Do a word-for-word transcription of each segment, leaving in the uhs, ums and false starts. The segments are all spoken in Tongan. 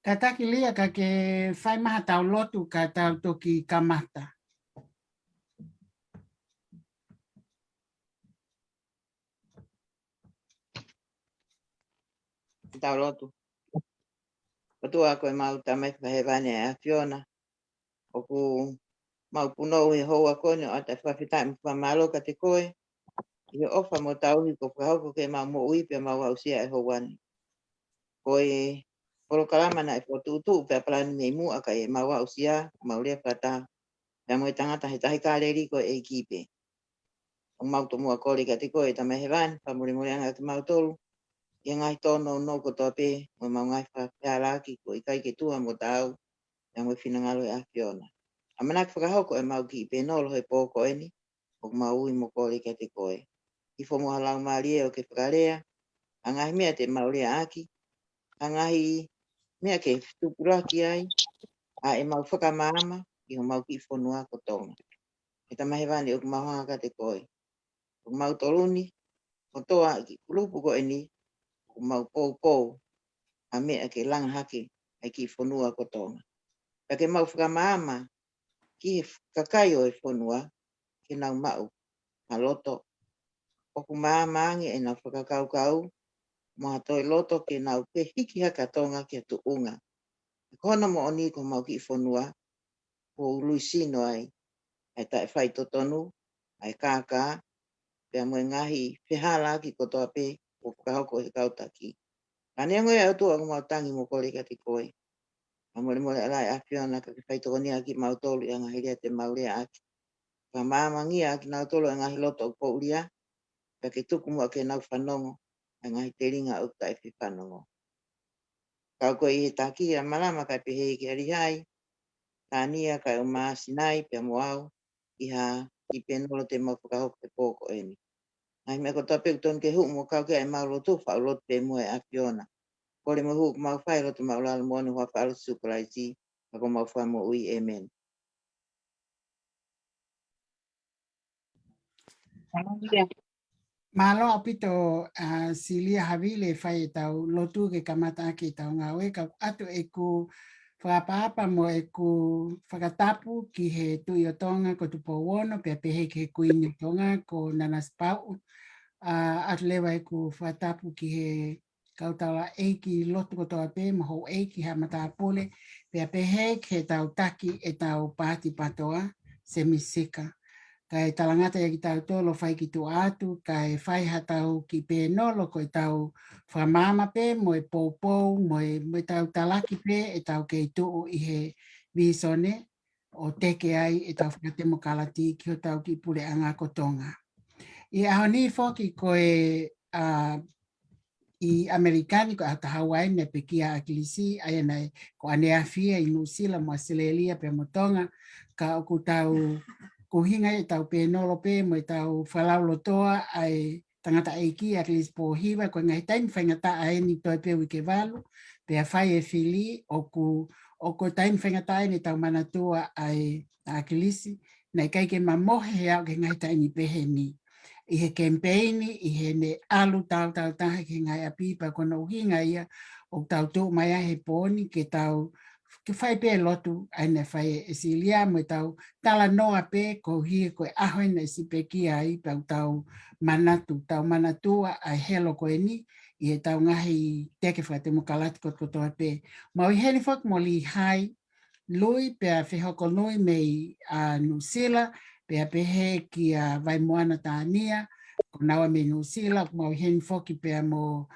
Kātaki Lia, ka ke fai mai haʻatau lotu ka tau toki kamata. Tau lotu. ʻOtua ko ʻemau Tamai fakahēvani ʻa e ʻAfiona, ʻoku mau punou he houa ko eni ʻo ʻoatu e fakafetaʻi mo e fakamālō kiate koe ʻi he ʻofa mo e tauhi kuo fakahoko ke mau moʻui pea mau aʻusia e houa ni. Ko e polokalama naʻe fokotuʻutuʻu pea palani mei muʻa ka ʻi heʻemau aʻusia, mau lea fakataha pea mo e tangata he Tahi Kāleli ko e ʻEiki pē. ʻOku mau tomuʻa kole kiate koe, Tamai Hēvani, fakamolemoleʻanga kimautolu ʻi he ngaahi tōnounou kotoa pē mo ʻemau ngaahi fakafehālaaki, ʻoku ʻikai ke tuha mo taau ia mo e finangalo ʻo e ʻAfiona. ʻAmanaki fakahoko ʻemau kiʻi pēnolo he pō ko eni, ʻoku mau ui mo kole kiate koe. Ifo mo ha laumālie ʻo ke fakalea ʻa e ngaahi meʻa te mau leaʻaki, ʻa e ngaahi meʻa ke tupulaki ai ʻa ʻemau fakamaama ʻi homau kiʻi fonua ko Tonga. ʻE Tamai Hēvani, ʻoku mau hanga kiate koe. ʻOku mau toluni, ʻo toa ki he kulupu ko eni, ʻoku mau poupou ʻa e meʻa ke langa hake ʻa e kiʻi fonua ko Tonga. Pea ke mau fakamaama ki he kakai ʻo e fonua ke nau maʻu ha loto ʻoku maama ange ʻenau fakakaukau mo ha toe loto ke nau pehiki hake ʻa Tonga ki ha tuʻunga. Ko hono moʻoni ko homau kiʻi fonua, kuo ului sino ai ʻa e taʻefaitotonu, ʻa e kākā, pea mo e ngaahi fehālaaki kotoa pē kuo fakahoko ʻe he kau taki. Ka neongo ia ʻOtua, ʻoku mau tangi mo kole kiate koe. Fakamolemole ʻa e ʻAfiona ka ke faitokoniʻaki kimautolu ʻi he ngaahi lea te mau leaʻaki. Fakamaamangia ʻa kinautolu ʻa e ngaahi loto ʻoku poʻulia, pea ke tuku muʻa ke nau fanongo ʻa e ngaahi telinga ʻoku taʻefefanongo. Kau koe ʻi he taki ʻa Malama kae pehē ki ʻa Lihai, Tania kae ʻumaʻā Sinai pea mo au, ʻi ha kiʻi pēnolo te mau fakahoko he pō ko eni. Ngaahi meʻa kotoa pē ʻoku tonu ke hū mo kau ki ai ʻemau lotu, faʻu lotu pē mo e ʻAfiona. Kole mo hū ʻoku mau fai lotu maʻulalo moʻoni ʻi he huafa ʻo Sīsū Kalaisi, ka ko homau Fakamoʻui. ʻĒmeni. Mālō ʻaupito, ʻa, Silia Havili, fai ʻetau lotu ke kamata ʻaki ʻetau ngāue, ka ʻoatu ʻeku fakaʻapaʻapa mo ʻeku fakatapu ki he Tuʻi ʻo Tonga ko Tupou Ono, pea pehē ki he Kuini ʻo Tonga ko Nanasipauʻu, ʻa, ʻoatu leva ʻeku fakatapu ki he kau taulaʻeiki lotu kotoa pē, mo houʻeiki ha matāpule, pea pehē ki heʻetau taki ʻetau paati PATOA, Semi Sika. Kae talangata ia kitautolu ʻo fai ki tuʻa atu, kae fai haʻatau kiʻi pēnolo ko ʻetau fakamaama pē, mo e poupou, mo e, mo ʻetau talaki pē ʻetau kei tuʻu ʻi he vīsone, ʻo teke ai ʻetau fakatemokalati ki hotau kiʻi puleʻanga ko Tonga. ʻI he ʻaho ni foki ko e, ʻa, ʻi ʻAmelika ni ko e ʻaho taha ua eni naʻe pekia ʻa ʻAkilisi, ʻa ia naʻe ko ʻaneafi ia ʻi Nuʻusila mo ʻAositelēlia pea mo Tonga, ka ʻoku tau, ko e ʻuhinga ia ʻetau pēnolo pē mo ʻetau fakalaulotoa ʻa e tangataʻeiki ʻa ʻAkilisi Pōhiva, ko e ngaahi taimi faingataʻa eni toe pē uike valu, pea fai e fili, ʻoku, ʻoku taimi faingataʻa eni ʻetau manatua ʻa e ʻa ʻAkilisi, naʻe ʻikai ke mamohe he aʻu ki he ngaahi taimi pehē ni. ʻI he kemipeini, ʻi heʻene ʻalu tautautaha ki he ngaahi ʻapi pea ko hono ʻuhinga ia ʻoku tau tuʻu mai ai he pō ni ke tau, ke fai pē lotu ʻa ia naʻe fai ʻe Silia mo ʻetau talanoa pē koeʻuhi ko e ʻaho eni naʻe siʻi pekia ai pea ʻoku tau manatu, tau manatua ʻa e helo ko eni ʻi heʻetau ngaahi teke fakatemokalati kotokotoa pē. Mau ʻi heni foki mo Lihai Lui pea Fehokonui mei, ʻa, Nuʻusila, pea pehē kia Vaimoana Tania, ko naua mei Nuʻusila, mau ʻi heni foki pea mo,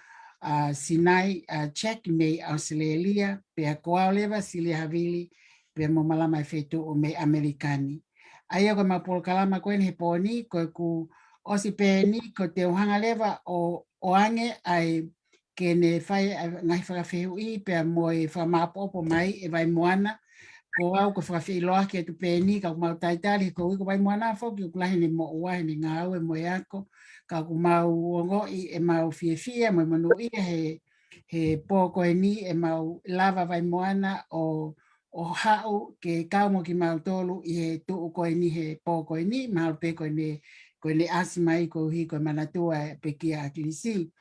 ʻa, Sinai, ʻa, Jack mei ʻAositelēlia, pea ko au leva Silia Havili, pea mo Malama ʻEfetuʻu mei ʻAmelika ni. ʻA ia ko ʻemau polokalama ko eni he pō ni, ko ʻeku ʻosi pē eni, ko ʻeku hanga leva ʻo, ʻoange ʻa e ke ne fai ʻa e ngaahi fakafehuʻi pea mo e fakamāʻopoʻopo mai ʻe Vaimoana, ko au ko e fakafeʻiloaki atu pē eni, ka ʻoku mau talitali he ko ʻeku ʻi Vaimoana foki ʻoku lahi ʻene moʻua, ʻene ngāue mo e ako, ka ʻoku mau ongoʻi ʻemau fiefia mo e monūʻia he, he pō ko eni ʻemau lava Vaimoana ʻo, ʻo haʻu ke kau mo kimautolu ʻi he tuʻu ko eni he pō ko eni, mahalo pē ko ʻene, ko ʻene ʻasi mai koeʻuhi ko e manatua ʻa e pekia ʻa ʻAkilisi.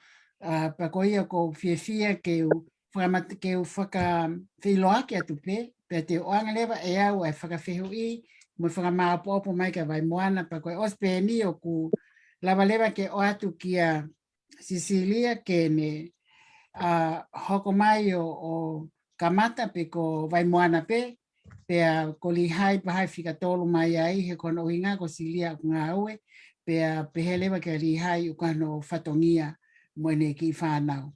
ʻA, pea ko ia ʻoku ou fiefia ke u fakamata-, ke u fakafeʻiloaki atu pē, pea te u ʻoange leva ʻe au ʻa e fakafehuʻi, mo e fakamāʻopoʻopo mai kia Vaimoana, pea ko e ʻosi pē eni ʻoku lava leva ke ʻoatu kia Sisilia ke ne, ʻa, hoko mai ʻo, ʻo kamata pē ko Vaimoana pē, pea ko Lihai pē ʻe fika tolu mai ai he ko hono ʻuhinga ko Silia ʻoku ngāue, pea pehē leva kia Lihai ʻoku ʻi ai hono fatongia mo ʻene kiʻi fānau.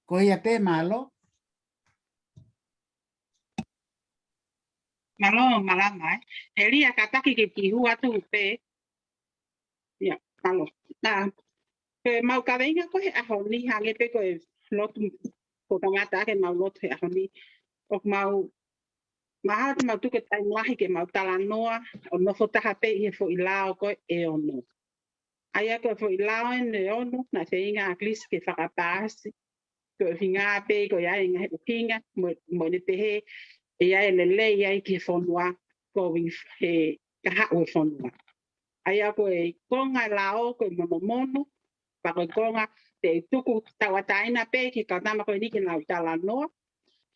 Ko ia pē, mālō. Mālō, Malama, ē. Elia, kātaki ke kiʻi hū atu pē. ʻIa, mālō. Nā, ko ʻemau kaveinga ko ē he ʻaho ni hangē pē ko e lotu, ko e kamata ʻaki ʻemau lotu he ʻaho ni. ʻOku mau, mahalo te mau tuku e taimi lahi ke mau talanoa, ʻo nofo taha pē ʻi he foʻi lao ko ē ʻe ono. ʻA ia ko e foʻi lao eni ʻe ono, naʻe feinga ʻa ʻAkilisi ke fakapaasi, ko e ʻuhinga pē ko e ʻi ai e ngaahi ʻuhinga, mo, mo ʻene pehē, ʻe ʻi ai e lelei ai ki he fonua, ko e ʻuhi he kahaʻu e fonua. ʻA ia ko e konga lao ko e monomono, pea ko e konga te u tuku tauʻatāina pē ki he kau tama ko eni ke nau talanoa,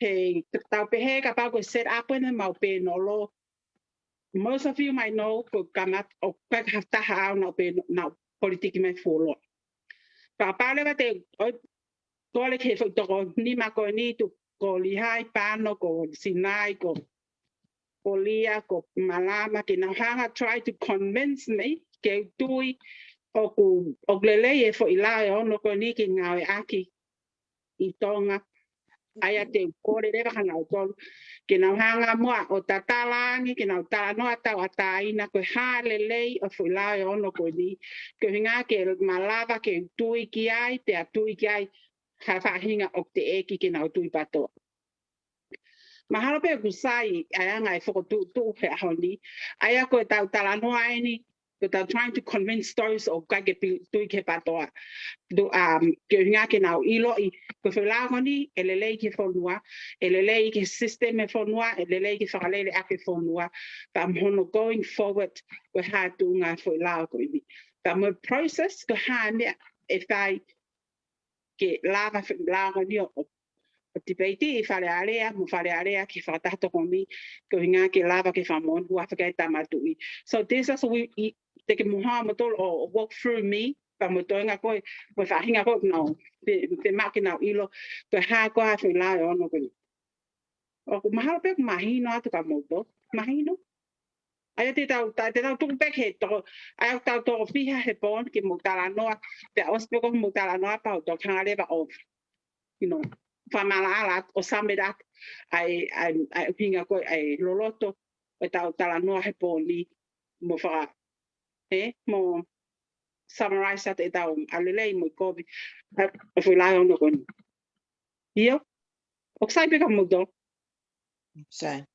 he tau pehē kapau ko e set up eni ʻemau pēnolo, most of you might know, ko e kamata, ʻoku ʻikai ha taha au naʻe pē, naʻe politiki mai fuoloa. Pea pale va te, ʻo, kole ki he foʻi toko nima ko eni, tuku ko Lihai, Pano, ko Sinai, ko, ko Lia, ko Malama, ke nau hanga try to convince me, ke u tui, ʻoku, ʻoku lelei e foʻi lao ʻe ono ko eni ke ngāueʻaki ʻi Tonga. ʻA ia te u kole leva kia nautolu ke nau hanga muʻa ʻo tatala ange, ke nau talanoa tauʻatāina ko e hā e lelei ʻo e foʻi lao ʻe ono ko eni. Ko e ʻuhinga ke malava ke tui ki ai, pea tui ki ai ha faʻahinga ʻoku teʻeki ke nau tui PATOA. Mahalo pē ʻoku sai ʻa e anga e fokotuʻutuʻu he ʻaho ni. ʻA ia ko ʻetau talanoa eni, ko ʻetau trying to convince those ʻoku ʻikai ke pi-, tui ki he PATOA. Tu, um, ke ʻuhinga ke nau ʻiloʻi, ko e foʻi lao ko eni, ʻe lelei ki he fonua, ʻe lelei ki he system e fonua, ʻe lelei ki he fakalele ʻaki e fonua, pea mo hono going forward, ko e hā e tuʻunga e foʻi lao ko eni. Pea mo e process, ko e hā e meʻa ʻe fai ke lava, lava ni ʻo, ʻo, ʻo tipeiti ʻi Fale Alea, mo Fale Alea ki he fakataha tokoni, ko e ʻuhinga ke lava ke fakamoʻoni ʻa e fakaetama tuʻi. So this is we, i, te ke muha mo tolo ʻo, ʻo walk through me, pea mo e toenga ko ē, mo e faʻahinga ko ē, nau, pe, pe maʻu ke nau ʻilo, ko e hā ko ā e foʻi lao ʻe ono ko eni. ʻOku mahalo pē ʻoku mahino atu kia moutolu, mahino. ʻA ia te tau, ta-, te tau tuku pē ki he toko, ʻa ia tau toko fiha he pō ni ke mou talanoa, pea ʻosi pē ko ē mou talanoa pea u toki hanga leva ʻo, you know, fakamaʻalaʻala atu, ʻo sum it up, ʻa e, ʻa e, ʻa e ʻuhinga ko ē, ʻa e loloto, ʻo ʻetau talanoa he pō ni, mo faka-, ē, mo summarize atu ʻetau ʻa e lelei mo e kovi, ʻa e foʻi lao ʻe ono ko eni. ʻIo, ʻoku sai pē kia moutolu. Sai.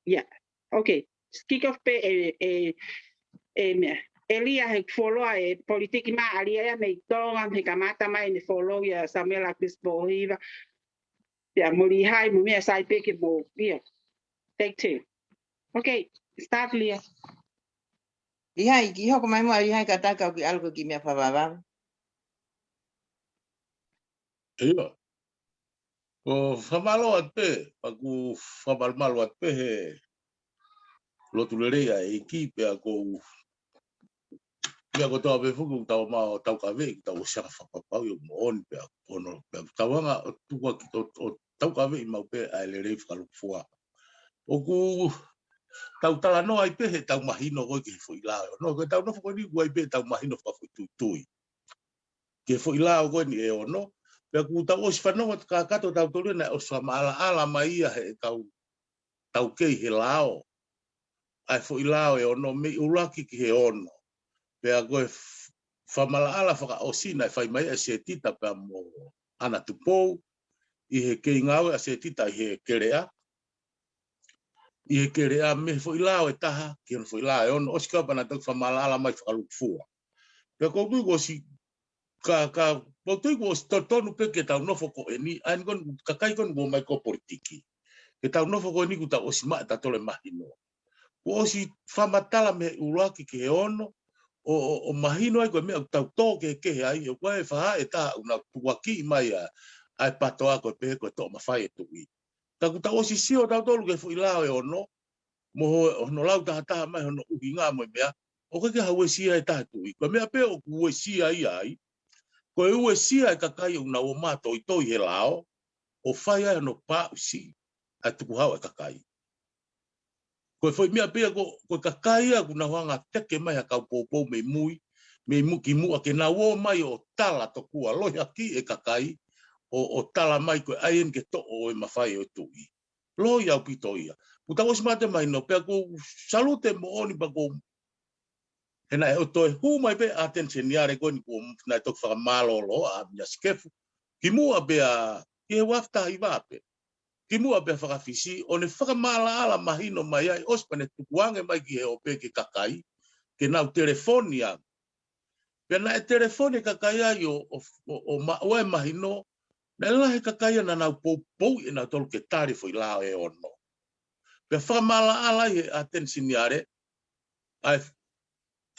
Yeah. Okay. Kick off pē ʻe, ʻe, ʻe meʻa. ʻE Lia he fuoloa e politiki mai ʻa Lia ia mei Tonga, he kamata mai ʻene follow ʻia Samuela Chris Pōhiva. Pea mo Lihai mo meʻa, sai pē ke mo, ʻio. Take two. Okay, start Lia. Lihai, kiʻi hoko mai muʻa Lihai kātaki au kiʻi ʻalu ki he kiʻi meʻa fakavavevave. ʻIo. ʻOku ou fakamālō atu pē, ʻoku ou fakamalumalu atu pē he lotu lelei ʻa e ʻEiki pea ʻoku ou meʻa kotoa pē foki ʻoku tau ō mai ʻo taukaveʻi, ʻoku tau ʻosi anga fakapapauʻi ʻoku moʻoni pea ʻoku ono pea ʻoku tau anga ʻo tuku ʻaki ʻo, ʻo taukaveʻi maʻu pē ʻa e lelei fakalūkufua. ʻOku tau talanoa ai pē he tau mahino ko ē ki he foʻi lao ʻe ono. Ko ʻetau nofo ko eni ʻoku ʻi ai pē ʻetau mahino fakafoʻituitui ki he foʻi lao ko eni ʻe ono. Pea ʻoku tau ʻosi fanongo atu kakato tautolu ia naʻe ʻosi fakamaʻalaʻala mai ia he ʻetau taukei he lao, ʻa e foʻi lao ʻe ono mei ʻuluaki ki he ono. Pea ko e f-, fakamaʻalaʻala fakaʻosi naʻe fai mai ʻe Setita pea mo ʻAna Tupou, ʻi he kei ngāue ʻa Setita ʻi he Kelea. ʻi he keleʻa mei he foʻi lao ʻe taha ki he foʻi lao ʻe ono, ʻosi kau pea naʻe toki fakamaʻalaʻala mai fakalūkufua. Pea ʻoku ou tui kuo ʻosi ka, ka, ʻoku ou tui kuo ʻosi totonu pē ke tau nofo ko eni, ʻa eni ko eni, kakai ko eni kuo ō mai ko ē ʻo politiki. Ke tau nofo ko eni kuo tau ʻosi maʻu ʻe tautolu e mahino. Kuo ʻosi fakamatala mei he ʻuluaki ki he ono, ʻo, ʻo, ʻo mahino ai ko e meʻa ʻoku tau tō kehekehe ai, ʻoku ʻi ai e faʻahi ʻe taha ʻoku nau tukuakiʻi mai ʻa, ʻa e PATOA ko e pehē ko e toʻo mafai e tuʻi. Ka kuo tau ʻosi sio tautolu ki he foʻi lao ʻe ono, mo ho-, hono lau tahataha mai hono ʻuhinga mo e meʻa, ʻoku ʻikai ke ha uesia ʻe taha e tuʻi. Ko e meʻa pē ʻoku uesia ia ai, ko e uesia e kakai ʻoku nau ō mai ʻo toitoi he lao, ʻo fai ai hono paʻusi ʻa e tukuhau ʻa e kakai. Ko e foʻi meʻa pē ia ko, ko e kakai ia ʻoku nau hanga ʻo teke mai ha kau poupou mei mui, mei mu-, ki muʻa ke nau ō mai ʻo tala tokua, lohiakiʻi e kakai, ʻo, ʻo tala mai ko e ʻai eni ke toʻo e mafai ʻo e tuʻi. Loi ʻaupito ia. Kuo tau ʻosi maʻu e mahino pea ʻoku ou salute moʻoni pea ʻoku ou, he naʻe ʻo toe hū mai pē ʻa Ateni Seniale ko eni kuo naʻe toki fakamālōlō ʻa Mia Sikefu. Ki muʻa pea, ki he ua afe taha hiva pē. Ki muʻa pea fakafisi, ʻo ne fakamaʻalaʻala mahino mai ai, ʻosi pea ne tukuange mai ki he ope ki he kakai, ke nau telefoni ange. Pea naʻe telefoni e kakai ai ʻo, ʻo, ʻo, ʻo maʻu ai e mahino, naʻe lahi e kakai ia naʻa nau poupouʻi ʻe nautolu ke tali e foʻi lao ʻe ono. Pea fakamaʻalaʻala ai ʻe Ateni Seniale, ʻa e,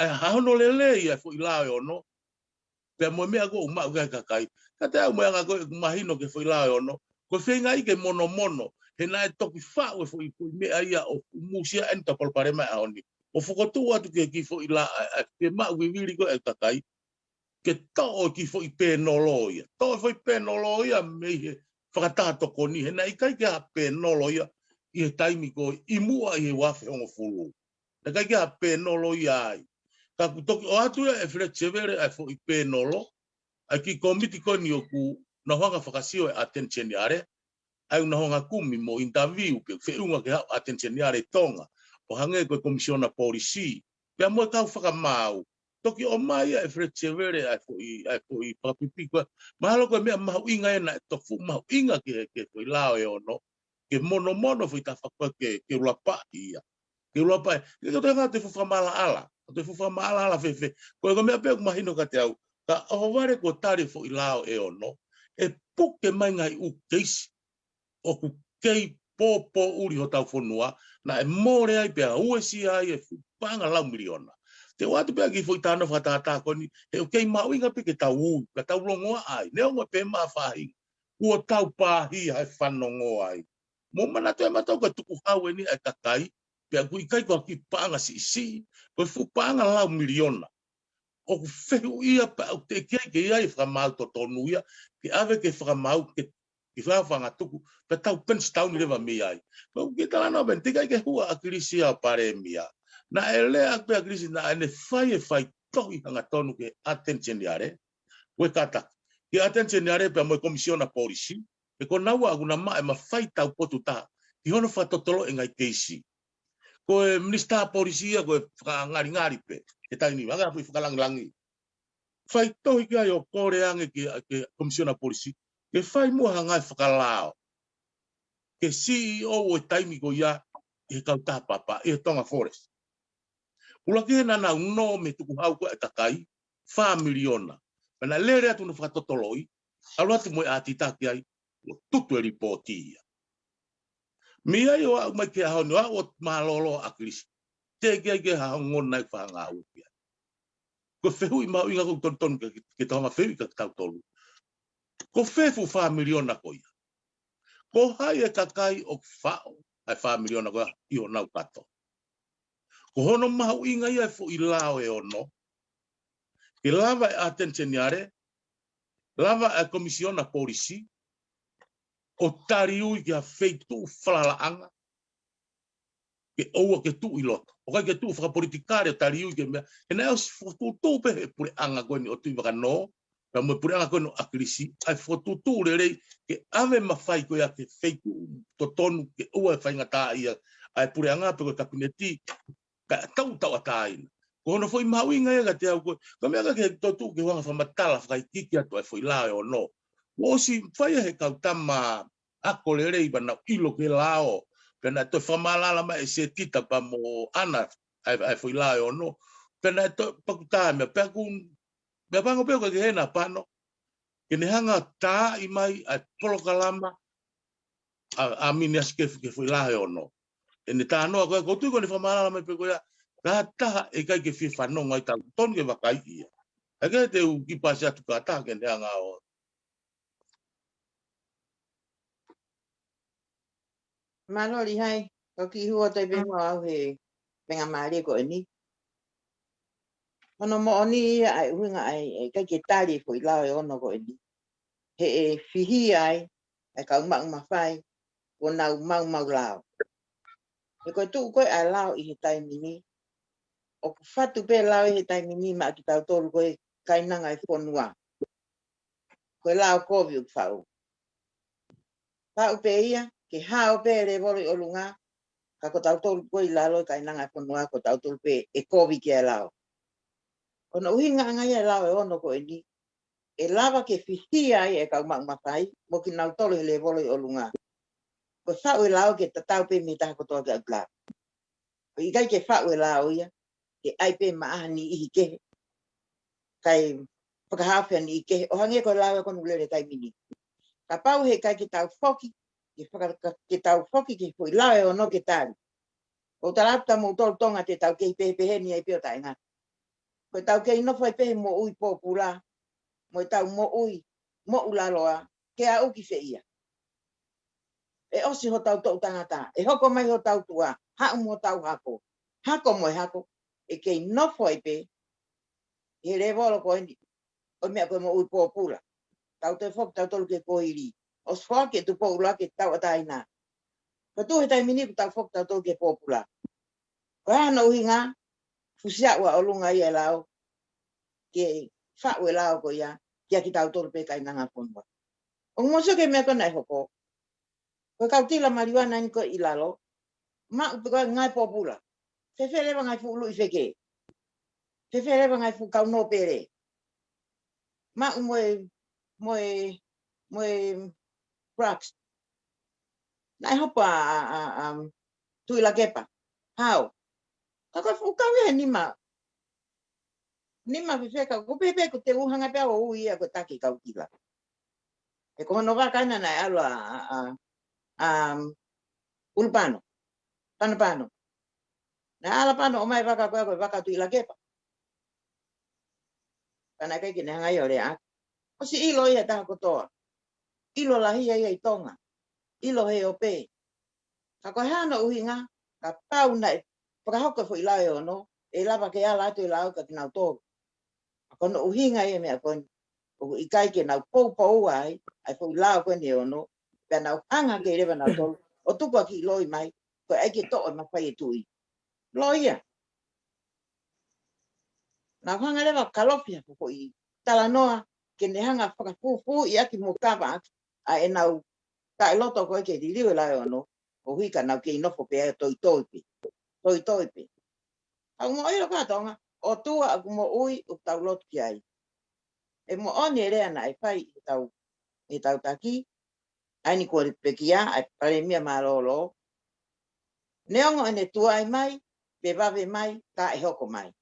ʻa e hā hono lelei ʻa e foʻi lao ʻe ono, pea mo e meʻa ko ē ʻoku maʻu ki ai e kakai. Ka te u ʻai mo e anga ko ē ʻoku mahino ki he foʻi lao ʻe ono, ko e feingaʻi ke monomono, he naʻe toki faʻu e foʻi, foʻi meʻa ia ʻo fuʻu musia eni ʻetau palopalema ʻi he ʻaho ni. ʻO fokotuʻu atu ki he kiʻi foʻi lao, ʻa, ʻa, ke maʻu vivili ko ē ʻa e kakai, ke toʻo e kiʻi foʻi pēnolo ia. Toʻo e foʻi pēnolo ia mei he fakataha tokoni, he naʻe ʻikai ke ʻi ai ha pēnolo ia ʻi he taimi ko ē ʻi muʻa ʻi he ua afe hongofulu. Naʻe ʻikai ke ʻi ai ha pēnolo ia ai. Ka kuo toki ʻoatu ia ʻe Feleti Sevele ʻa e foʻi pēnolo, ʻa e kiʻi kōmiti ko eni ʻoku nau hanga ʻo fakasio ʻe Ateni Seniale, ʻa ia ʻoku nau hanga ʻo kumi mo interview pē, feʻunga ke haʻu ʻa Ateni Seniale ʻi Tonga, ʻo hangē ko e Komisiona Polisi, pea mo e kau fakamaau. Toki ʻomai ia ʻe Feleti Sevele ʻa e foʻi, ʻa e foʻi fakapipiki ko ē. Mahalo ko e meʻa mahuʻinga ena, ʻe tofu mahuʻinga ki he, ki he foʻi lao ʻe ono, ke monomono e foʻi tafaʻaki ko ē ke, ke ʻuluapaʻi ia. Ke ʻuluapaʻi. Ke, ke toe ngata e fuʻu fakamaʻalaʻala. Toe fuʻu fakamaʻalaʻala fēfē. Ko e, ko e meʻa pē ʻoku mahino kiate au, ka ʻohovale kuo tali e foʻi lao ʻe ono, ʻe puke mai e ngaahi ʻū keisi ʻoku kei pōpōʻuli hotau fonua, naʻe mole ai pea uesia ai e fuʻu paʻanga lau miliona. Te u ʻoatu pē ʻa e kiʻi foʻi talanoa fakatātā ko eni, he ʻoku kei mahuʻinga pē ke tau ui, ka tau longoaʻa ai, neongo pē e maʻa faʻahinga, kuo tau pāhia he fanongo ai. Mou manatu ʻe mautolu ko e tukuhau eni ʻa e kakai, pea ʻoku ʻikai ko ha kiʻi paʻanga siʻisiʻi, ko e fuʻu paʻanga lau miliona. ʻOku fehuʻia pea ʻoku teʻeki ai ke ʻi ai e fakamaau totonu ia, ke ʻave ke fakamaau, ke, ke fakafangatuku, pea tau Pennsyltown leva mei ai. Pea ʻoku ke talanoa pē, teʻeki ai ke hua ʻa ʻAkilisi ia ʻo palēmia. Naʻe lea pē ʻa ʻAkilisi naʻa ne fai e faitohi hangatonu ki he Ateni Seniale, ko e kātaki. Ki he Ateni Seniale pea mo e Komisiona Polisi, he ko naua ʻoku na maʻu e mafai taupotu taha, ki hono fakatotoloʻi e ngaahi keisi. Ko e Minisitā Polisi ia ko e fakangalingali pē, he taimi ni, anga e foʻi fakalangilangi. Faitohi ki ai ʻo kole ange ki, ki he Komisiona Polisi, ke fai muʻa ha ngaahi fakalao. Ki he C E O ʻo e taimi ko ia, ʻi he kautaha papa, ʻi he Tonga Forest. ʻUluaki he naʻa nau nō mei he tukuhau ko ē ʻa e kakai, fā miliona. Pea naʻe lele atu hono fakatotoloʻi, ʻalu atu mo e ʻātita ki ai, ʻo tutu e lipooti ia. Mei ai ʻo aʻu mai ki he ʻaho ni ʻo aʻu ʻo mālōlō ʻa ʻAkilisi. Teʻeki ai ke ha ongo nai fanga ʻuki ai. Ko e fehuʻi mahuʻinga ʻoku totonu ke, ke tau hanga ʻo fehuʻi kia kitautolu. Ko fē e fuʻu fā miliona ko ia? Ko hai e kakai ʻoku faʻo ʻa e fā miliona ko ia ʻi honau kato? Ko hono mahuʻinga ia e foʻi lao ʻe ono, ke lava e Ateni Seniale, lava e Komisiona Polisi, ʻo taliui ki ha feituʻu falalaʻanga, ke ʻoua ke tuʻu ʻi loto. ʻOku ʻikai ke tuʻu fakapolitikale ʻo taliui ki he meʻa, he naʻe ʻosi fokotuʻutuʻu pē ʻe he puleʻanga ko eni ʻo Tuʻivakanō, pea mo e puleʻanga ko eni ʻo ʻAkilisi, ʻa e fokotuʻutuʻu lelei, ke ʻave e mafai ko ia ki he feituʻu totonu, ke ʻoua ʻe faingataʻaʻia ʻa e puleʻanga pe ko e kapineti, kae tau tauʻatāina. Ko hono foʻi mahuʻinga ia kiate au ko e, ko e meʻa ka ke totu ke u hanga ʻo fakamatala fakaikiiki atu ʻa e foʻi lao ʻe ono. Kuo ʻosi fai ʻe he kau tama ako lelei pea nau ʻilo ki he lao, Pea naʻe toe fakamālala mai ʻe Setita pea mo ʻAna ʻa e, ʻa e foʻi lao ʻe ono. Pea naʻe toe paku tā meʻa, pea ku, meʻapango pē ʻoku ʻikai ke hena pano. Ke ne hanga ʻo taaʻi mai ʻa e polokalama ʻa, ʻa Mini Asikefu ki he foʻi lao ʻe ono. ʻEne talanoa ko ē, ʻoku ou tui ko ʻene fakamālala mai pē ko ia, ka taha ʻe ʻikai ke fie fanongo ai, tau tonu ke vakaiʻi ia. ʻIkai ke te u kiʻi pasi atu ka taha ke ne hanga ʻo Mālō Lihai, ko e kiʻi hū atu ai pē muʻa au he faingamālie ko eni. Hono moʻoni ia ʻa e ʻuhinga ʻa e, ʻe ʻikai ke tali e foʻi lao ʻe ono ko eni. He ʻe fihia ai ʻa e kau maʻu mafai, kuo nau maumau lao. He ko e tuʻu ko ē ʻa e lao ʻi he taimi ni, ʻoku fatu pē lao ʻi he taimi ni maʻa kitautolu ko e kainanga ʻo e fonua. Ko e lao kovi ʻoku faʻu. Faʻu pē ia, ke hao pē lēvolo ʻi ʻolunga, ka ko tautolu ko ē ʻi lalo ʻi he kainanga ʻo e fonua, ko tautolu pē ʻe kovi ki ai e lao. Ko hono ʻuhinga ʻanga ia e lao ʻe ono ko eni, ʻe lava ke fihia ai e kau maʻu mafai, mo kinautolu he lēvolo ʻi ʻolunga. Ko e faʻu e lao ke tatau pē mei he taha kotoa ki ʻapi lao. ʻOku ʻikai ke faʻu e lao ia, ke ʻai pē maʻa ha niʻihi kehe, kae fakahaofi ha niʻihi kehe, ʻo hangē ko e lao ʻa e Konisitūtone he taimi ni. Kapau he ʻikai ke tau foki, ke faka-, ka-, ke tau foki ki he foʻi lao ʻe ono ke tali. ʻOku ou tala atu kia moutolu Tonga te tau kei pehepeheni ai pē ʻo taʻengata. Ko ʻetau kei nofo ai pē he moʻui pōpula, mo ʻetau moʻui, moʻulaloa, ke aʻu ki fē ia. ʻE ʻosi hotau toʻu tangata, ʻe hoko mai hotau tuʻa, haʻu mo hotau hako. Hako mo e hako, ʻe kei nofo ai pē he lēvolo ko eni ʻo e meʻa ko e moʻui pōpula. Tau toe foki tautolu ki he kuohili. ʻOsi foaki e Tupou ʻUluaki e tauʻatāina. Ko e tuʻu he taimi ni kuo tau foki tautolu ki he pōpula. Ko e hā hono ʻuhinga, fusi aʻu ʻa ʻolunga ia e lao, ke faʻu e lao ko ia, kia kitautolu pē kainanga fonua. ʻOku mou sio ki he meʻa ko ē naʻe hoko. Ko e kau tila maliuana eni ko ē ʻi lalo, maʻu pē ko e ngaahi pōpula. Fēfē leva ngaahi fuʻu luʻi feke. Fēfē leva ngaahi fuʻu kau nōpele. Maʻu mo e, mo e, mo e drugs. Naʻe hopo ʻa, ʻa, ʻa, ʻa, Tuʻilakepa. Hao. Ka ko e fuʻu kau ia he nima. Nima fēfē ka, ko pē pē ko te u hanga pē au ʻo ui ia ko e taki kau tila. He ko hono vaka ena naʻe ʻalu ʻa, ʻa, ʻa, ʻa, Ulupano. Panopano. Naʻe ʻalu ʻa Pano ʻo ʻomai vaka ko ē ko e vaka Tuʻilakepa. Pea naʻe ʻikai ke ne hanga ia ʻo lea ʻaki. ʻOsi ʻilo ia ʻe he taha kotoa. ʻIlo lahi ia ʻi Tonga. ʻIlo he ope. Ka ko e hā hono ʻuhinga, kapau naʻe fakahoko e foʻi lao ʻe ono, ʻe lava ke ala atu e lao kia kinautolu. Ka ko hono ʻuhinga ia e meʻa ko eni, ʻoku ʻikai ke nau poupou ai, ʻa e foʻi lao ko eni ʻe ono, pea nau hanga kei leva nautolu, ʻo tuku ʻa e kiʻi loi mai, ko e ʻai ke toʻo e mafai e tuʻi. Loi ia. Nau hanga leva kalofi ha foʻi talanoa, ke ne hanga fakafūfūʻi ʻaki mo kava ʻaki, ʻa ʻenau taʻeloto ko ē ke liliu e lao ʻe ono, koeʻuhi ka nau kei nofo pē ai ʻo toitoi pē. Toitoi pē. Ka ʻoku mou ʻilo kātoa, ʻOtua ʻoku moʻui ʻoku tau lotu ki ai. ʻE moʻoni e lea naʻe fai ʻe heʻetau, ʻe heʻetau taki, ʻa eni kuo pekia, ʻa e Palēmia mālōlō. Neongo ʻene tuai mai, pe vave mai, ka ʻe hoko mai.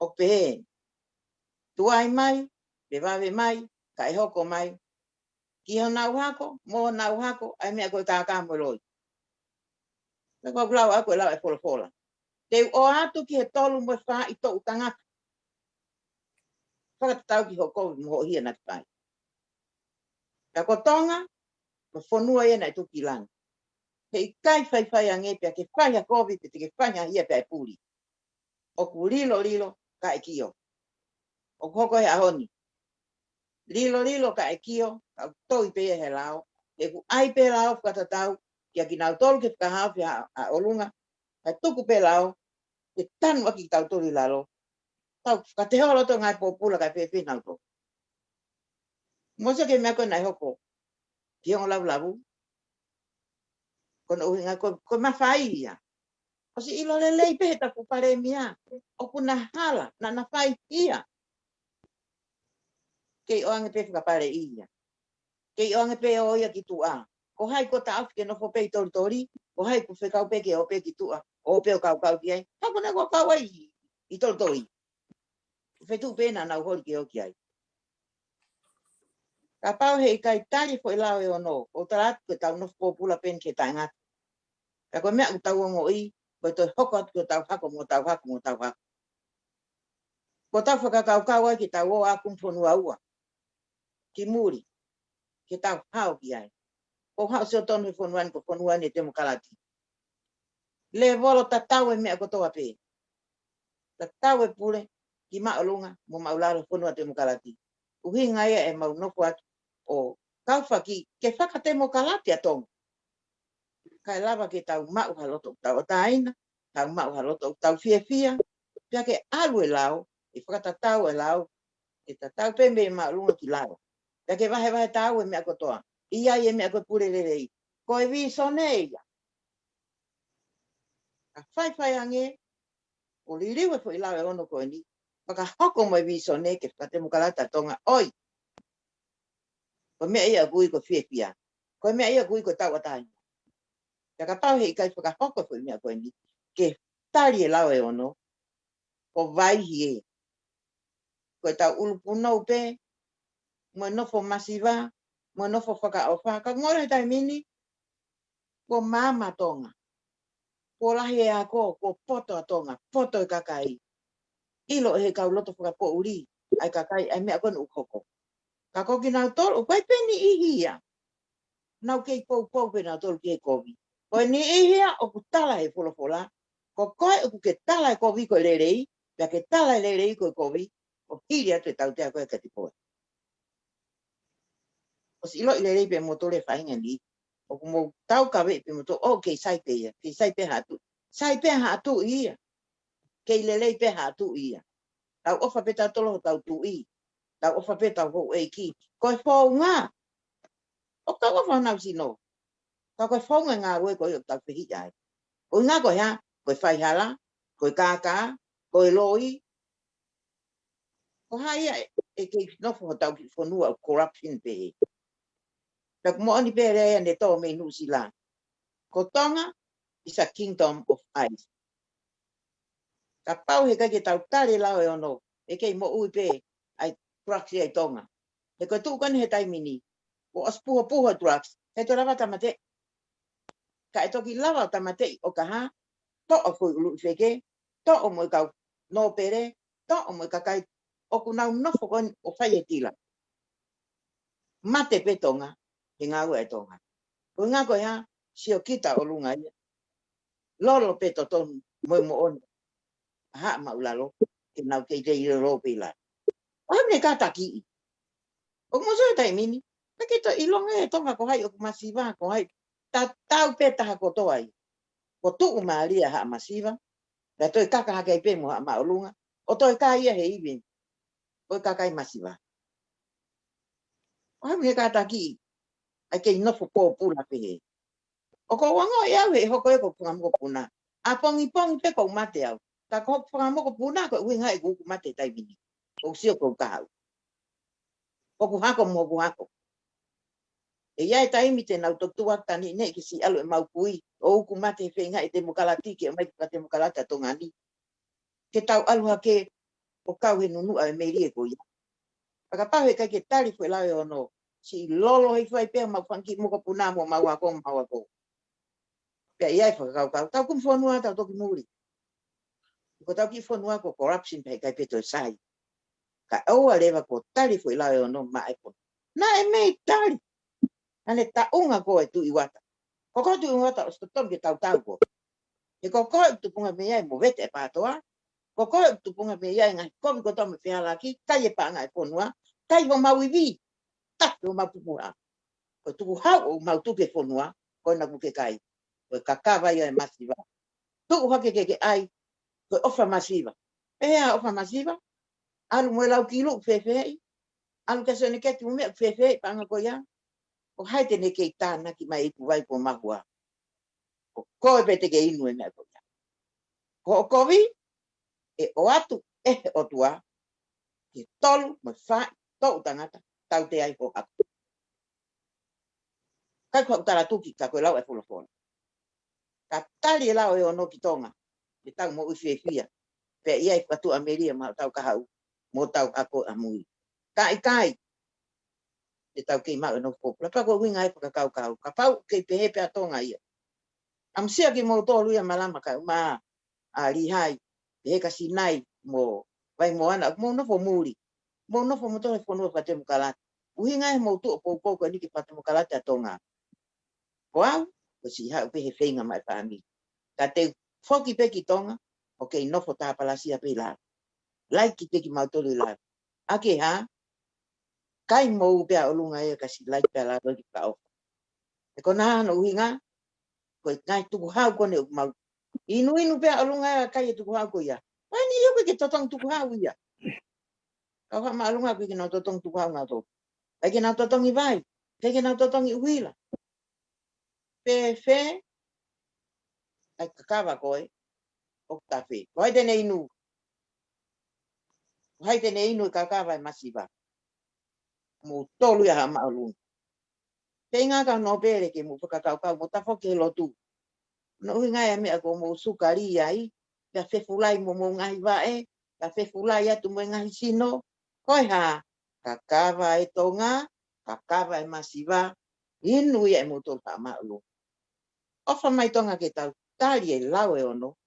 ʻOku pehē eni. Tuai mai, pe vave mai, ka ʻe hoko mai. Ki honau hako, mo honau hako, ʻa e meʻa ko e kākā mo e loi. Ka ko e lau ʻa e, ko e lau ʻa e folofola. Te u ʻoatu ki he tolu mo e fā ʻi toʻu tangata. Fakatatau ki hoʻo kovi mo hoʻo hia naʻa ke fai. Ka ko Tonga, ko e fonua ia naʻe tuku ki langi. He ʻikai faifai ange pea ke fai ha kovi, pe te ke fai ha hia pea ʻe puli. ʻOku lilolilo kae kio. ʻOku hoko he ʻaho ni. Lilolilo kae kio, ka ʻoku toi pē ia he lao. He ʻoku ʻai pē lao fakatatau, kia kinautolu ke fakahaofi ʻa, ʻa ʻolunga. Kae tuku pē lao, ke tanu ʻaki kitautolu ʻi lalo. Tau fakateholo atu ngaahi pōpula kae fēfē nautolu. Mou sio ki he meʻa ko ē naʻe hoko. Ki he ongo lavulavu. Ko hono ʻuhinga ko, ko e mafai ia. ʻOsi ʻilo lelei pē he taku Palēmia. ʻOku na hala, naʻa na fai ia. Kei ʻoange pē fakapale ia. Kei ʻoange pē ʻo ia ki tuʻa. Ko hai kuo taʻofi ke nofo pē ʻi Tolitoli, ko hai kuo fekau pē ke ō pē ki tuʻa, ō pē ʻo kaukau ki ai. Ka ko ena kuo kau ai ʻi Tolitoli. Fetuʻu pē naʻa nau holi ke ō ki ai. Kapau he ʻikai tali foʻi lao ʻe ono, ʻoku ou tala atu ke tau nofo pōpula pē eni ki he taʻengata. Ka ko e meʻa ʻoku tau ongoʻi, ko e toe hoko atu ke tau hako, mo tau hako, mo tau hako. Ko ʻetau fakakaukau ai ke tau ō ʻa e kumi fonua ua ki muli, ke tau hao ki ai. ʻOku ou haʻu ʻo sio tonu he fonua ni ko e fonua ni ʻo e temokalati. Lēvolo tatau e meʻa kotoa pē. Tatau e pule ki māʻolunga mo māʻulalo, fonua temokalati. ʻUhinga ia ʻemau nofo atu ʻo kau faki ke fakatemokalati ʻa Tonga. Kae lava ke tau maʻu ha loto ʻoku tauʻatāina, tau maʻu ha loto ʻoku tau fiefia, pea ke ʻalu e lao, ʻe fakatatau e lao, ʻe tatau pē mei māʻolunga ki lalo. Pea ke vahevahe tau e meʻa kotoa. ʻI ai e meʻa ko e pule lelei. Ko e vīsone ia. Ka faifai ange, ʻo liliu e foʻi lao ʻe ono ko eni, fakahoko mo e vīsone ke fakatemokalati ʻa Tonga. ʻOi. Ko e meʻa ia ʻoku ui ko e fiefia. Ko e meʻa ia ʻoku ui ko e tauʻatāina. Pea kapau he ʻikai fakahoko e foʻi meʻa ko eni, ke tali e lao ʻe ono, ko e vaihi ē. Ko ʻetau ʻulu punou pē, mo e nofo masiva, mo e nofo fakaʻofa. Ka ʻoku ngalo he taimi ni, kuo maama Tonga. Kuo lahi e ako, kuo poto ʻa Tonga, poto e kakai. ʻIlo ʻe he kau loto fakapoʻuli ʻa e kakai ʻa e meʻa ko eni ʻoku hoko. Ka ko kinautolu, ʻoku ʻi ai pē niʻihi ia. Nau kei poupou pē nautolu ki he kovi. Ko e niʻihi ia ʻoku tala he folofola. Ko koe ʻoku ke tala e kovi ko e lelei, pea ke tala e lelei ko e kovi, ʻo hili atu e tautea ko ē kiate koe. ʻOsi ʻiloʻi lelei pē ʻe moutolu e faʻahinga ni. ʻOku mou taukaveʻi pē moutolu, ʻoku kei sai pē ia, kei sai pē haʻa tuʻi. Sai pē haʻa tuʻi ia. Kei lelei pē haʻa tuʻi ia. Tau ʻofa pē tautolu hotau tuʻi. Tau ʻofa pē hotau houʻeiki. Ko e founga. ʻOku tau ʻofa honau sino. Ka ko e founga e ngāue ko ia ʻoku tau fehiʻa ai. Ko e ʻuhinga ko e hā, ko e faihala, ko e kākā, ko e loi. Ko hai ia ʻe, ʻe kei nofo hotau kiʻi fonua ʻoku corruption pē. Pea ʻoku moʻoni pē lea ia ne tō mei Nuʻusila. Ko Tonga is a kingdom of ice. Kapau he ʻikai ke tau tali e lao ʻe ono, ʻe kei moʻui pē ʻa e drugs ia ʻi Tonga. He ko e tuʻu ko eni he taimi ni, ʻoku ʻosi puhopuho e drugs, he ʻikai toe lava tāmateʻi. Ka ʻe toki lava ʻo tāmateʻi ʻo ka hā, toʻo foʻi ʻuluʻi feke, toʻo mo e kau nōpele, toʻo mo e kakai ʻoku nau nofo ko eni ʻo fai e tila. Mate pē Tonga, he ngāue ʻa e Tonga. Ko e ʻuhinga ko e hā, siokita ʻolunga ia. Lolo pē totonu mo e moʻoni ʻa haʻa māʻulalo, ke nau kei lei lolo pē ʻi lalo. ʻOku ne kātakiʻi. ʻOku mou sio he taimi ni, ʻikai ke toe ʻilonga e Tonga ko hai ʻoku masiva, ko hai. Tatau pē taha kotoa ia. Ko e tuʻumālie ʻa haʻa masiva, pea toe kaka hake ai pē mo haʻa māʻolunga, ʻo toe kai ia he ivi ʻo e kakai masiva. ʻOku ne kātakiʻi ʻa e kei nofo pōpula pehē. ʻOku ou ongoʻi au he hoko ia ko e fanga mokopuna. ʻApongipongi pē ʻoku ou mate au. Ka ko hoku fanga mokopuna ko e ʻuhinga ia ʻeku uku mate he taimi ni. ʻOku ou sio ko e kahaʻu. ʻOku hako mo ʻoku hako. ʻE ʻi ai e taimi te nau toki tuʻu atu ʻa e niʻihi ke siʻi ʻalu ʻemau kui ʻo uku mate he feinga e temokalati ke ʻomai fakatemokalati ʻa Tonga ni. Ke tau ʻalu hake ʻo kau he nunuʻa e melie ko ia. Pea kapau he ʻikai ke tali foʻi lao ʻe ono, siʻi lolo hifo ai pē homau fanga kiʻi mokopuna mo homau ako, homau ako. Pea ʻi ai e fakakaukau, tau kumi fonua, tau toki muli. Ko hotau kiʻi fonua ko e corruption pea ʻikai pē toe sai. Ka ʻoua leva kuo tali foʻi lao ʻe ono maʻa e fonua. Naʻe mei tali. Naʻa ne taʻunga ko e Tuʻi Uata. Ko koe Tuʻi Uata ʻosi totonu ke tautau koe. He ko koe ʻoku tupunga mei ai e movete e PATOA. Ko koe ʻoku tupunga mei ai e ngaahi kovi kotoa mo e fehālaaki, kai e paʻanga e fonua, kai homau ivi, tahi homau pupuha. Ko e tukuhau ʻoku mau tuku e fonua, ko ena ʻoku ke kai. Ko e kakava ia e masiva. Tuʻu hake ke ke ʻai, ko e ʻofa masiva. Pehē ʻa e ʻofa masiva, ʻalu mo e lau kilu ʻoku fēfeeʻi, ʻalu ke sio ʻene keti mo e meʻa ʻoku fēfeeʻi paʻanga ko ia, ko hai te ne kei tānaki mai e ipu vai kuo mahua. Ko koe pē te ke inu e meʻa ko ia. Ko hoʻo kovi, ʻe ʻoatu ʻe he ʻOtua ki he tolu mo e fā toʻu tangata, tautea ai ho hako. ʻikai ko haʻu tala tuki ka ko e lau ʻa e folofola. Ka tali e lao ʻe ono ki Tonga, ʻe tau moʻui fiefia. Pea ʻi ai e fakatuʻamelie maʻa hotau kahaʻu, mo hotau ako ʻamui. Ka ʻikai, ʻe tau kei maʻu e nofo pōpula. Pea ko e ʻuhinga e fakakaukau. Kapau ʻoku kei pehē pē ʻa Tonga ia. ʻAmusia kimoutolu ia Malama kae ʻumaʻā ʻa Lihai, pehē kia Sinai mo Vaimoana, ʻoku mou nofo muli. Mou nofo moutolu he fonua fakatemokalati. ʻUhinga ia hoʻomou tuʻu ʻo poupou ko eni ki he fakatemokalati ʻa Tonga. Ko au, ko e siʻi haʻu pē he feinga maʻa e fāmili. Ka te u foki pē ki Tonga, ʻo kei nofo tāpalasia pē ʻi lalo. Laiki pē kimautolu ʻi lalo. ʻA ke hā, kai mou pē ʻa ʻolunga ia ka siʻi laiki pē ʻa lalo ki he fakaʻofa. He ko hono ʻuhinga, ko e ngaahi tukuhau ko eni ʻoku mau inuinu pē ʻa ʻolunga ia kai e tukuhau ko ia. Ko eni ʻoku ʻikai ke totongi tukuhau ia. Kau haʻa māʻolunga ʻoku ʻikai ke nau totongi tukuhau nautolu. ʻIkai ke nau totongi vai, ʻikai ke nau totongi ʻuhila. Fēfē, ʻa e kakava ko ē, ʻoku tafe. Ko hai te ne inu? Ko hai te ne inu e kakava e masiva? Moutolu ia haʻa māʻolunga. Feinga kau nōpele ke mou fakakaukau, mou tafoki he lotu. Ko hono ʻuhinga ia e meʻa ko ē mou sukali ai, pea fefulai mo homou ngaahi vaʻe, pea fefulai atu mo e ngaahi sino. Ko e hā, kakava e Tonga, kakava e masiva, inu ia ʻe moutolu haʻa māʻolunga. ʻOfa mai Tonga ke tau tali e lao ʻe ono,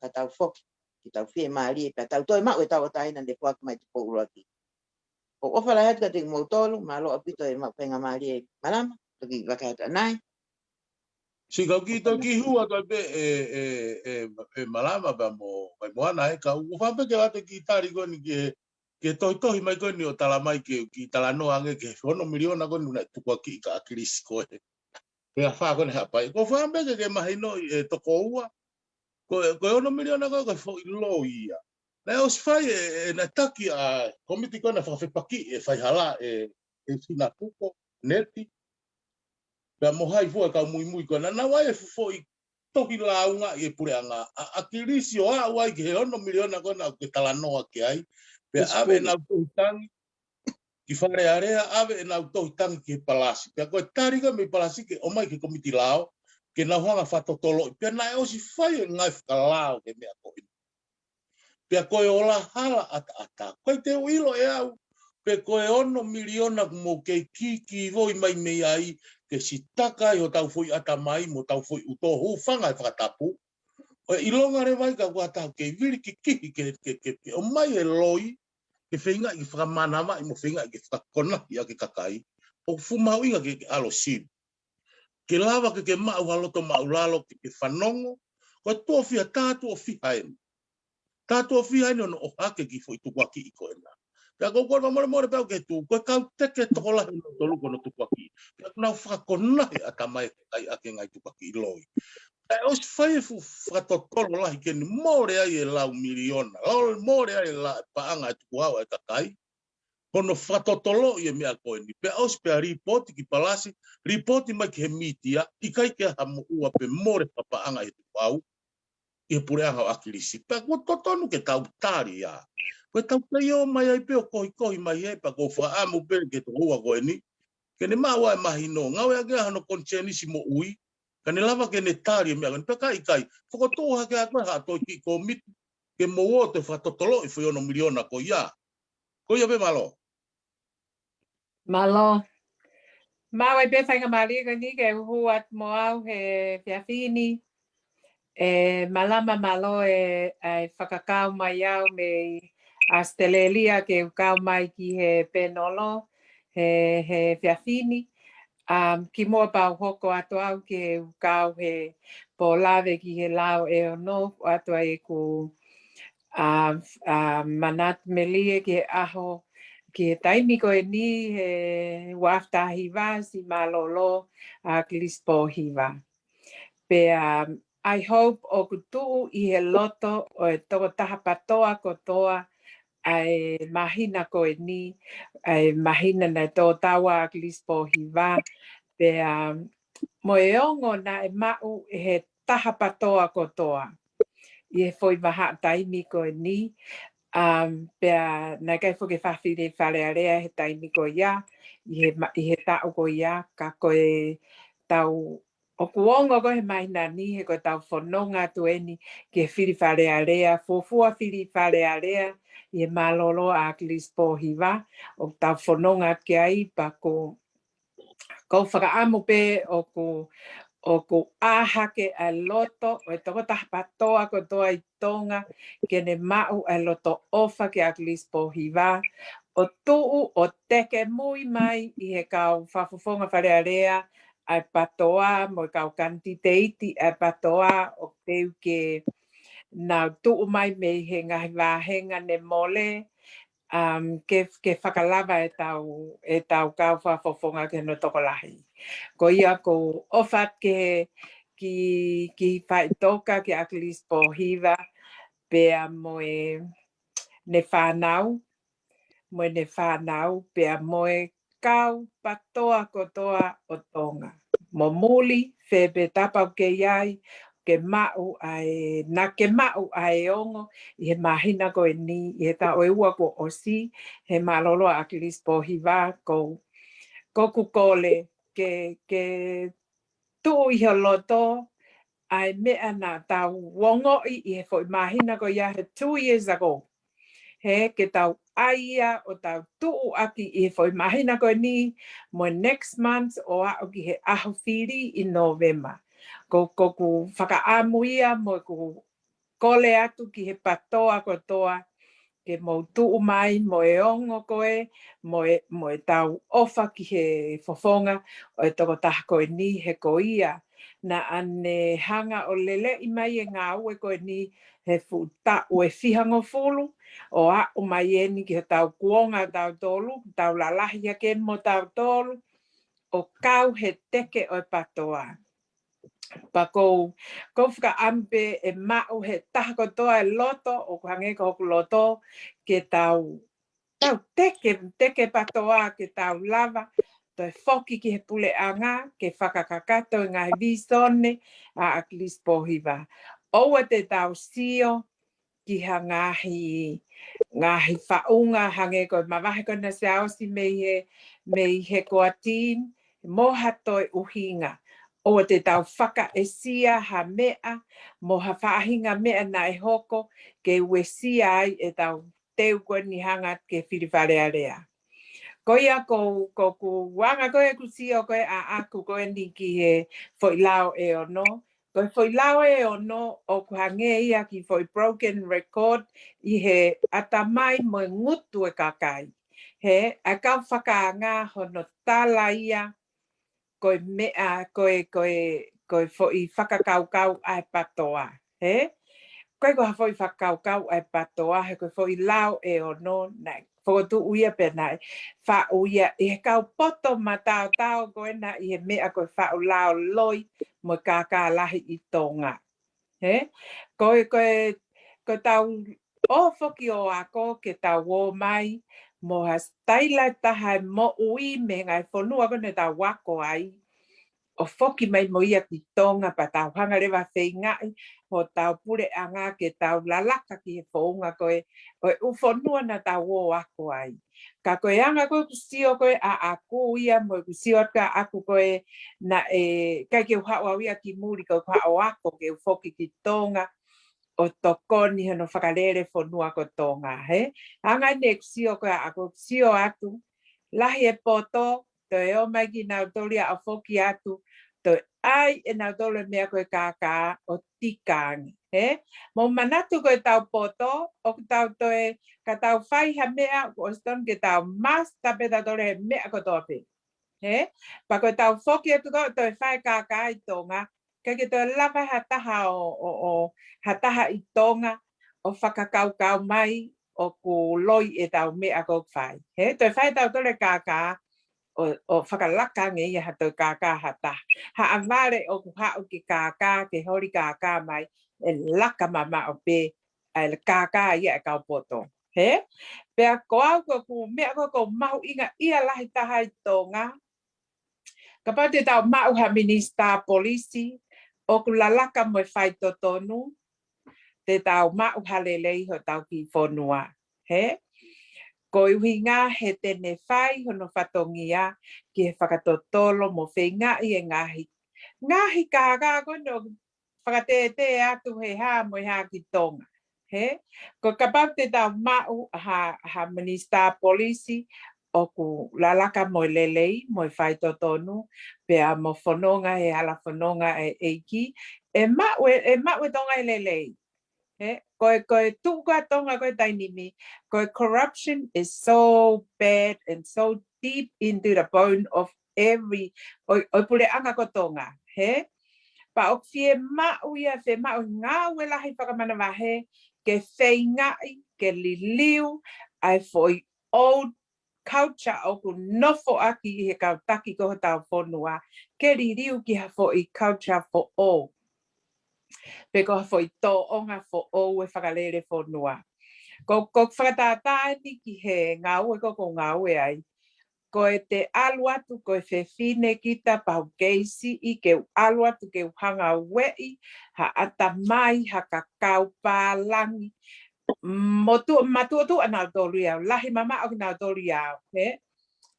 ka tau foki, ke tau fiemālie, pea tau toe maʻu e tauʻatāina ne foaki mai ʻe Tupou ʻUluaki. ʻOku ou ʻofa lahi atu kiate kimoutolu, mālō ʻaupito e maʻu faingamālie Malama, toki vakai atu ʻanai. Siʻi kau kiʻi toki hū atu ai pē ʻe, ʻe, ʻe, ʻe Malama pea mo Vaimoana ē, ka ʻoku ou fakaʻamu pē ke ʻoatu e kiʻi tali ko eni ki he, ki he tohitohi mai ko eni ʻo tala mai ke, kiʻi talanoa ange ki he ono miliona ko eni naʻe tukuakiʻi kia ʻAkilisi ko ē. Pea fā ko eni Haʻapai. ʻOku ou fakaʻamu pē ke, ke mahinoʻi ʻe toko ua. Ko e, ko e ono miliona ko ē, ko e foʻi loi ia. Naʻe ʻosi fai ʻe, ʻe, naʻe taki ʻa e komiti ko ē naʻe fakafepakiʻi e faihala ʻe, ʻe Sina Tuko, Neti. Pea mo hai fua e kau muimui ko ē. Naʻa nau ʻai e foʻi tohi lāunga ʻi he puleʻanga. ʻA, ʻAkilisi ʻo aʻu ai ki he ono miliona ko ē naʻa ke talanoa ki ai. Pea ʻave ʻenau tohi tangi ki Fale Alea, ʻave ʻenau tohi tangi ki he palasi. Pea ko e tali ko ē mei palasi ke ʻomai ki he komiti lao, ke nau hanga fakatotoloʻi. Pea naʻe ʻosi fai e ngaahi fakalao ki he meʻa ko eni. Pea ko e ola hala ʻataʻatā. ʻIkai te u ʻilo ʻe au, pe ko e ono miliona ʻoku mou kei kīkīvoi mai mei ai, ke sitaka ai hotau foʻi ʻatamai mo hotau foʻi ʻuto, hūfanga he fakatapu. ʻO e ʻilonga leva ia ka ʻoku ʻatā ke vili kikihi ke, ke, ke, ke ʻomai e loi, ke feingaʻi ke fakamanavaʻi mo feingaʻi ke fakakonahi ʻaki e kakai. ʻOku fuʻu mahuʻinga ke, ke ʻalu ʻo sivi. Ke lava ke, ke maʻu ha loto māʻulalo ke, ke fanongo. Ko e tuʻo fiha, tā tuʻo fiha eni. Tā tuʻo fiha eni hono ʻohake e kiʻi foʻi tukuakiʻi ko ena. Pea ʻoku ou kole fakamolemole pē au ke tuʻu, ko e kau teke tokolahi hono tolu ko hono tukuakiʻi. Pea ʻoku nau fakakonahi e ʻatamai e kakai ʻaki e ngaahi tukuakiʻi loi. Pea ʻosi fai e fuʻu fakatotolo lahi ke ne mole ai e lau miliona. Lau mole ai e la paʻanga e tukuhau e kakai. Ko hono fakatotoloʻi e meʻa ko eni. Pea ʻosi pea lipooti ki palasi, lipooti mai ki he mītia, ʻikai ke ʻi ai ha moʻua pe mole ha paʻanga ʻi he tukuhau, ʻi he puleʻanga ʻo ʻAkilisi. Pea ʻoku totonu ke tau tali ia. Ko e tau kei ō mai ai pē ʻo kohikohi mai he, pea ʻoku ou fakaʻamu pē ki he tokoua ko eni. Ke ne maʻu ʻa e mahino, ngāueʻaki ʻa hono konisēnisi moʻui, ka ne lava ke ne tali e meʻa ko eni, pea ka ʻikai, fokotuʻu hake atu ha toe kiʻi komiti, ke mou ō ʻo fakatotoloʻi e foʻi ono miliona ko ia. Ko ia pē, mālō. Mālō. Maʻu ai pē faingamālie ko eni ke u hū atu mo au he efiafi ni. ʻE Malama, mālō e, e fakakau mai au mei ʻAositelēlia ke u kau mai ki he pēnolo he, he efiafi ni. Um, kimuʻa pea u hoko atu au ke u kau he pōlave ki he lao ʻe ono, ʻoatu ai ʻeku, um, um, manatu melie ki he ʻaho, ki he taimi ko eni he ua afe taha hiva, siʻi mālōlō ʻa ʻAkilisi Pōhiva. Pea, um, I hope ʻoku tuʻu ʻi he loto ʻo e tokotaha PATOA kotoa ʻa e māhina ko eni, ʻa e māhina naʻe tō taua ai ʻAkilisi Pōhiva, pea, um, mo e ongo naʻe maʻu ʻe he taha PATOA kotoa ʻi he foʻi vahaʻa taimi ko eni, um, pea naʻe ʻikai foki ke fafili ʻi Fale Alea he taimi ko ia, ʻi he ma-, ʻi he taʻu ko ia, ka ko e tau ʻoku ongo ko ē he māhina ni he ko ʻetau fononga atu eni ki he fili Fale Alea, fuofua fili Fale Alea ʻi he mālōlō ʻa ʻAkilisi Pōhiva, ʻoku tau fononga atu ki ai pea ko, ko e fakaʻamu pē ʻoku, ʻoku ʻā hake ʻa e loto ʻo e tokotaha PATOA kotoa ʻi Tonga ke ne maʻu ʻa e loto ʻofa ki ʻAkilisi Pōhiva, ʻo tuʻu ʻo teke mui mai ʻi he kau fakafofonga Fale Alea, ʻa e PATOA mo e kau kanititeiti ʻa e PATOA ʻoku teu ke nau tuʻu mai mei he ngaahi vāhenga ne mole, um, ke, ke fakalava ʻetau, ʻetau kau fakafofonga ki hono tokolahi. Ko ia ʻoku ou ʻofa atu ki he, ki, ki Faʻitoka, ki ʻAkilisi Pōhiva, pea mo ʻene fānau, mo ʻene fānau, pea mo e kau PATOA kotoa ʻo Tonga. Mo muli, fē pē tapa ʻoku ke ʻi ai, ke maʻu ʻa e, naʻa ke maʻu ʻa e ongo ʻi he māhina ko eni, ʻi he taʻu ʻe ua kuo ʻosi, he mālōlō ʻa ʻAkilisi Pōhiva, ko, ʻoku ou kole ke, ke tuʻu ʻi ho loto ʻa e meʻa naʻa tau ongoʻi ʻi he foʻi māhina ko ia he two years ago. He ke tau ʻai ia ʻo tau tuʻu ʻaki ʻi he foʻi māhina ko eni mo e next month ʻo aʻu ki he ʻaho fili ʻi Nōvema. Ko, ʻoku ou fakaʻamu ia mo ʻeku kole atu ki he PATOA kotoa, ke mou tuʻu mai mo e ongo ko ē, mo e, mo ʻetau ʻofa ki he fofonga ʻo e tokotaha ko eni he ko ia naʻa ne hanga ʻo leleʻi mai e ngāue ko eni he fuʻu taʻu ʻe fihangofulu, ʻo aʻu mai eni ki hotau kuonga ʻo tautolu, tau lalahi hake mo tautolu, ʻo kau he teke ʻo e PATOA. Pea ʻoku ou, ʻoku ou fakaʻamu pē ʻe maʻu he taha kotoa e loto, ʻoku hangē ko hoku loto, ke tau, tau teke, teke PATOA ke tau lava, toe foki ki he puleʻanga, ke fakakakato e ngaahi visone ʻa ʻAkilisi Pōhiva. ʻOua te tau sio ki ha ngaahi, ngaahi faʻunga hangē ko e mavahe ko ena Siaosi mei he, mei he koatīni, mo ha toe ʻuhinga. ʻOua te tau fakaʻesia ha meʻa, mo ha faʻahinga meʻa naʻe hoko, ke uesia ai ʻetau teu ko eni hanga ki he fili Fale Alea. Ko ia ʻoku, ʻoku ou anga ko ē ʻeku sio ko ē ʻaʻaku ko eni ki he foʻi lao ʻe ono, ko e foʻi lao ʻe ono ʻoku hangē ia ki he foʻi broken record ʻi he ʻatamai mo e ngutu e kakai. He, ʻa e kau fakaanga hono tala ia, ko e meʻa, ko e, ko e, ko e foʻi fakakaukau ʻa e PATOA. He? ʻIkai ko ha foʻi fakakaukau ʻa e PATOA, he ko e foʻi lao ʻe ono naʻe fokotuʻu ia pea naʻe faʻu ia ʻe he kau poto mataotao ko ena ʻi he meʻa ko e faʻu lao loi mo e kākā lahi ʻi Tonga. He? Ko e, ko e, ko ʻetau ō foki ʻo ako ke tau ō mai mo ha sitaila ʻe taha e moʻui mei he ngaahi fonua ko ena ʻoku tau ako ai, ʻo foki mai mo ia ki Tonga pea tau hanga leva ʻo feingaʻi hotau puleʻanga ke tau lalaka ki he founga ko ē ʻo e ʻū fonua naʻa tau ō ako ai. Ka ko e anga ko ē ʻeku sio ko ē ʻaʻaku ia mo ʻeku sio atu ʻaʻaku ko ē naʻe, ʻikai ke u haʻu au ia ki muli, ko ʻeku haʻu ʻo ako ke u foki ki Tonga ʻo tokoni hono fakalele fonua ko Tonga, he? Anga eni ʻeku sio ko ē ʻaʻaku, ʻeku sio atu, lahi e poto, toe ō mai kinautolu ia ʻo foki atu, toe ʻai ʻe nautolu e meʻa ko e kākā ʻo tika ange, he? Mou manatu ko ʻetau poto, ʻoku tau toe, ka tau fai ha meʻa, ʻoku ʻosi tonu ke tau master pē tautolu he meʻa kotoa pē. He? Pea ko ʻetau foki atu ko ē ʻo toe fai e kākā ʻi Tonga, ʻikai ke toe lava ha taha ʻo, ʻo, ʻo, ha taha ʻi Tonga ʻo fakakaukau mai ʻoku loi ʻetau meʻa ʻoku fai. He? Toe fai tautolu e kākā ʻo, ʻo fakalaka ange ia ha toe kākā ha taha. Haʻavale ʻoku haʻu ke kākā, ke holi kākā mai, ʻe laka mamaʻo pē ʻa e kākā ia ʻa e kau poto. He? Pea ko au ko ʻeku meʻa ko ē ʻoku ou mahuʻingaʻia lahi taha ʻi Tonga, kapau te tau maʻu ha minisitā polisi ʻoku lalaka mo e faitotonu, te tau maʻu ha lelei hotau kiʻi fonua. He? Ko e ʻuhinga he te ne fai hono fatongia ki he fakatotolo mo feingaʻi e ngaahi ngaahi kākā ko ē ʻoku fakatētē atu he hā mo e hā ki Tonga. He? Ko e kapau te tau maʻu ha, ha minisitā polisi ʻoku lalaka mo e lelei, mo e faitotonu, pea mo fononga he hala fononga ʻa e ʻEiki, ʻe maʻu e, ʻe maʻu e Tonga e lelei. He? Ko e, ko e tuʻu ko ē ʻa Tonga ko e taimi ni, ko e corruption is so bad and so deep into the bone of every, ʻo, ʻo e puleʻanga ko Tonga. He? Pea ʻoku fiemaʻu ia, fiemaʻu ngāue lahi fakamanavahē, ke feingaʻi, ke liliu ʻa e foʻi old culture ʻoku nofo ʻaki ʻi he kau taki ko ē hotau fonua, ke liliu ki ha foʻi culture foʻou. Pe ko ha foʻi tōʻonga foʻou e fakalele fonua. Ko, ko e fakatātā eni ki he ngāue ko ē ʻoku ou ngāue ai. Ko e te ʻalu atu ko e fefine kita pau kei siʻi ke u ʻalu atu ke u hanga ʻo ueʻi ha ʻatamai, ha kakau pālangi. Motu, matuʻotuʻa nautolu ia, lahi mamaʻo kinautolu ia, he?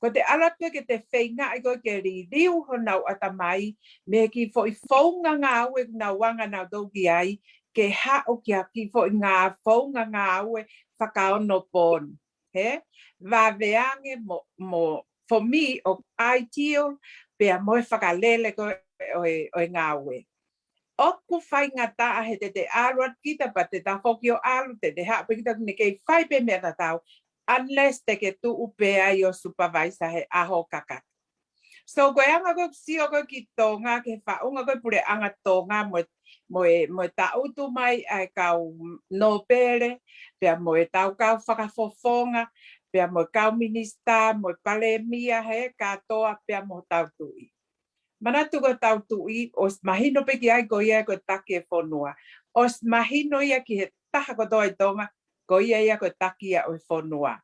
Ko e te ʻalu atu ke te feingaʻi ko ē ke liliu honau ʻatamai, mei he kiʻi foʻi founga ngāue ʻoku nau anga nautolu ki ai, ke haʻu ki ha kiʻi foʻi ngā founga ngāue fakaonopooni. He? Vave ange mo, mo, for me, ʻoku ideal, pea mo e fakalele ko ē ʻo e, ʻo e ngāue. ʻOku faingataʻa he te te ʻalu atu kita pea te ta foki ʻo ʻalu, te te haʻu pē kita, ne kei fai pē meʻa tatau, unless te ke tuʻu pē ai ʻo supervisor he ʻaho kakato. So, ko e anga ko ē ʻoku sio ko ē ki Tonga, ki he faʻunga ko ē puleʻanga Tonga, mo e, mo e, mo e taʻutu mai ʻa e kau nōpele, pea mo e tau kau fakafofonga, pea mo e kau minisitā, mo e palēmia, he kātoa, pea mo hotau tuʻi. Manatu ko hotau tuʻi, ʻosi mahino pē ki ai ko ia ko e taki e fonua. ʻOsi mahino ia ki he taha kotoa ʻi Tonga, ko ia ia ko e taki ia ʻo e fonua.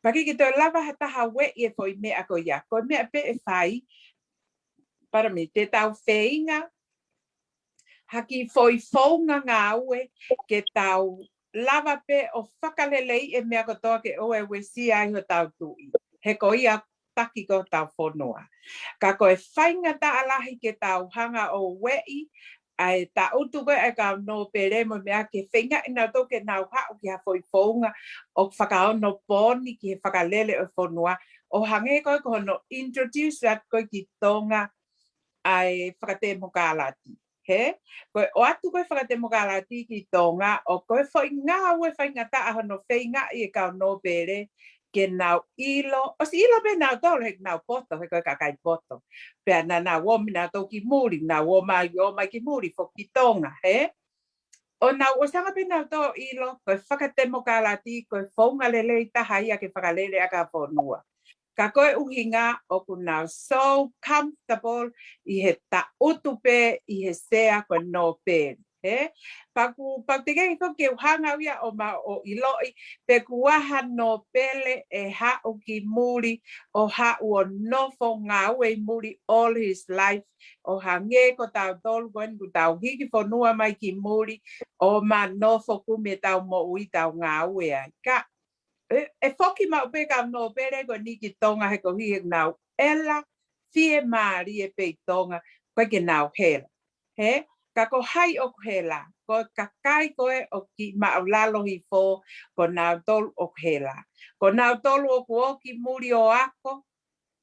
Pea ʻikai ke toe lava ha taha ueʻi e foʻi meʻa ko ia. Ko e meʻa pē ʻe fai, pardon me, te tau feinga ha kiʻi foʻi founga ngāue ke tau lava pē ʻo fakaleleiʻi e meʻa kotoa ke ʻoua ʻe uesia ai hotau tuʻi. He ko ia taki ko ē hotau fonua. Ka ko e faingataʻa lahi ke tau hanga ʻo ueʻi ʻa e taʻutu ko ē ʻa e kau nōpele mo e meʻa, ke feingaʻi nautolu ke nau haʻu ki ha foʻi founga ʻoku fakaonopooni ki he fakalele ʻo e fonua, ʻo hangē ko ē ko hono introduce atu ko ē ki Tonga ʻa e fakatemokalati. He? Ko e ʻoatu ko ē fakatemokalati ki Tonga, ʻo ko e foʻi ngāue faingataʻa hono feingaʻi e kau nōpele ke nau ʻilo, ʻosi ʻilo pē nautolu he nau poto, he ko e kakai poto. Pea naʻa nau ō mai nautolu ki muli, nau ō mai, ō mai ki muli, foki ki Tonga, he? ʻO nau ʻosi hanga pē nautolu ʻo ʻilo, ko e fakatemokalati, ko e founga lelei taha ia ke fakalele ʻaki ha fonua. Ka ko e ʻuhinga ʻoku nau so comfortable ʻi he taʻutu pē ʻi he sea ko e nōpele. He? Pea ʻoku, pea ʻoku teʻeki ai foki ke u hanga au ia ʻo ma ʻo ʻiloʻi pe ko e hā ha nōpele ʻe haʻu ki muli ʻo haʻu ʻo nofo ngāue ʻi muli all his life, ʻo hangē ko tautolu ko eni kuo tau hiki fonua mai ki muli ʻo ma nofo kumi ʻetau moʻui, tau ngāue ai. Ka ʻe, ʻe foki maʻu pē kau nōpele ko eni ki Tonga he koeʻuhi he nau ʻela fiemālie pē ʻi Tonga, ʻikai ke nau hela. He? Ka ko hai ʻoku hela? Ko e kakai ko ē ʻoku kiʻi māʻulalo hifo, ko nautolu ʻoku hela. Ko nautolu ʻoku ō ki muli ʻo ako,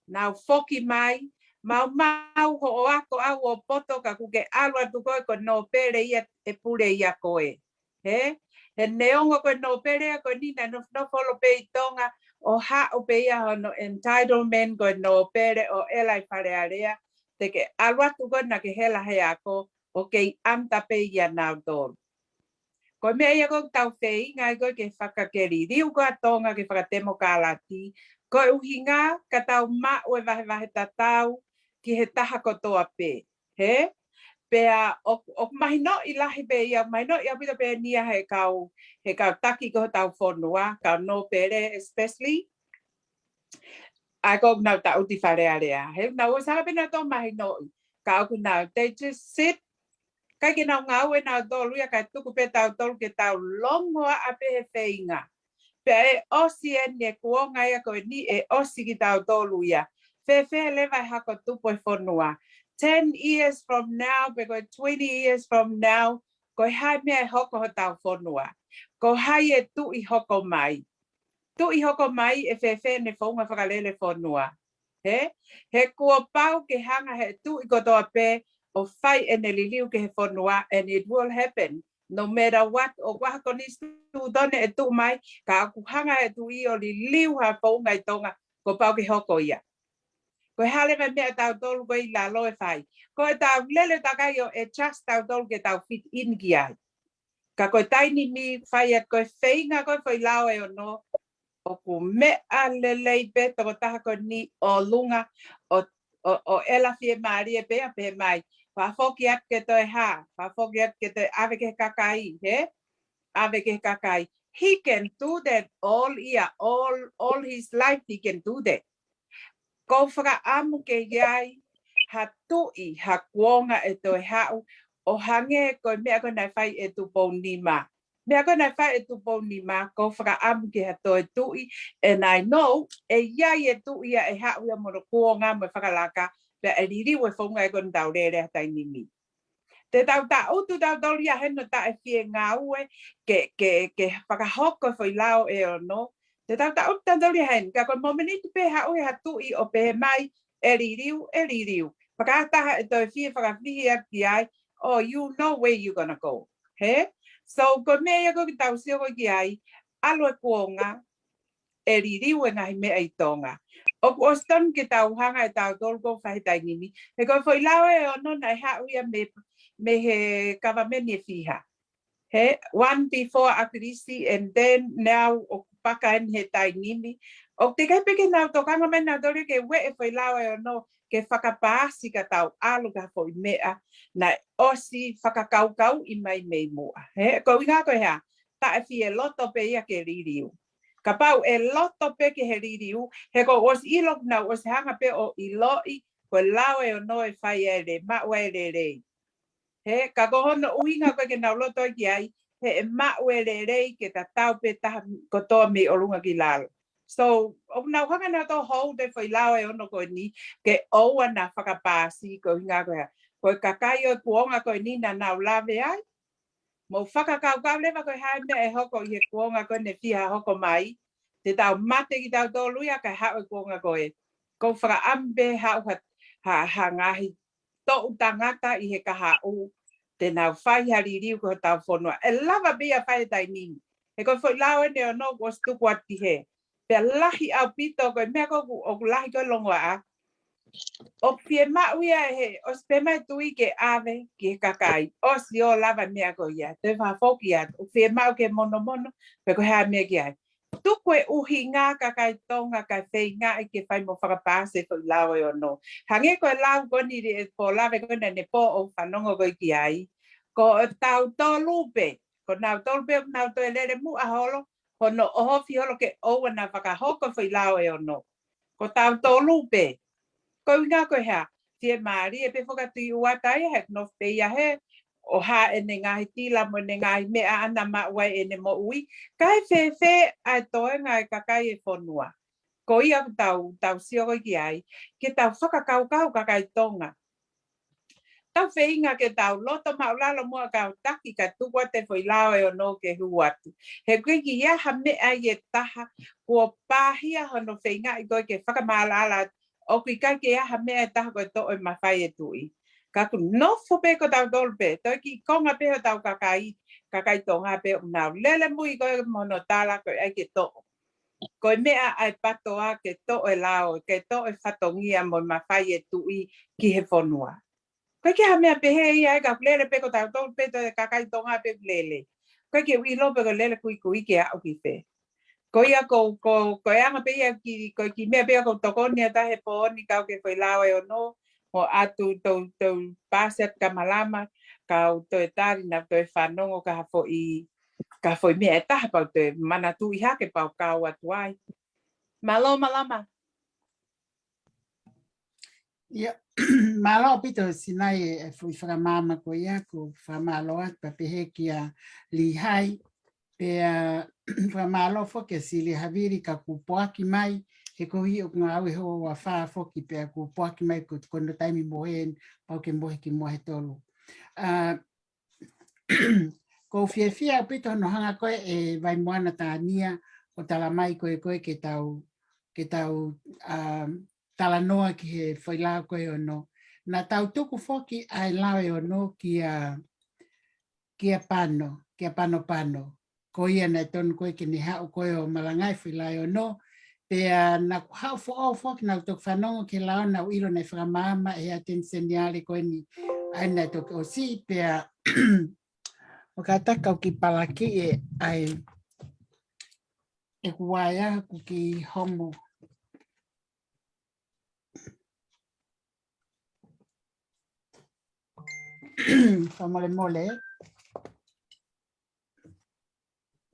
nau foki mai, maumau hoʻo ako ʻau ʻo poto ka kuo ke ʻalu atu koe ko e nōpele ia ʻe pule ia koe. He? He neongo ko e nōpele ia ko eni naʻe nofonofo holo pē ʻi Tonga ʻo haʻu pē ia hono entitlement ko e nōpele ʻo ʻela ʻi Fale Alea, te ke ʻalu atu koe naʻa ke hela he ako ʻo kei ʻanta pē ia nautolu. Ko e meʻa ia ko ē ʻoku tau feinga ai ko ē ke fakakeliliu ko ē ʻa Tonga ke fakatemokalati, ko e ʻuhinga ka tau maʻu e vahevahe tatau ki he taha kotoa pē. He? Pea ʻoku, ʻoku mahinoʻi lahi pē ia, mahinoʻi ʻaupito pē eni ia he kau, he kau taki ko ē hotau fonua, kau nōpele especially, ʻa ē ko ē ʻoku nau taʻutu ʻi Fale Alea. He ʻoku nau ʻosi hanga pē nautolu ʻo mahinoʻi. Ka ʻoku nau, they just sit, ʻikai ke nau ngāue nautolu ia kae tuku pē tautolu ke tau longoaʻa pē he feinga. Pea ʻe ʻosi eni e kuonga ia ko eni ʻe ʻosi kitautolu ia. Fēfē leva e hako tupu e fonua? ten years from now, pe ko e twenty years from now, ko e hā e meʻa ʻe hoko hotau fonua? Ko hai e tuʻi hoko mai? Tuʻi hoko mai ʻe fēfē ʻene founga fakalele fonua? He? He kuo pau ke hanga he tuʻi kotoa pē ʻo fai ʻene liliu ki he fonua, and it will happen. No matter what, ʻoku ʻi ai ha konisitūtone ʻe tuʻu mai, ka ʻoku hanga he tuʻi ʻo liliu ha founga ʻi Tonga, kuo pau ke hoko ia. Ko e hā leva e meʻa ʻa tautolu ko ē ʻi lalo ʻe fai? Ko ʻetau lele takai ʻo adjust tautolu ke tau fit in ki ai. Ka ko e taimi ni fai atu ko e feinga ko ē foʻi lao ʻe ono, ʻoku meʻa lelei pē tokotaha ko eni ʻo lunga ʻo, ʻo, ʻo ʻela fiemālie pē ia pē mai. Fakafoki atu ke toe hā, fakafoki atu ke toe ʻave ki he kakai, he? ʻAve ki he kakai. He can do that all year, all, all his life he can do that. Ko e fakaʻamu ke ʻi ai ha tuʻi, ha kuonga ʻe toe haʻu, ʻo hangē ko e meʻa ko ē naʻe fai ʻe Tupou Nima. Meʻa ko ē naʻe fai ʻe Tupou Nima, ko e fakaʻamu ke ha toe tuʻi, and I know, ʻe ʻi ai e tuʻi ia ʻe haʻu ia mo hono kuonga mo e fakalaka, pea ʻe liliu e founga ʻe ko eni ʻoku tau lele ai he taimi ni. Te tau taʻutu tautolu ia heni ʻo taʻe fie ngāue ke, ke, ke fakahoko e foʻi lao ʻe ono. Te tau taʻutu tautolu ia heni, ka ko e momeniti pē haʻu ia ha tuʻi ʻo pehē mai, ʻe liliu, ʻe liliu. Fakataha ʻe toe fie fakafihi atu ki ai, oh, you know where you gonna go. He? So, ko e meʻa ia ko ē ke tau sio ko ē ki ai, ʻalu e kuonga, ʻe liliu e ngaahi meʻa ʻi Tonga. ʻOku ʻosi tonu ke tau hanga ʻe tautolu ko ē ʻo fai he taimi ni. He ko e foʻi lao ʻe ono naʻe haʻu ia mei, mei he kavameni ʻe fiha. He, one before ʻAkilisi, and then now ʻoku paka eni he taimi ni. ʻOku teʻeki ai pē ke nau tokanga mai nautolu ke ueʻi e foʻi lao ʻe ono ke fakapaasi ka tau ʻalu ki ha foʻi meʻa naʻe ʻosi fakakaukauʻi mai mei muʻa. He, ko e ʻuhinga ko e hā, taʻe fie loto pē ia ke liliu. Kapau ʻe loto pē ki he liliu, he kuo ʻosi ʻilo, nau ʻosi hanga pē ʻo ʻiloʻi, ko e lao ʻe ono ʻe fai ai e lē, maʻu ai e lelei. He, ka ko hono ʻuhinga ko ē ke nau loto ki ai, he ʻe maʻu e lelei ke tatau pē taha kotoa mei ʻolunga ki lalo. So, ʻoku nau hanga nautolu ʻo hold e foʻi lao ʻe ono ko eni, ke ʻoua naʻa fakapaasi ko e ʻuhinga ko e hā. Ko e kakai ʻo e kuonga ko eni naʻa nau lave ai, mou fakakaukau leva ko e hā e meʻa ʻe hoko ʻi he kuonga ko eni ʻe fiha hoko mai. Te tau mate kitautolu ia kae haʻu e kuonga ko ē. Ko e fakaʻamu pē haʻu ha, ha, ha ngaahi toʻu tangata ʻi he kahaʻu, te nau fai ha liliu ki hotau fonua. ʻE lava pē ia fai he taimi ni. He ko e foʻi lao eni ʻe ono kuo ʻosi tuku atu ki hē. Pea lahi ʻaupito ko e meʻa ko ē ʻoku, ʻoku lahi ko e longoaʻa. ʻOku fiemaʻu ia he, ʻosi pē mai tuʻi ke ʻave ki he kakai. ʻOsi ʻo lava meʻa ko ia. Toe fakafoki atu. ʻOku fiemaʻu ke monomono, pe ko e hā meʻa ki ai. Tuku e ʻuhinga kakai Tonga kae feingaʻi ke fai mo fakapaasi e foʻi lao ʻe ono. Hangē ko e lau ko eni ʻe pō lave ko eni ʻanepō ʻoku fanongo ko ē ki ai. Ko tautolu pē, ko nautolu pē, nau toe lele muʻa holo, hono ʻohofi holo ke ʻoua naʻa fakahoko e foʻi lao ʻe ono. Ko tautolu pē. Ko e ʻuhinga ko e hā, fiemālie pē fakatuʻi ʻuata ia he nofo pē ia he, ʻo hā ʻene ngaahi tila mo ʻene ngaahi meʻa ʻana maʻu ai ʻene moʻui. Kae fēfē ʻa e toenga e kakai e fonua. Ko ia ʻoku tau, tau sio ko ē ki ai, ke tau fakakaukau kakai Tonga. Tau feinga ke tau loto maʻulalo muʻa kau taki ka tuku atu e foʻi lao ʻe ono ke hū atu. He ʻoku ʻikai ke ʻi ai ha meʻa ʻe taha, kuo pāhia hono feingaʻi ko ē ke fakamaʻalaʻala atu, ʻoku ʻikai ke ʻi ai ha meʻa ʻe taha ko e toʻo e mafai e tuʻi. Ka ʻoku nofo pē ko tautolu pē, toe kiʻi konga pē hotau kakai, kakai Tonga pē ʻoku nau lele muʻa ko ē mo hono tala ko e ʻai ke toʻo. Ko e meʻa ʻa e PTOA ke toʻo e lao, ke toʻo e fatongia mo e mafai e tuʻi ki he fonua. ʻOku ʻikai ke ʻi ai ha meʻa pehē ia ʻe ka ʻoku lele pē ko tautolu pē toe kakai Tonga pē ʻoku lele. ʻOku ʻikai ke u ʻilo pe ko e lele kuikui ke aʻu ki fē. Ko ia ko, ko, ko e anga pē ia ki, ko e kiʻi meʻa pē ia ʻoku ou tokoni atu ai he pō ni kau ki he foʻi lao ʻe ono, mo ʻatu tou, tou paasi atu ka malama, kau toe tali naʻa toe fanongo ki ha foʻi, ki ha foʻi meʻa ʻe taha pau toe manatuʻi hake pau kau atu ai. Mālō, Malama. ʻIa, mālō ʻaupito Sinai e, e foʻi fakamaama ko ia, ʻoku ou fakamālō atu pea pehē kia Lihai, pea fakamālō foki kia Sili Havili ka kuo poaki mai, he koeʻuhi ʻoku ngāue houa ua fā foki pea kuo poaki mai ko, ko hono taimi mohe eni, pau ke mohe ki muʻa he tolu. ʻA, ʻoku ou fiefia ʻaupito hono hanga ko ē ʻe Vaimoana Tania ʻo tala mai ko ē ko ē ke tau, ke tau, ʻa, talanoa ki he foʻi lao ko ē ʻe ono. Naʻa tau tuku foki ʻa e lao ʻe ono kia, kia Pano, kia Panopano. Ko ia naʻe tonu ko ē ke ne haʻu ko ē ʻo malangaʻi e foʻi lao ʻe ono. Pea naʻa ku haʻu foʻou foki naʻa ku toki fanongo ki he lao naʻa ku ʻilo naʻe fakamaama ʻe he ʻAteni Seniale ko eni ʻa ia naʻe toki ʻosi. Pea ʻoku ou kātaki kau kiʻi palaki ʻe ʻai ʻeku uaea ʻoku kiʻi homo. Fakamolemole.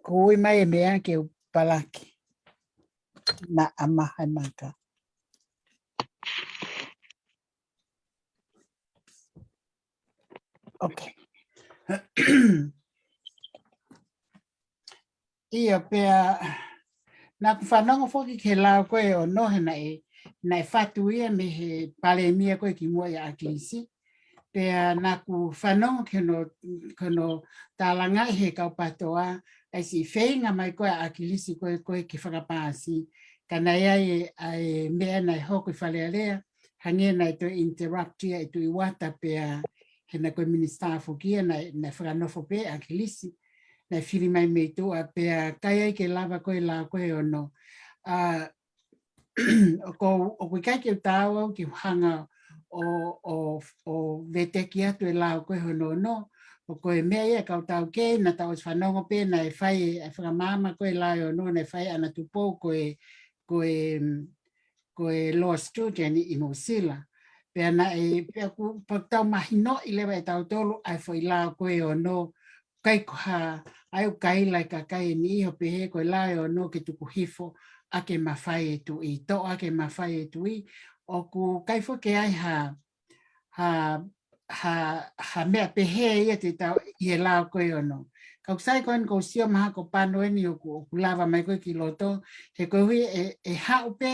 Ko e ui mai e meʻa ke u palaki. Naʻa maha e maka. Okay. ʻIo, pea naʻa ku fanongo foki ki he lao ko ē ʻe ono he naʻe, naʻe fatu ia mei he palēmia ko ē kimuʻa ʻia ʻAkilisi. Pea naʻa ku fanongo ki hono, ki hono tālangaʻi he kau PTOA ʻa e siʻi feinga mai ko ē ʻa ʻAkilisi ko ē, ko ē ke fakapaasi. Ka naʻe ʻi ai e, ʻa e meʻa naʻe hoko ʻi Fale Alea, hangē naʻe toe interrupt ia ʻe Tuʻi Uata pea he naʻe ko e minisitā foki ia naʻe, naʻe fakanofo pē ʻa ʻAkilisi. Naʻe fili mai mei tuʻa pea ʻikai ai ke lava ko ē lao ko ē ʻe ono. ʻA, ʻoku, ʻoku ʻikai ke u taau au ke u hanga ʻo, ʻo, ʻo veteki atu e lao ko ē hono ono. ʻOku ko e meʻa ia kau taukei naʻa tau ʻosi fanongo pē naʻe fai e, e fakamaama ko ē lao ʻe ono naʻe fai ʻe ʻAna Tupou ko e, ko e, ko e law student ʻi Nuʻusila. Pea naʻe, pea ʻoku, pea tau mahinoʻi leva ʻe tautolu ʻa e foʻi lao ko ē ʻe ono, ʻikai ko ha, ʻa ia ʻoku kaila e kakai ʻe niʻihi ʻo pehē ko e lao ʻe ono ke tuku hifo ʻaki e mafai e tuʻi, toʻo ʻaki e mafai e tuʻi, ʻoku ʻikai foki ke ʻi ai ha, ha, ha, ha meʻa pehē ia te tau ʻi he lao ko ē ʻe ono. Ka ʻoku sai ko eni ʻoku ou sio mahalo ko Pano eni ʻoku, ʻoku lava mai ko ē ki loto, he koeʻuhi ʻe, ʻe haʻu pē,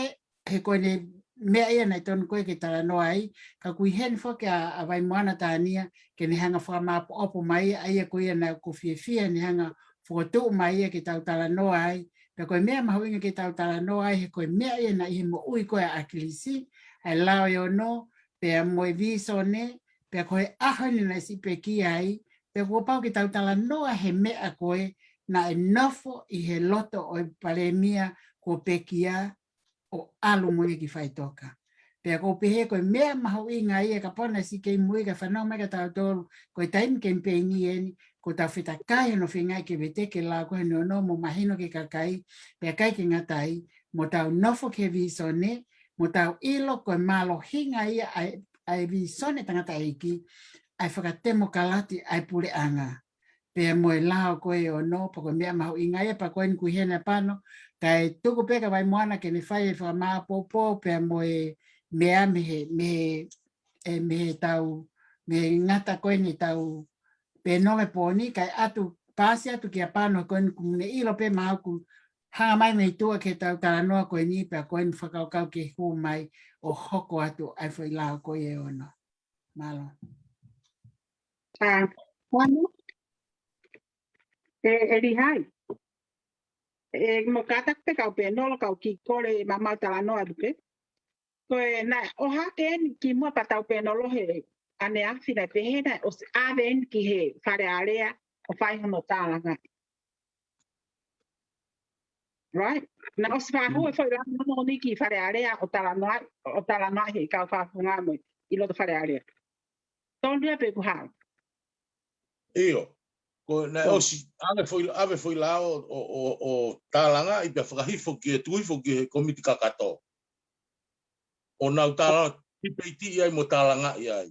he ko ʻene meʻa ia naʻe tonu ko ē ke talanoa ai, ka ʻoku ʻi heni foki ʻa, ʻa Vaimoana Tania, ke ne hanga fakamāʻopoʻopo mai, ʻa ia ko ia naʻa ku fiefia ne hanga fokotuʻu mai ia ke tau talanoa ai, pea ko e meʻa mahuʻinga ke tau talanoa ai, he ko e meʻa ia naʻe ʻi he moʻui ko ē ʻa ʻAkilisi, ʻa e lao ʻe ono, pea mo e vīsone, pea ko e ʻaho ni naʻe siʻi pekia ai, pea kuo pau ke tau talanoa he meʻa ko ē naʻe nofo ʻi he loto ʻo e palēmia kuo pekia ʻo ʻalu mo ia ki faʻitoka. Pea ʻoku ou pehē ko e meʻa mahuʻinga ia kapau naʻe siʻi kei muʻa ka fanongo mai kia tautolu, ko e taimi kemipeini eni, ko ʻetau fetakai hono feingaʻi ke veteki e lao ko ē hono ono mo mahino ki he kakai, pea ʻikai ke ngata ai, mo tau nofo ki he vīsone, mo tau ʻilo ko e mālohinga ia ʻa e, ʻa e vīsone tangataʻeiki, ʻa e fakatemokalati ʻa e puleʻanga. Pea mo e lao ko ē ʻe ono, pea ko e meʻa mahuʻinga ia, pea ko eni ʻoku ʻi heni ʻa Pano, kae tuku pē kia Vaimoana ke ne fai e fakamāʻopoʻopo, pea mo e meʻa mei he, mei he, ʻe, mei he tau, mei he ngata ko eni tau pēnolo he pō ni, kae ʻatu, paasi atu kia Pano ko eni ʻoku ne ʻilo pē mahalo ʻoku hanga mai mei tuʻa ke tau talanoa ko eni, pea ko eni fakakaukau ke hū mai ʻo hoko atu ʻa e foʻi lao ko ē ʻe ono. Mālō. ʻA, Pano? ʻE, ʻe Lihai. ʻE, mo kātaki pē kau pēnolo kau kiʻi kole maumau talanoa atu pē. Ko e naʻe ʻohake eni kimuʻa pea tau pēnolo he ʻaneafi naʻe pehē naʻe ʻosi ʻave eni ki he Fale Alea ʻo fai hono tālangaʻi. Right? Naʻe ʻosi fakahū e foʻi lao ʻe ono ni ki Fale Alea ʻo talanoa, ʻo talanoa he kau fakafofonga mo ʻi loto Fale Alea. Tonu ia pe ʻoku hao? ʻIo. Ko e naʻe ʻosi ʻave foʻi, ʻave foʻi lao ʻo, ʻo, ʻo tālangaʻi pea fakahifo ki he, tuku hifo ki he komiti kakato. ʻO nau tāla-, tipeitiʻi ai mo tālangaʻi ai.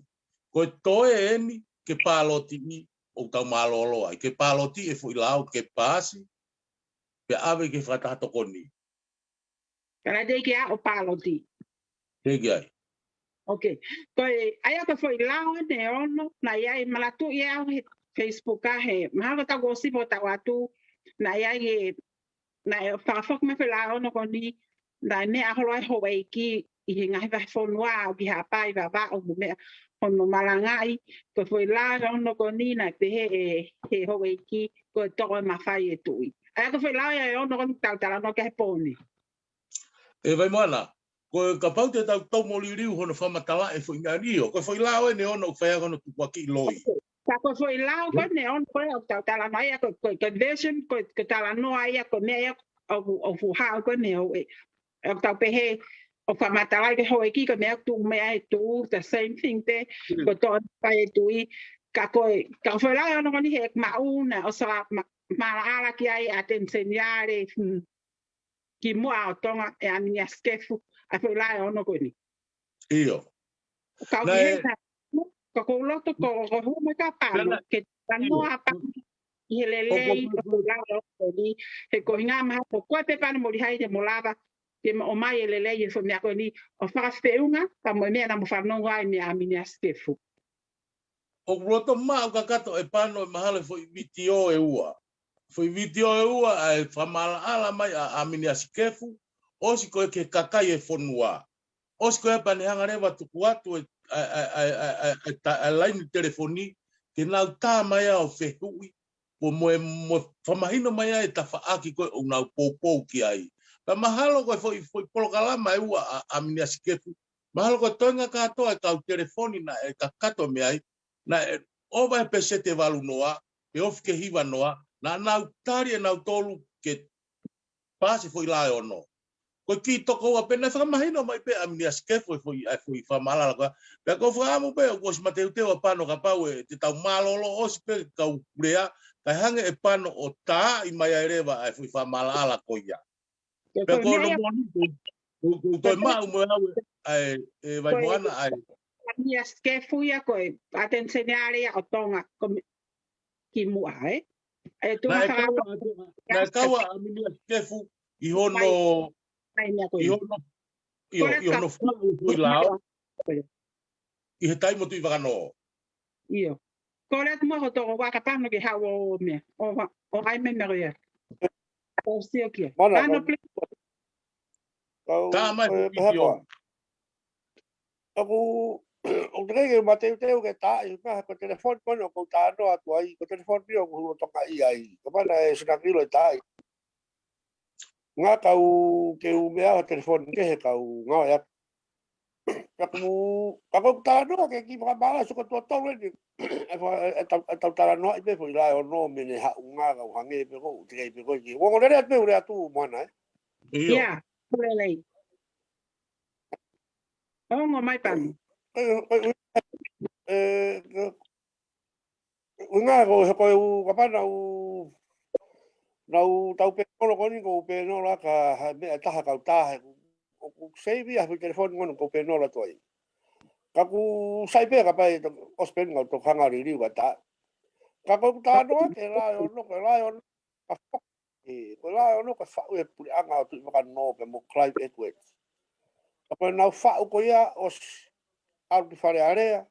Ko e toe eni ke pālotiʻi ʻoku tau mālōlō ai. Ke pālotiʻi e foʻi lao ke paasi, pea ʻave ki he fakataha tokoni. Ka naʻe teʻeki ai ʻo pāloti. Teʻeki ai. Okay. Ko e, ʻa ia ko e foʻi lao eni ʻe ono, naʻe ʻi ai manatuʻi ʻe au he Facebook ʻa he, mahalo ko e taʻu kuo ʻosi pē ʻo taʻu atu, naʻe ʻi ai e, naʻe fakafoki mai foʻi lao ʻe ono ko eni, naʻe meʻa holo ai houʻeiki ʻi he ngaahi vahefonua ʻo ki Haʻapai, Vavaʻu mo meʻa, hono malangaʻi, ko e foʻi lao ʻe ono ko eni naʻe pehē ʻe he houʻeiki ko e toko e mafai e tuʻi. ʻA ia ko e foʻi lao ia ʻe ono ko eni ʻoku tau talanoa ki ai he pō ni. ʻE Vaimoana, ko e kapau te tau tomuʻa liliu hono fakamatalaʻi e foʻi meʻa ni ʻo, ko e foʻi lao eni ʻe ono ʻoku fai ai hono tukuakiʻi loi. Ka ko e foʻi lao ko eni ʻe ono ko ē ʻoku tau talanoa ia, ko, ko, ko e version, ko, ko e talanoa ia, ko e meʻa ia ʻoku, ʻoku fuʻu haʻu ko eni ʻo e, ʻoku tau pehē, ʻoku fakamatalaʻi ki he houʻeiki ko e meʻa ʻoku tuʻu, meʻa ʻe tuʻu, the same thing pē, ko e toko e mafai e tuʻi, ka ko e, ka ko e foʻi lao ʻe ono ko eni he ʻoku maʻu na, ʻo sa ma-, maʻalaʻala ki ai ʻa ʻAteni Seniale, hmm, Kimuʻa ʻo Tonga ʻe ʻAminiasi Kefu, ʻa e foʻi lao ʻe ono ko eni. ʻIo. Ka ʻoku ʻi he sa-, ka ʻoku ou loto ko, ko e hū mai ka pano, ke talanoa pē ʻi he lelei ʻo e foʻi lao ʻe ono ko eni, he ko e ʻuhinga mahalo ko koe pē Pano Molihai te mo lava, ke mo ʻomai e lelei e foʻi meʻa ko eni, ʻo fakafeʻunga, ka mo e meʻa naʻa mo fanongo ai meia ʻAminiasi Kefu. ʻOku loto maʻu kakato ʻe Pano ʻe mahalo e foʻi vitiō ʻe ua. Foʻi vitiō ʻe ua ʻa e fakamaʻalaʻala mai ʻa ʻAminiasi Kefu, ʻosi ko ē ki he kakai e fonua. ʻOsi ko ē pea ne hanga leva tuku atu e, ʻa e, ʻa e, ʻa e, ʻa e, ʻa e, ʻa e ta-, ʻa e laine telefoni, ke nau tā mai ʻo fehuʻi, ko e mo e, mo e fakamahino mai ʻa e tafaʻaki ko ē ʻoku nau poupou ki ai. Pea mahalo ko e foʻi, foʻi polokalama ʻe ua ʻa, ʻAminiasi Kefu, mahalo ko e toenga kātoa e kau telefoni naʻe kakato mei ai, naʻe ʻova he peseti ʻe valu noa, pe ofi ki he hiva noa, naʻa nau tali ʻe nautolu ke paasi e foʻi lao ʻe ono. Ko e kiʻi tokoua pē naʻe fakamahino mai pē ʻe ʻAminiasi Kefu e foʻi, ʻa e foʻi fakamaʻalaʻala ko ia. Pea ʻoku ou fakaʻamu pē, ʻoku ʻosi mateuteu ʻa Pano kapau ʻe, te tau mālōlō ʻosi pē kau lea, kae hanga ʻe Pano ʻo taaʻi mai ai leva ʻa e foʻi fakamaʻalaʻala ko ia. Pea ko e meʻa ia, ʻoku ou toe maʻu mo au ʻa e, ʻe Vaimoana ʻa e. ʻAminiasi Kefu ia ko e ʻAteni Seniale ia ʻo Tonga, ko e Kimuʻa, ē? ʻE, naʻe kau ʻa, naʻe kau ʻa ʻAminiasi Kefu ʻi hono, ʻi hono, ʻio, ʻi hono faʻu e foʻi lao ʻi he taimi ʻo Tuʻivakanō. ʻIo. Kole atu muʻa ho tokoua ka Pano ke haʻu ʻo meʻa. ʻO, ʻo ʻai mai meʻa ko ia. ʻO sio kia. Mana, Pano, please. Kau, tā mai e, ko e pehē vitiō. ʻOku, ʻoku teʻeki ke mateuteu ke taaʻi, ka ko e telefoni ko eni ʻoku ou talanoa atu ai, ko e telefoni ʻoku ou tokangaʻi ai. Ko e mana e sinakilo e taaʻi. Ngā kau ke u meʻa ʻo telefoni ke he kau ngā ea. Ka ku, ka ʻoku ou talanoa ke kiʻi fakamaʻalaʻala, so ko e tuʻo tolu eni. ʻE fa-, ʻe, ʻe tau, ʻe tau talanoa ʻi pē foʻi lao ʻe ono mei he haʻu ngā kau hangē pē ko e, teʻeki ai pē ko e kiʻi. Ua ko lele atu pē ule atu Moana, ē? ʻIo. ʻIa, ko lele. Ongo mai Pano. Ko e, ko e, e, ko e, ʻuhinga ko e, ko e ʻū kapau naʻa ku, naʻa ku tau pēnolo ko eni, ko u pēnolo ʻa ka ha meʻa ʻe taha kau tahe, ʻoku, ʻoku save ʻa e foʻi telefoni ko eni ʻoku ou pēnolo atu ai. Ka ku sai pē kapau ʻe to-, ʻosi pē eni ngau toki hanga liliu ka tā. Ka ko e talanoa ki he lao ʻe ono, ko e lao ʻe ono, ka fo-, ʻE, ko e lao ʻe ono ko e faʻu ʻe he puleʻanga ʻo Tuʻivakanō pea mo Clive Edwards. Ka ko ʻenau faʻu ko ia ʻosi ʻalu ki Fale Alea,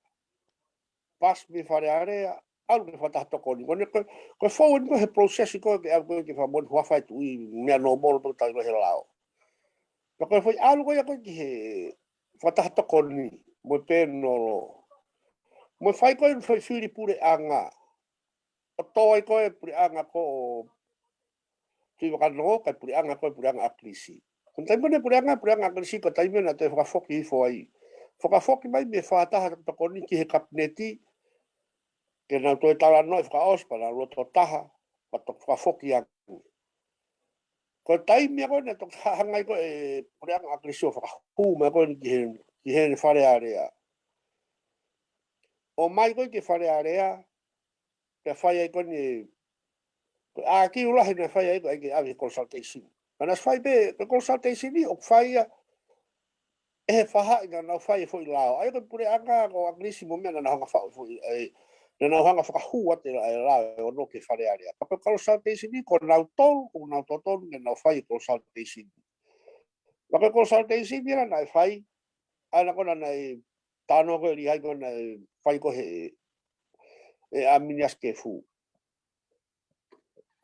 paasi mei Fale Alea, ʻalu ki he fakataha tokoni. Ko eni ko e, ko e fou eni ko e he process ko ē ke ʻalu ko ē ke fakamoʻoni huafa e tuʻi, meʻa nōmolo pē ʻoku tau ʻilo he lao. Ka ko e foʻi ʻalu ko ia ko ē ki he fakataha tokoni, mo e pēnolo. Mo e fai ko ē foʻi fili puleʻanga. ʻO tō ai ko ē puleʻanga ko ē ʻo Tuʻivakanō, kae puleʻanga ko ē puleʻanga ʻAkilisi. Ko e taimi ko eni puleʻanga, puleʻanga ʻAkilisi ko e taimi naʻe toe fakafoki hifo ai. Fakafoki mai mei he fakataha tokoni ki he kapineti, ke nau toe talanoa ʻi fakaʻosi, pea nau loto taha, pea toki fakafoki ange. Ko e taimi ko ē naʻe toki ha-, hanga ai ko ē puleʻanga ʻAkilisi ʻo fakahū mai ko eni ki he, ki he Fale Alea. ʻO mai ko ē ki Fale Alea, pea fai ai ko eni, ko e ʻākiu lahi naʻe fai ai ko e ʻai ke ʻave consultation. Ka naʻe fai pē, ko e consultation ni ʻoku fai ia ʻe he faʻahi naʻa nau fai e foʻi lao. ʻA ia ko e puleʻanga ko ʻAkilisi mo meʻa naʻa nau hanga faʻu foʻi, ʻa ia, naʻa nau hanga fakahū atu e lao ʻe ono ki Fale Alea. Ka ko e consultation ni ko nautolu, ko nautolu naʻa nau fai e consultation. Ka ko e consultation ni naʻe fai, ʻa ia ko ena naʻe talanoa ko ē Lihai ko ē naʻe fai ko ē ʻe ʻAminiasi Kefu.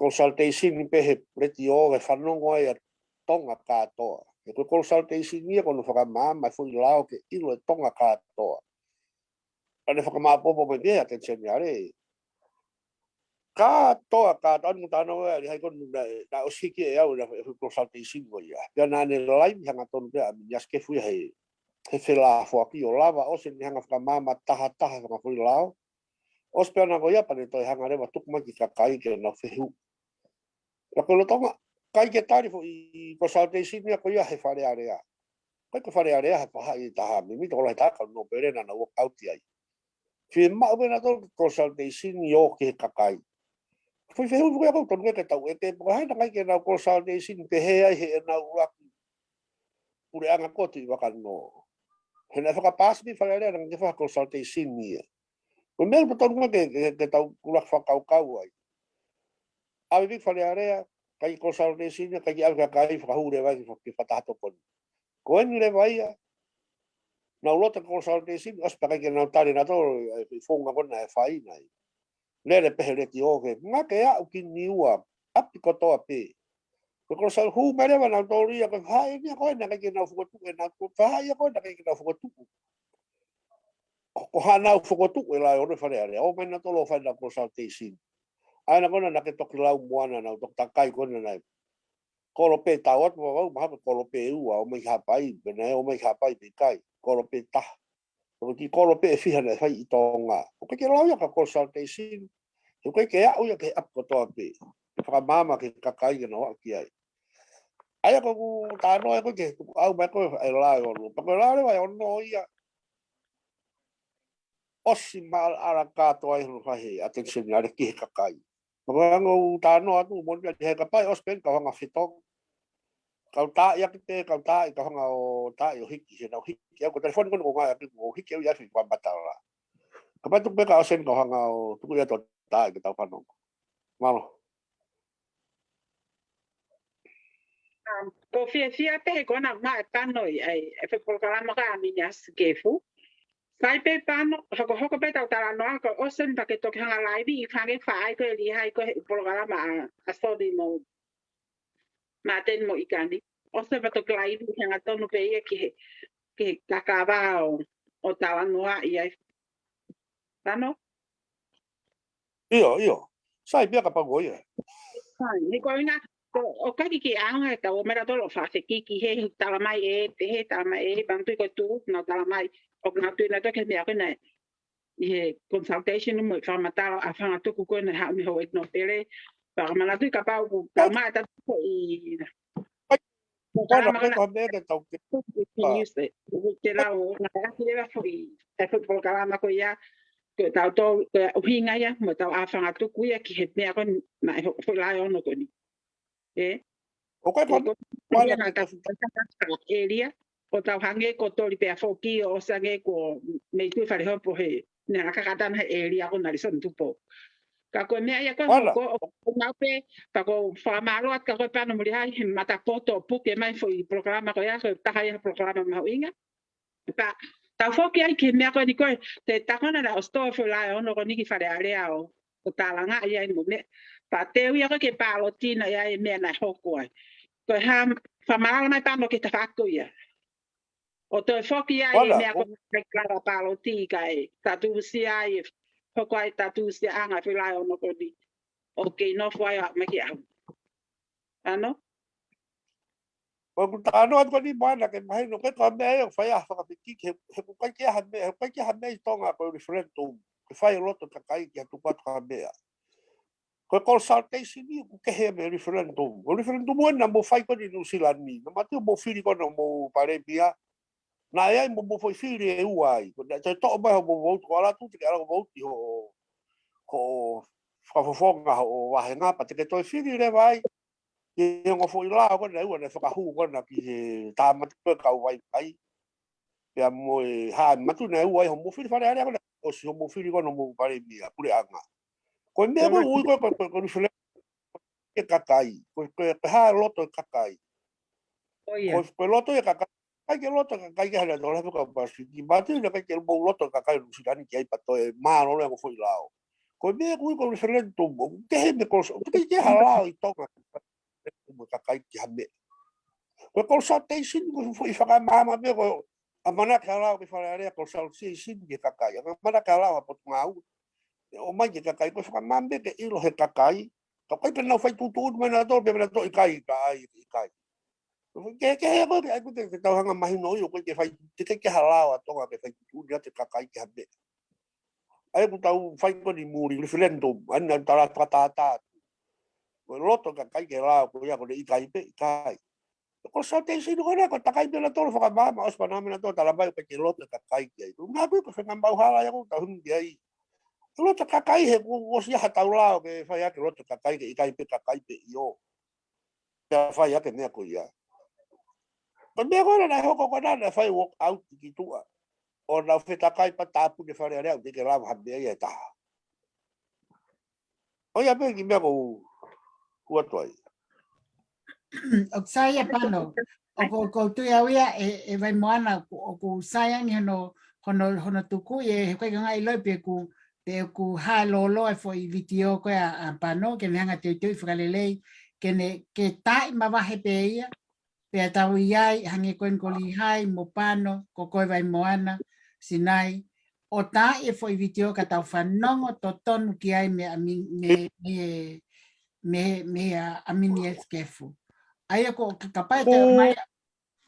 Consultation ni pē he letiō, ke fanongo ai ʻa Tonga kātoa. He ko e consultation ia ko hono fakamaama e foʻi lao ke ʻilo e Tonga kātoa. Pea ne fakamāʻopoʻopo mai pē ʻe he ʻAteni Seniale. Kātoa, kātoa, ʻa ia ko e talanoa ʻa Lihai ko ē naʻe, naʻe ʻosi hiki ʻe au ʻa e foʻi consultation ko ia. Pea naʻa ne laivi hangatonu pē ʻa Miniasi Kefu ia he, he felafoaki ʻo lava ʻosi ʻene hanga fakamaama tahataha e fanga foʻi lao. ʻOsi pē ʻana ko ia pea ne toe hanga leva ʻo tuku mai ki he kakai ke nau fehuʻi. Pea ko e lolotonga, ʻikai ke tali e foʻi consultation ia ko ia ʻe he Fale Alea. ʻIkai ko e Fale Alea ʻe faʻahi ʻe taha, meimei tokolahi taha kau nōpele naʻa nau walk out ai. Fiemaʻu pē ʻe nautolu e consultation ia ki he kakai. Foʻi fehuʻi foki ia ʻoku totonu ke tau ʻeke, pe ko hai naʻe ʻikai ke nau consultation pehē ai heʻenau ʻuluaki puleʻanga ko ē ʻi Vakanō. He naʻe fakapaasi pē ʻe he Fale Alea naʻe ʻikai ke fai ha consultation ia. Ko e meʻa ʻoku totonu ke, ke, ke tau ʻuluaki fakakaukau ai. ʻAve pē ki he Fale Alea, ʻikai ke consultation ia, ʻikai ke ʻave ki he kakai, fakahū leva ki he fa-, ki he fakataha tokoni. Ko eni leva ia, nau loto ki he consultation, ʻosi pē ʻikai ke nau tali ʻe nautolu e, e founga ko ē naʻe fai ai. Lele pē he letiō ke, ngāue ke aʻu ki Niua, ʻapi kotoa pē. Ko e consultation hū mai leva ʻe nautolu ia, ko e faʻahi ia ko ē naʻe ʻikai ke nau fokotuʻu ʻe nautolu, faʻahi ia ko ē naʻe ʻikai ke nau fokotuʻu. Ko, ko haʻanau fokotuʻu ʻe Laeono e Fale Alea, ō mai nautolu ʻo fai ʻenau consultation. ʻA ia ko ena naʻa ke toki lau mo ʻena, naʻa nau toki takai ko ena naʻe. Kolo pē tau atu, vavau, mahalo ko e kolo pē ʻe ua, ʻo mai ki Haʻapai, pe naʻe ō mai ki Haʻapai pe ʻikai, kolo pē ʻe taha. Ko e kiʻi kolo pē ʻe fiha naʻe fai ʻi Tonga. ʻOku ʻikai ke lau ia ko e consultation, he ʻoku ʻikai ke aʻu ia ki he ʻapi kotoa pē. Ke fakamaama ki he kakai ke nau aʻu ki ai. ʻA ia ko ʻeku talanoa ia ko ē ki he tukuʻau mai ko ē ʻa Laeono. Pea ko e lao leva ʻe ono ia. ʻOsi maʻalaʻala kātoa ai hono fai ʻe he ʻAteni Seniale ki he kakai. Pea ko e anga ʻeku talanoa atu, moʻoni ia ʻi he kapai, ʻosi pē eni kau hanga fetongi. Kau taaʻi ʻaki pē, kau taaʻi, kau hanga ʻo taaʻi ʻo hiki, he naʻa nau hiki au, ko e telefoni ko eni ʻoku ngāueʻaki ʻo hiki au ia ʻi he fika matala. Kapau tuku pē ka ʻosi eni kau hanga ʻo tuku ia ʻo taaʻi ke tau fanongo. Mālō. Um, ʻoku ou fiefia pē he ko ena ʻoku maʻu e pano ʻi ai, e foʻi polokalama ko ē ʻa Miniasi Kefu. Sai pē pano, hokohoko pē ʻetau talanoa, ko e ʻosi eni pea ke toki hanga laivi ʻi he fanga faʻahi ko ē ʻa Lihai ko ē he polokalama ʻa, ʻa Soli mo Māteni mo ʻIkani. ʻOsi pea toki laivi hangatonu pē ia ki he, ki he kakava ʻo, ʻo talanoa ʻi ai. Pano? ʻIo, ʻio. Sai pē ia kapau ko ia. Sai, he ko e ʻuhinga, ko, ʻoku ʻikai ke ʻaonga ʻetau ō mai ʻo tolo fakafekiki he, he talamai ē, pehē talamai ē, pea nau tui ko e tuʻu, nau talamai, ʻoku nau tui nautolu ki he meʻa ko ena ʻi he consultation mo e fakamatala ʻa e fanga tuku ko ena ʻa e Houʻeiki Nōpele, pea ka manatuʻi kapau ʻoku tau maʻu ʻetau tuku ʻi Ko e polokalama ko ena ko e meʻa ke tau ke. Ke lau, naʻe ʻasi leva foʻi, e foʻi polokalama ko ia, ko ʻetau tō, ko e ʻuhinga ia, mo ʻetau ʻā fanga tuku ia ki he meʻa ko ena, e foʻi Laeono ko eni. ʻE? ʻOku ʻikai ko e ko e ko e ko e ko e ʻēlia, ʻo tau hangē ko Toli pea foki, ʻo ʻosi hangē ko Meitui Falehopo he, naʻa na kakatana he ʻēlia ko Nalesoni Tupou. Ka ko e meʻa ia ko ē, ʻoku, ʻoku mau pē, pea ʻoku ou fakamālō atu kia koe pea mo Lihai he matapoto ʻo puke mai foʻi polokalama ko ia, ko e taha ia polokalama mahuʻinga. Pea tau foki ai ki he meʻa ko eni ko ē, te takona la ʻosi tō foʻi Laeono ko eni ki Fale Alea ʻo, ʻo tālangaʻi ai mo meʻa. Pea te u ui ia ko ē ke pāloti naʻe ʻi ai e meʻa naʻe hoko ai. Ko e hā, fakamalala mai pea mo e tafaʻaki ko ia. ʻO toe foki ai e meʻa ko ē ʻikai ke lava pāloti kae tatusia ai, hoko ai tatusiaʻanga foʻi Laeono ko eni. ʻOku kei nofo ai ʻo aʻu mai ki he ʻaho ni. ʻAno? Ko ʻeku talanoa atu ko eni mo ʻena ke mahino ko e ko e meʻa ʻoku fai ai ha fakafekiki, he, he ʻoku ʻikai ke ʻi ai ha meʻa, he ʻoku ʻikai ke ʻi ai ha meʻa ʻi Tonga ko e referendum. Ke fai e loto ʻo e kakai ke tuku atu ha meʻa. Ko e consultation ia ʻoku kehe mei he referendum. Ko e referendum ʻena naʻa mou fai ko eni ʻi Nuʻusila ni. Naʻa mou ʻatu mou fili ko ena homou palēmia. Naʻe ʻi ai mo homou foʻi fili ʻe ua ai. Ko ena toe toʻo mai homou vouti ko ala tu te ke ala ko vouti ho, ho fakafofonga ho vāhenga pea te ke toe fili leva ai. Ki he ongo foʻi lao ko ena ʻe ua naʻe fakahū ko ena ki he tāmate ko e kau vaivai. Pea mo e hā e matu naʻe ua ai homou fili Fale Alea ko ena ʻosi homou fili ko ena homou palēmia, puleʻanga. Ko e meʻa ko ē ʻoku ui ko e, ko e, ko e, ko e referendum e kakai. Ko e, ko e, ko e hā e loto e kakai. Ko e, ko e loto e kakai. ʻIkai ke loto e kakai ke hana tō lahi ko Pasifiki. Matu naʻe ʻikai ke mou loto e kakai Nuʻusila ni ki ai pea toe mālōlō e ongo foʻi lao. Ko e meʻa ʻoku ui ko e referendum, ʻoku kehe mei he ko, ʻoku ʻikai ke ʻi ai ha lao ʻi Tonga mo e kakai ki ha meʻa. Ko e consultation, ko e foʻi fakamaama pē, ko e ʻamanaki ʻa e lao ki he Fale Alea consultation ki he kakai. ʻAmanaki ʻa e lao ʻa e Potungāue ʻo ʻomai ki he kakai, ko e fakamaama pē ke ʻilo ʻe he kakai. Ka ʻoku ʻikai ke nau fai tuʻutuʻuni mai nautolu, pe nautolu ʻikai, pe ʻai, ʻikai. Ke, ke he ko e, ʻai ko e, ke tau hanga mahino ʻio, ko e ke fai, te ke ke ha lao ʻa Tonga ke fai tuʻutuʻuni ʻa e kakai ki ha meʻa. ʻA ia ʻoku tau fai ko eni muli, referendum, ʻa ia naʻa tau talaatu fakatātā atu. Ko e loto ʻa e kakai ki he lao ko ia, ko ʻene ʻikai pe ʻikai. Ko e consultation ko ena, ko e takai pē nautolu fakamaama, ʻosi pē naʻa mei nautolu talamai ʻoku ʻikai ke loto ʻa e kakai ki ai. Ko e ngaahi ko e fenga mauhala ia ʻoku tau himi ki ai. Loto ʻa e kakai he kuo ʻosi ʻi ai haʻatau lao ke fai ʻaki e loto ʻa e kakai ke ʻikai pe kakai pe ʻio. Pea fai ʻaki e meʻa ko ia. Ko e meʻa ko ena naʻe hoko ko ena naʻe fai walk out ki tuʻa. ʻO nau fetakai pea tāpuni e Fale Alea ʻoku teʻeki lava ha meʻa ia ʻe taha. ʻO ia pē kiʻi meʻa ʻoku ou hū atu ai. ʻOku sai ia Pano. ʻOku, ʻoku ou tui au ia ʻe, ʻe Vaimoana, ʻoku, ʻoku sai ange hono, hono, hono tuku ia, he ʻoku ʻikai ke ngaahi ʻiloʻi pe ʻoku, pe ʻoku hā lōloa e foʻi vitiō ko ē ʻa, ʻa Pano, ke ne hanga ʻo teuteuʻi fakalelei, ke ne, ke taaʻi mavahe pē ia, pea tau ʻi ai, hangē ko eni ko Lihai mo Pano, ko koe Vaimoana, Sinai, ʻo taaʻi e foʻi vitiō ka tau fanongo totonu ki ai mei, mei, mei, mei, mei ʻa Amini Sikefu. ʻA ia ko, ka, ka pae te mai,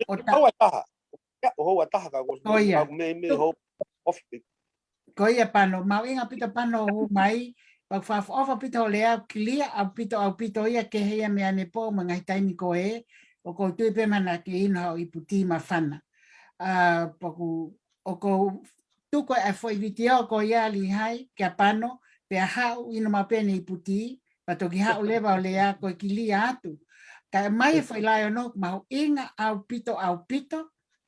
ʻo ta- Hou ʻa taha. Ia, ʻo hou ʻa taha ka ko, Ko ia. Ka me, me Tu- hou, ofi. Ko ia Pano, mahuʻinga ʻaupito Pano ʻoku hū mai, pea ʻoku fakaʻofoʻofa ʻaupito hoʻo lea, kilia ʻaupito, ʻaupito ia kehe ia mei ʻanepō mo e ngaahi taimi ko ē, ʻoku ou tui pē mahalo naʻa ke inu haʻo ipu tī māfana. ʻA, pea ʻoku, ʻoku ou tuku e foʻi vitiō ko ia Lihai, kia Pano, pea haʻu inu maʻu pē ʻene ipu tī, pea toki haʻu leva ʻo lea ko e kilia atu. Kae mai e foʻi lao ʻe ono, mahuʻinga ʻaupito, ʻaupito,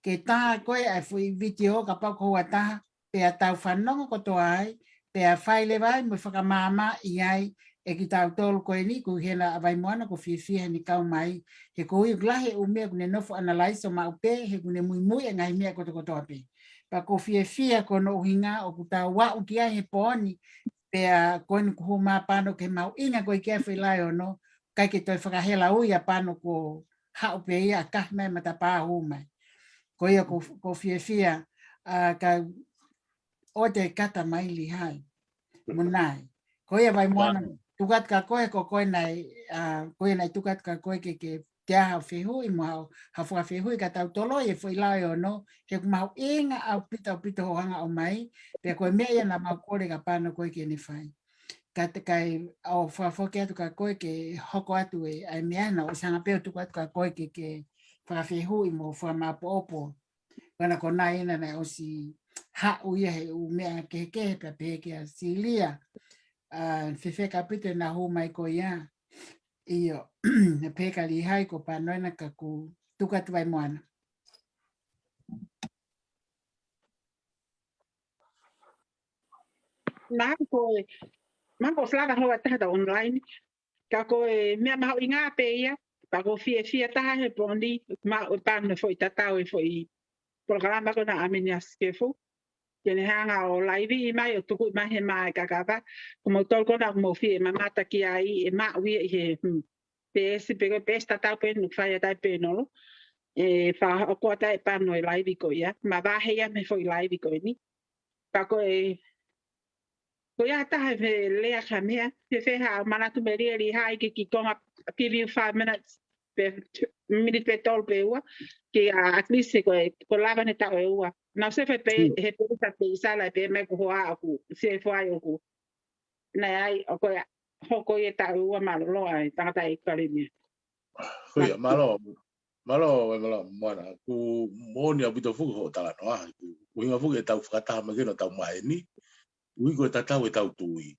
ke tā ko ē ʻa e foʻi vitiō kapau ko hou ʻa taha, pea tau fanongo kotoa ai, pea fai leva ai mo e fakamaama ʻi ai ʻe kitautolu ko eni, ko hena ʻa Vaimoana ʻoku ou fiefia heʻene kau mai, he ʻoku ou ʻilo ʻoku lahi e ʻū meʻa ʻoku ne nofo ʻo analaiso maʻu pē, he ʻoku ne muimui e ngaahi meʻa kotokotoa pē. Pea ʻoku ou fiefia ko hono ʻuhinga ʻoku tau aʻu ki ai he pō ni, pea ko eni kuo hū mai Pano ki he mahuʻinga ko ē ki he foʻi lao ʻe ono, ʻikai ke toe fakahela ui ʻa Pano kuo haʻu pē ia ʻo kahi mai e matapā ʻo hū mai. Ko ia ʻoku, ʻoku ou fiefia, ʻa, ka ʻoua te ke kata mai Lihai. Mo Nai. Ko ia Vaimoana, Pano. Tuku atu kia koe, ko koe naʻe, ʻa, ko ia naʻe tuku atu kia koe ke, ke toe ʻai haʻo fehuʻi mo haʻo, haʻo fakafehuʻi kia tautolu ʻi he foʻi lao ʻe ono, he ʻoku mahuʻinga ʻaupito, ʻaupito hoʻo hanga ʻo ʻomai, pea ko e meʻa ia naʻa mau kole kia Pano ko ē ke ne fai. Ka te kai ʻo fakafoki atu kia koe ke hoko atu e, ʻa e meʻa naʻe ʻosi hanga pē ʻo tuku atu kia koe ke, ke fakafehuʻi mo fakamāʻopoʻopo. Ko ena ko Nai ena naʻe ʻosi haʻu ia he ʻū meʻa kehekehe pea pehē kia Silia. ʻA, fēfē kapito ena hū mai ko ia. ʻIo, naʻe pehē kia Lihai ko Pano ena ka ʻoku tuku atu Vaimoana. Mahalo ko e, mahalo ko e faka hou ʻa taha ʻi he online. Ka ko e meʻa mahuʻinga pē ia, pea ʻoku ou fiefia taha he pō ni, maʻu ʻe Pano e foʻi tatau e foʻi polokalama ko ena ʻa Amini Sikefu. Ke ne hanga ʻo laiviʻi mai ʻo tuku mai he maʻa e kakapa, ko moutolu ko ena ʻoku mou fie mamata ki ai ʻe maʻu ia ʻi he, hmm, peesi pe ko e peesi tatau pē eni ʻoku fai ʻe he tai pēnolo. ʻE fakahoko atu ʻe Pano e laivi ko ia, mavahe ia mei he foʻi laivi ko eni. Pea ko e, ko ia taha e lea ka meʻa, fēfē haʻo manatu melie Lihai ke kiʻi konga, give you five minutes, pe minute pe tolu pe ua, ke, ʻa, at least ko e, ko e lava ʻene taʻu ʻe ua. Naʻa ku sio he pē, he pē sa pē sa la pē mai ko hoa ʻoku, sio he foʻi ʻoku. Naʻe ʻai, ʻoku hoko ia taʻu ʻe ua mālōlō ʻa e tangataʻeiki Palēmia. Ko ia, mālō, mālō, ʻe mālō, Moana, ʻoku moʻoni ʻaupito foki hoʻo talanoa, ʻoku ʻuhinga foki ʻetau fakataha mai ki heni ʻo tau maheni, ʻuhi ko e tatau ʻetau tui.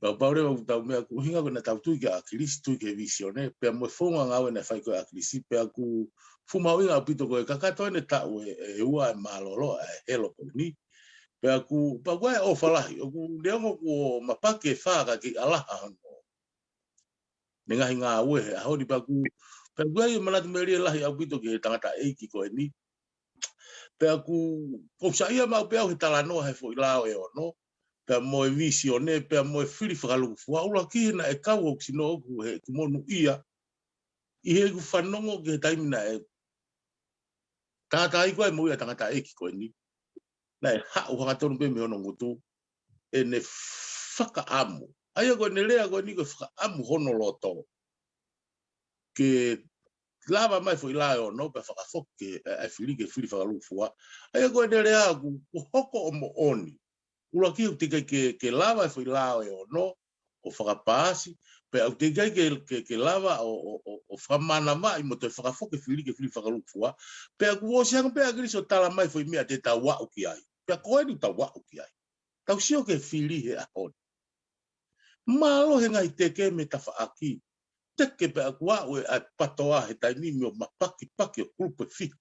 Pea pau leva ʻoku tau meʻa ʻoku ʻuhinga ko ʻetau tui kia ʻAkilisi, tui ki he vīsone, pea mo e founga ngāue naʻe fai ko ē ʻe ʻAkilisi, pea ʻoku fuʻu mahuʻinga ʻaupito ko e kakato ʻene taʻu ʻe, ʻe ua e mālōlō ʻa e helo ko eni. Pea ʻoku, pea ʻoku ʻi ai e ʻofa lahi, ʻoku neongo kuo mapaki e fā ka kiʻi ʻalaha hono ʻene ngaahi ngāue he ʻaho ni pea ʻoku, pea ʻoku ʻi ai e manatu melie lahi ʻaupito ki he tangataʻeiki ko eni. Pea ʻoku, ʻoku ou saiʻia maʻu pē au he talanoa he foʻi lao ʻe ono, pea mo e vīsone, pea mo e fili fakalūkufua, ʻuluaki he naʻe kau hoku sino ʻoku he ʻeku monūʻia. ʻI heʻeku fanongo ki he taimi naʻe Tātāi ko ē moʻui ʻa e tangataʻeiki ko eni, naʻe haʻu hangatonu pē mei hono ngutu ʻene fakaʻamu. ʻA ia ko ʻene lea ko eni ko e fakaʻamu hono loto ke lava mai foʻi lao ʻe ono pea fakafoki ʻa e fili ke fili fakalūkufua. ʻA ia ko ʻene lea ʻoku, ʻoku hoko ʻo moʻoni. ʻUluaki ʻoku teʻeki ai ke, ke lava e foʻi lao ʻe ono ʻo fakapaasi, pea ʻoku teʻeki ai ke, ke, ke lava ʻo, ʻo, ʻo, ʻo fakamanavaʻi mo toe fakafoki fili ke fili fakalūkufua. Pea kuo ʻosi ange pē ʻa ʻAkilisi ʻo tala mai foʻi meʻa te tau aʻu ki ai. Pea ko eni tau aʻu ki ai. Tau sio ki he fili he ʻaho ni. Mālō he ngaahi teke mei tafaʻaki. Teke pea kuo aʻu ʻa e PATOA he taimi ni ʻo mapakipaki ʻo kulupu ʻe fiha.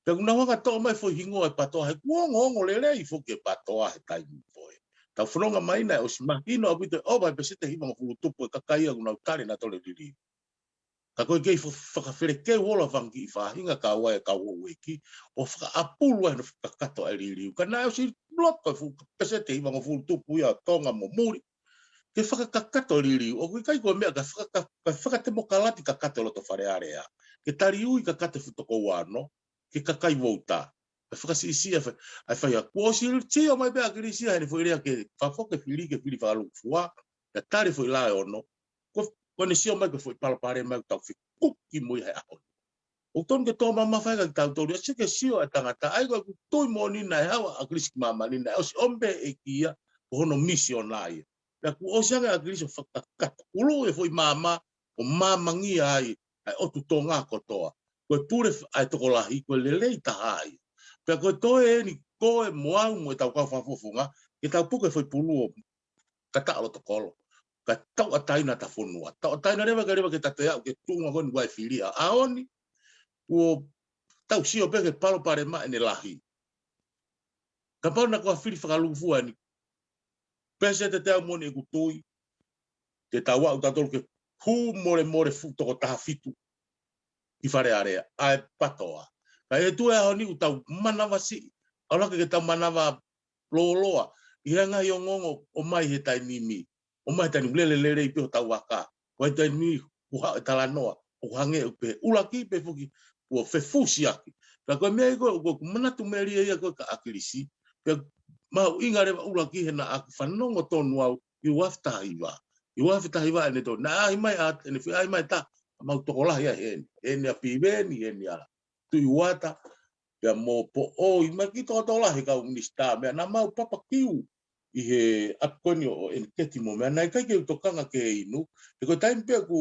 Pea kuo nau hanga ʻo toʻo mai foʻi hingoa e PATOA he kuo ongoongo lelei foki e PATOA he taimi ko ē. Tau fononga mai naʻe ʻosi mahino ʻaupito ʻe ʻova e peseti hivangofulu tupu e kakai ia kuo nau tali nautolu e liliu. Ka ko e kei fa-, fakafelekeu holo ʻa e fanga kiʻi faʻahinga kau ai e kau houʻeiki ʻo fakaʻapulu ai hono fakakakato ʻa e liliu. Ka naʻe ʻosi loto e fuʻu peseti hivangofulu tupu ia ʻo Tonga mo muli ke fakakakato e liliu. ʻOku ʻikai ko e meʻa ka fakaka-, ka fakatemokalati kakato e loto Fale Alea, ke taliui kakato e fuʻu toko ua ono ki he kakai vouti. ʻA e fakasiʻisiʻi ʻa e fai-, ʻa e faiako. Kuo ʻosi sio mai pē ʻa ʻAkilisi ia heʻene foʻi lea ke fakafoki e fili ke fili fakalūkufua, ke tali e foʻi lao ʻe ono. Ko, ko ʻene sio mai ko e foʻi palopalema ʻoku tau fekuki mo ia he ʻaho ni. ʻOku tonu ke tō mamafa ia kia kitautolu ia, sio ki he sio ʻa e tangata, ʻa ia ko ʻeku tui moʻoni naʻe haʻu ʻa ʻAkilisi ki māmani naʻe ʻosi ʻomi pē ʻe he ʻEiki ia ko hono misiona ia. Pea kuo ʻosi ange ʻa ʻAkilisi ʻo fakakakato, ʻuluʻi e foʻi maama ʻo maamangia ai ʻa e ʻotu Tonga kotoa. Ko e pule f-, ʻa e tokolahi, ko e lelei taha ia. Pea ko e toe eni ko e mo au mo e tau kau fakafofonga, ke tau puke foʻi pulu ʻo kataʻa loto kolo. Ka tauʻatāina ʻa e fonua. Tauʻatāina leva ke leva ke ta toe aʻu ki he tuʻunga ko eni ʻoku ʻi ai e fili ʻaʻaho ni. Kuo tau sio pē ki he palopalema ʻene lahi. Kapau naʻa ko e fili fakalūkufua eni, peseti teau moʻoni ʻeku tui, te tau aʻu tautolu ki he hū molemole fuʻu toko taha fitu ki Fale Alea, ʻa e PATOA. Ka ʻi he tuʻu he ʻaho ni ʻoku tau manavasiʻi, ʻalu hake ke tau manava lōloa ʻi he ngaahi ongoongo ʻoku ʻomai he taimi ni. ʻOmai he taimi ni lele lelei pē hotau vaka. Ko e taimi ni kuo haʻu e talanoa ʻoku hangē ʻoku pehē ʻuluaki pē foki kuo fefusiaki. Pea ko e meʻa ia ko ē ʻoku ou manatu melie ia ko ē kia ʻAkilisi. Pea mahuʻinga leva ʻuluaki he naʻa ku fanongo tonu au ʻi he ua afe taha hiva. ʻI he ua afe taha hiva ʻene tonu. Naʻe ʻaʻahi mai ʻa, ʻene fie ʻaʻahi mai ʻe taha ʻemau tokolahi ia heni. Heni ʻa Piveni, heni ʻa Tuʻi Uata, pea mo Poʻoi, mo e kiʻi tokolahi e kau minisitā, meʻa naʻa mau papakiu ʻi he ʻapi ko eni ʻo, ʻo ʻEniketi mo meʻa, naʻe ʻikai ke u tokanga ki he inu, he ko e taimi pē ʻoku,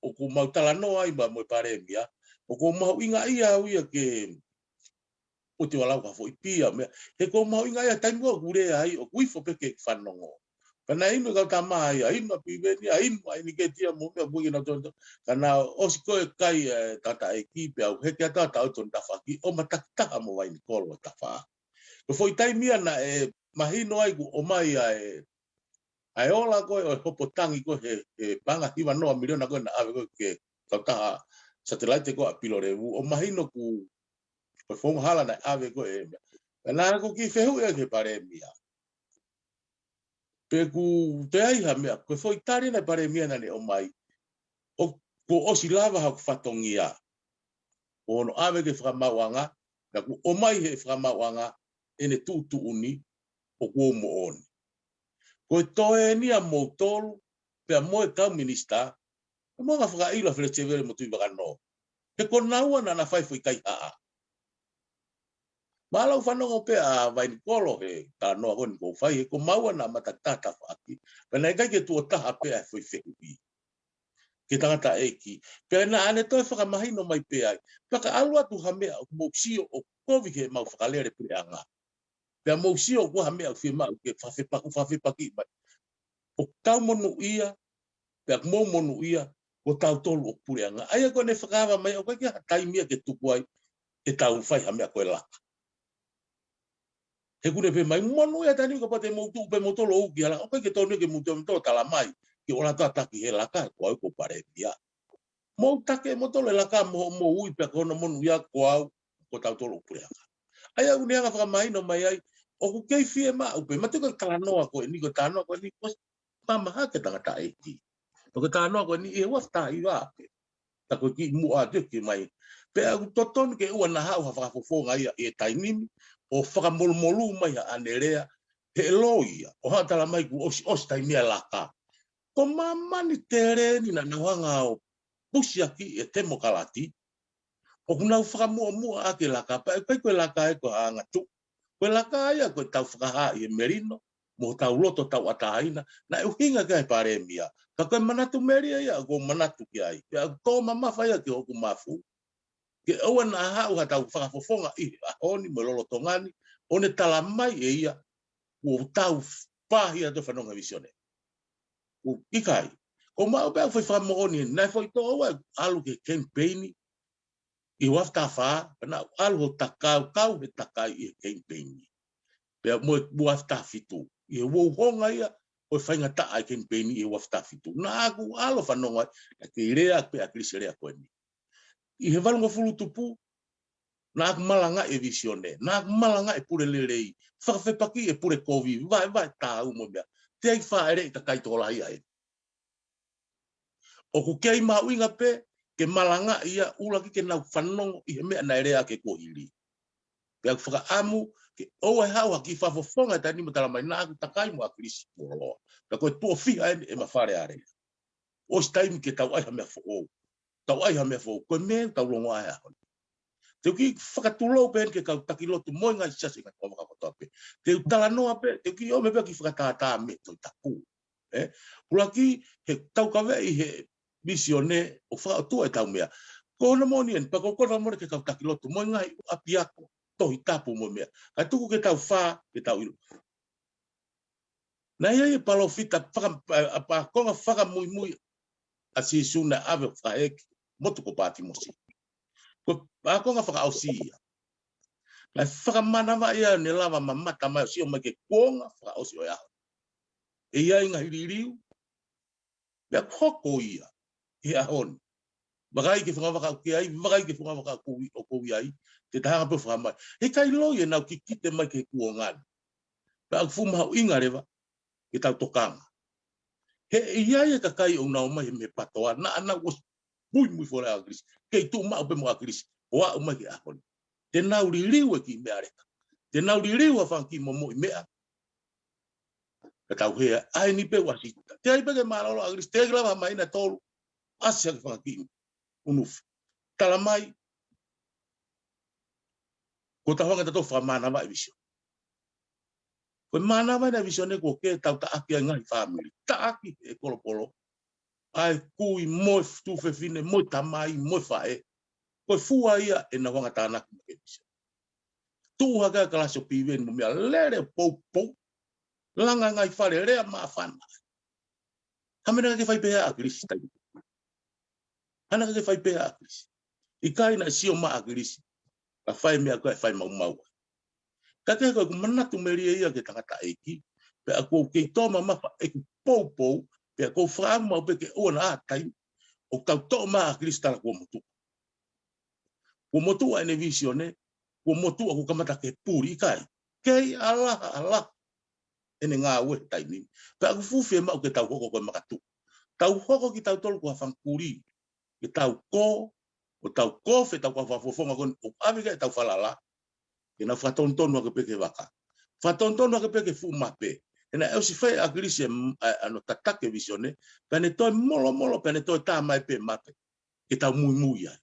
ʻoku mau talanoa ai mo, mo e palēmia, ʻoku ou mahuʻingaʻia au ia ke ʻoua te u lau ha foʻi pia, meʻa, he ʻoku ou mahuʻingaʻia taimi ʻoku lea ai, ʻoku ifo pē ke fanongo. Pea naʻe inu e kau tama ia, inu ʻa Piveni, ʻa inu ʻa ʻEniketi ia mo meʻa mo e kinautolu. Ka naʻe ʻosi ko ē kai e tangataʻeiki pea u heke atu ʻo tau tonu tafaʻaki, ʻo ma takitaha mo Vainikolo ʻo tafaʻaki. Ko e foʻi taimi ia naʻe mahino ai kuo ʻomai ʻa e, ʻa e ola ko ē ʻo e hopo tangi ko ē he, he paʻanga hiva noa miliona ko ē naʻe ʻave ko ē ki he kautaha satelaite ko ē ʻa Pilolevu, ʻo mahino kuo, ko e founga hala naʻe ʻave ko ē e meʻa. Pea naʻa ku kiʻi fehuʻi ai ki he palēmia. Pe ʻoku toe ʻi ai ha meʻa, ko e foʻi tali ʻa e palēmia naʻa ne ʻomai, ʻoku ʻosi lava haku fatongia ʻo hono ʻave ki he fakamaauʻanga, naʻa ku ʻomai he fakamaauʻanga ʻene tuʻutuʻuni ʻoku ou moʻoni. Ko e toe eni ʻa moutolu, pea mo e kau minisitā, ʻe mo nga fakaʻilo ʻa Feleti Sevele mo Tuʻivakanō. He ko naua naʻa na fai foʻi kaihaʻa. Mālō fanongo pē ʻa Vainikolo he talanoa ko eni ʻoku ou fai, he ko maua naʻa ma takitaha tafaʻaki. Pea naʻe ʻikai ke tuʻo taha pē ʻa e foʻi fehuʻi ki he tangataʻeiki. Pea naʻa ne toe fakamahino mai pē ai. Pea ka ʻalu atu ha meʻa ʻoku mou sio ʻoku kovi ki heʻemau fakalele puleʻanga. Pea mou sio ʻoku ʻi ai ha meʻa ʻoku fiemaʻu ke fafepaku, fafepaki mai. ʻOku tau monūʻia, pea ʻoku mou monūʻia, ko tautolu ʻoku puleʻanga. ʻA ia ko ʻene fakaava mai, ʻoku ʻikai ke ʻi ai ha taimi ia ke tuku ai, ke tau fai ha meʻa ko e laka. He ʻoku ne pehē mai, monūʻia taimi ni kapau te mou tuʻu pē moutolu ʻo uki ha laka, ʻoku ʻikai ke tonu ke mou tuʻu moutolu ʻo tala mai, ke ʻoua ʻe tataki he laka, ko au ko e palēmia. Mou tataki moutolu e laka mo, mo ui pea ko hono monūʻia ko au, ko tautolu ʻoku puleʻanga. ʻA ia ʻoku ne hanga fakamahino mai ai, ʻoku kei fiemaʻu pē, ma te ko e talanoa ko eni, ko e talanoa ko eni, ko e mamaha ki he tangataʻeiki. Ko e talanoa ko eni, ʻi he ua afe taha hiva pē. Ta ko e kiʻi muʻa atu ki mai, Pea ʻoku totonu ke ʻoua naʻa haʻu ha fakafofonga ia ʻi he taimi ni, ʻo fakamolumolu mai haʻane lea, he ʻe loi ia, ʻo haʻu ʻo tala mai kuo ʻosi, ʻosi taimi ʻa e laka. Ko māmani tele eni naʻa nau hanga ʻo pusiaki e temokalati, ʻoku nau fakamuʻomuʻa ʻaki e laka, pea ʻikai ko e laka ē ko e hanga tuʻu. Ko e laka ia ko ʻetau fakahā ʻi he melino, mo hotau loto tauʻatāina, naʻe ʻuhinga ki ai e palēmia. Ka ko e manatu melie ia ʻoku ou manatu ki ai. Pea ʻoku tō mamafa ia ki hoku mafu. Ke ʻoua naʻa haʻu haʻatau fakafofonga ʻi he ʻaho ni mo e lolotonga ni, ʻo ne tala mai ʻe ia, kuo tau pāhia ʻetau fanongo he vīsone. ʻOku ʻikai. Ko maʻu pē ʻa e foʻi fakamoʻoni, naʻe foʻi tō ua ʻalu ki he kemipeini, ʻi he ua afe taha fā, pea naʻa ku ʻalu ʻo takai, kau he takai ʻi he kemipeini. Pea mo e ua afe taha fitu. ʻI he ua ʻo e ngaahi ʻaho ia, ʻo e faingataʻa ʻa e kemipeini ʻi he ua afe taha fitu. Naʻa ku ʻalu ʻo fanongo ai, naʻe kei lea pē ʻa ʻAkilisi e lea ko eni. ʻI he valungofulu tupu, naʻa ku malangaʻi e vīsone, naʻa ku malangaʻi e pule lelei, fakafepaki e pule kovi, vaevae tāu mo e meʻa. Teʻeki fāʻeleʻi e kakai tokolahi ʻa e ʻOku kei mahuʻinga pē ke malangaʻi ia ʻuluaki ke nau fanongo ʻi he meʻa naʻe lea ʻaki e kuohili. Pea ʻoku fakaʻamu ke ʻoua ʻe haʻu ha kiʻi fakafofonga he taimi ni mo tala mai naʻa ku takai mo ʻAkilisi Puloa. Pea ko e tuʻo fiha eni ʻema Fale Alea. ʻOsi taimi ke tau ʻai ha meʻa foʻou. Tau ʻai ha meʻa foʻou. Ko e meʻa ʻoku tau longoaʻa he ʻaho ni. Te u kiʻi fakatulou pē eni ki he kau taki lotu mo e ngaahi siasi, ngaahi kau fakafofonga pē. Te u talanoa pē, te u kiʻi ʻomai pē ha kiʻi fakatātā mei he Tohi Tapu. ʻE, ʻuluaki, he taukaveʻi he vīsone ʻo fakaʻotua ʻetau meʻa. Ko hono moʻoni eni, pea ʻoku ou kole fakamolemole ki he kau taki lotu mo e ngaahi ʻapiako Tohi Tapu mo e meʻa. Kae tuku ke tau fā, ke tau ʻilo. Naʻe ʻi ai e palōfita faka-, ʻa, ʻa, ʻa, ākonga fakamuimui ʻa Sīsū naʻe ʻave ʻo fakahēʻi e motu ko Pātimosi. Ko e ākonga fakaʻosi ia. Naʻe fakamānavaʻi ia ʻo ne lava ʻo mamata mai ʻo sio mai ki he kuonga fakaʻosi ʻo e ʻaho. ʻE ʻi ai e ngaahi liliu, pea ʻoku hoko ia he ʻaho ni. Vakai ki he fungavaka ʻoku ke ʻi ai, vakai ki he fungavaka ʻoku ou ʻi, ʻoku ou ʻi ai, te ta hanga pē ʻo fakamai. He ʻikai loi ʻenau kikite mai ki he kuonga ni. Pea ʻoku fuʻu mahuʻinga leva ke tau tokanga. He ʻe ʻi ai e kakai ʻoku nau ō mai he meʻa patoa, naʻa nau ʻosi muimui foki ʻia ʻAkilisi. Kei tuʻu maʻu pē mo ʻAkilisi ʻo aʻu mai ki he ʻaho ni. Te nau liliu e kiʻi meʻa leka. Te nau liliu ha fanga kiʻi momoʻi meʻa. Ka tau hea, ʻa eni pē ʻoku ʻasi. Te ai pē ke mālōlō ʻAkilisi, teʻeki lava mai na tolu. ʻAsi hake fanga kiʻi ʻunufi. Tala mai, kuo tau hanga ʻe tautolu ʻo fakamānavaʻi e vīsone. Ko e mānava eni e vīsone kuo ke tau taʻaki ai e ngaahi fāmili. Taʻaki e kolopolo. ʻA e kui mo e tuofefine, mo e tamai, mo e faʻē. Ko e fua ia ʻenau hanga ʻo tānaki mai e vīsone. Tuʻu hake e kalasi ʻo pīveni mo e meʻa, lele poupou. Langa e ngaahi fale, lea māfana. Hā e meʻa naʻe ʻikai ke fai pehē ʻe ʻAkilisi taimi ni? Hā e meʻa naʻe ʻikai ke fai pehē ʻe ʻAkilisi? ʻIkai, naʻe sio mai ʻa ʻAkilisi. Ka fai e meʻa ko ē ʻe fai maumau ai. Ka ko ʻeku manatu melie ia ki he tangataʻeiki. Pea ʻoku ou kei tō mamafa ʻeku poupou. Pea ʻoku ou fakaʻamu maʻu pē ke ʻoua naʻa ʻi ai ha taimi ʻoku tau toʻo mai ʻa ʻAkilisi ʻo tala kuo motuʻa. Kuo motuʻa ʻene vīsone, kuo motuʻa, kuo kamata ke puli, ʻikai. Kei ʻalaha, ʻalaha ʻene ngāue he taimi ni. Pea ʻoku fuʻu fiemaʻu ke tau hoko ko e makatuʻu. Tau hoko kitautolu ko ha fanga kulī. Ke tau kō, ʻo tau kō, fē tau kau fakafofonga ko eni, ʻo ʻave ki ai ʻetau falala. Ke nau fakatonutonu hake pē ki he vaka. Fakatonutonu hake pē ki he fuʻu mape. He naʻe ʻosi fai ʻe ʻAkilisi e m-, ʻa, ʻa hono tataki e vīsone, pea ne toe molomolo, pea ne toe tā mai pē mape. Ke tau muimui ai.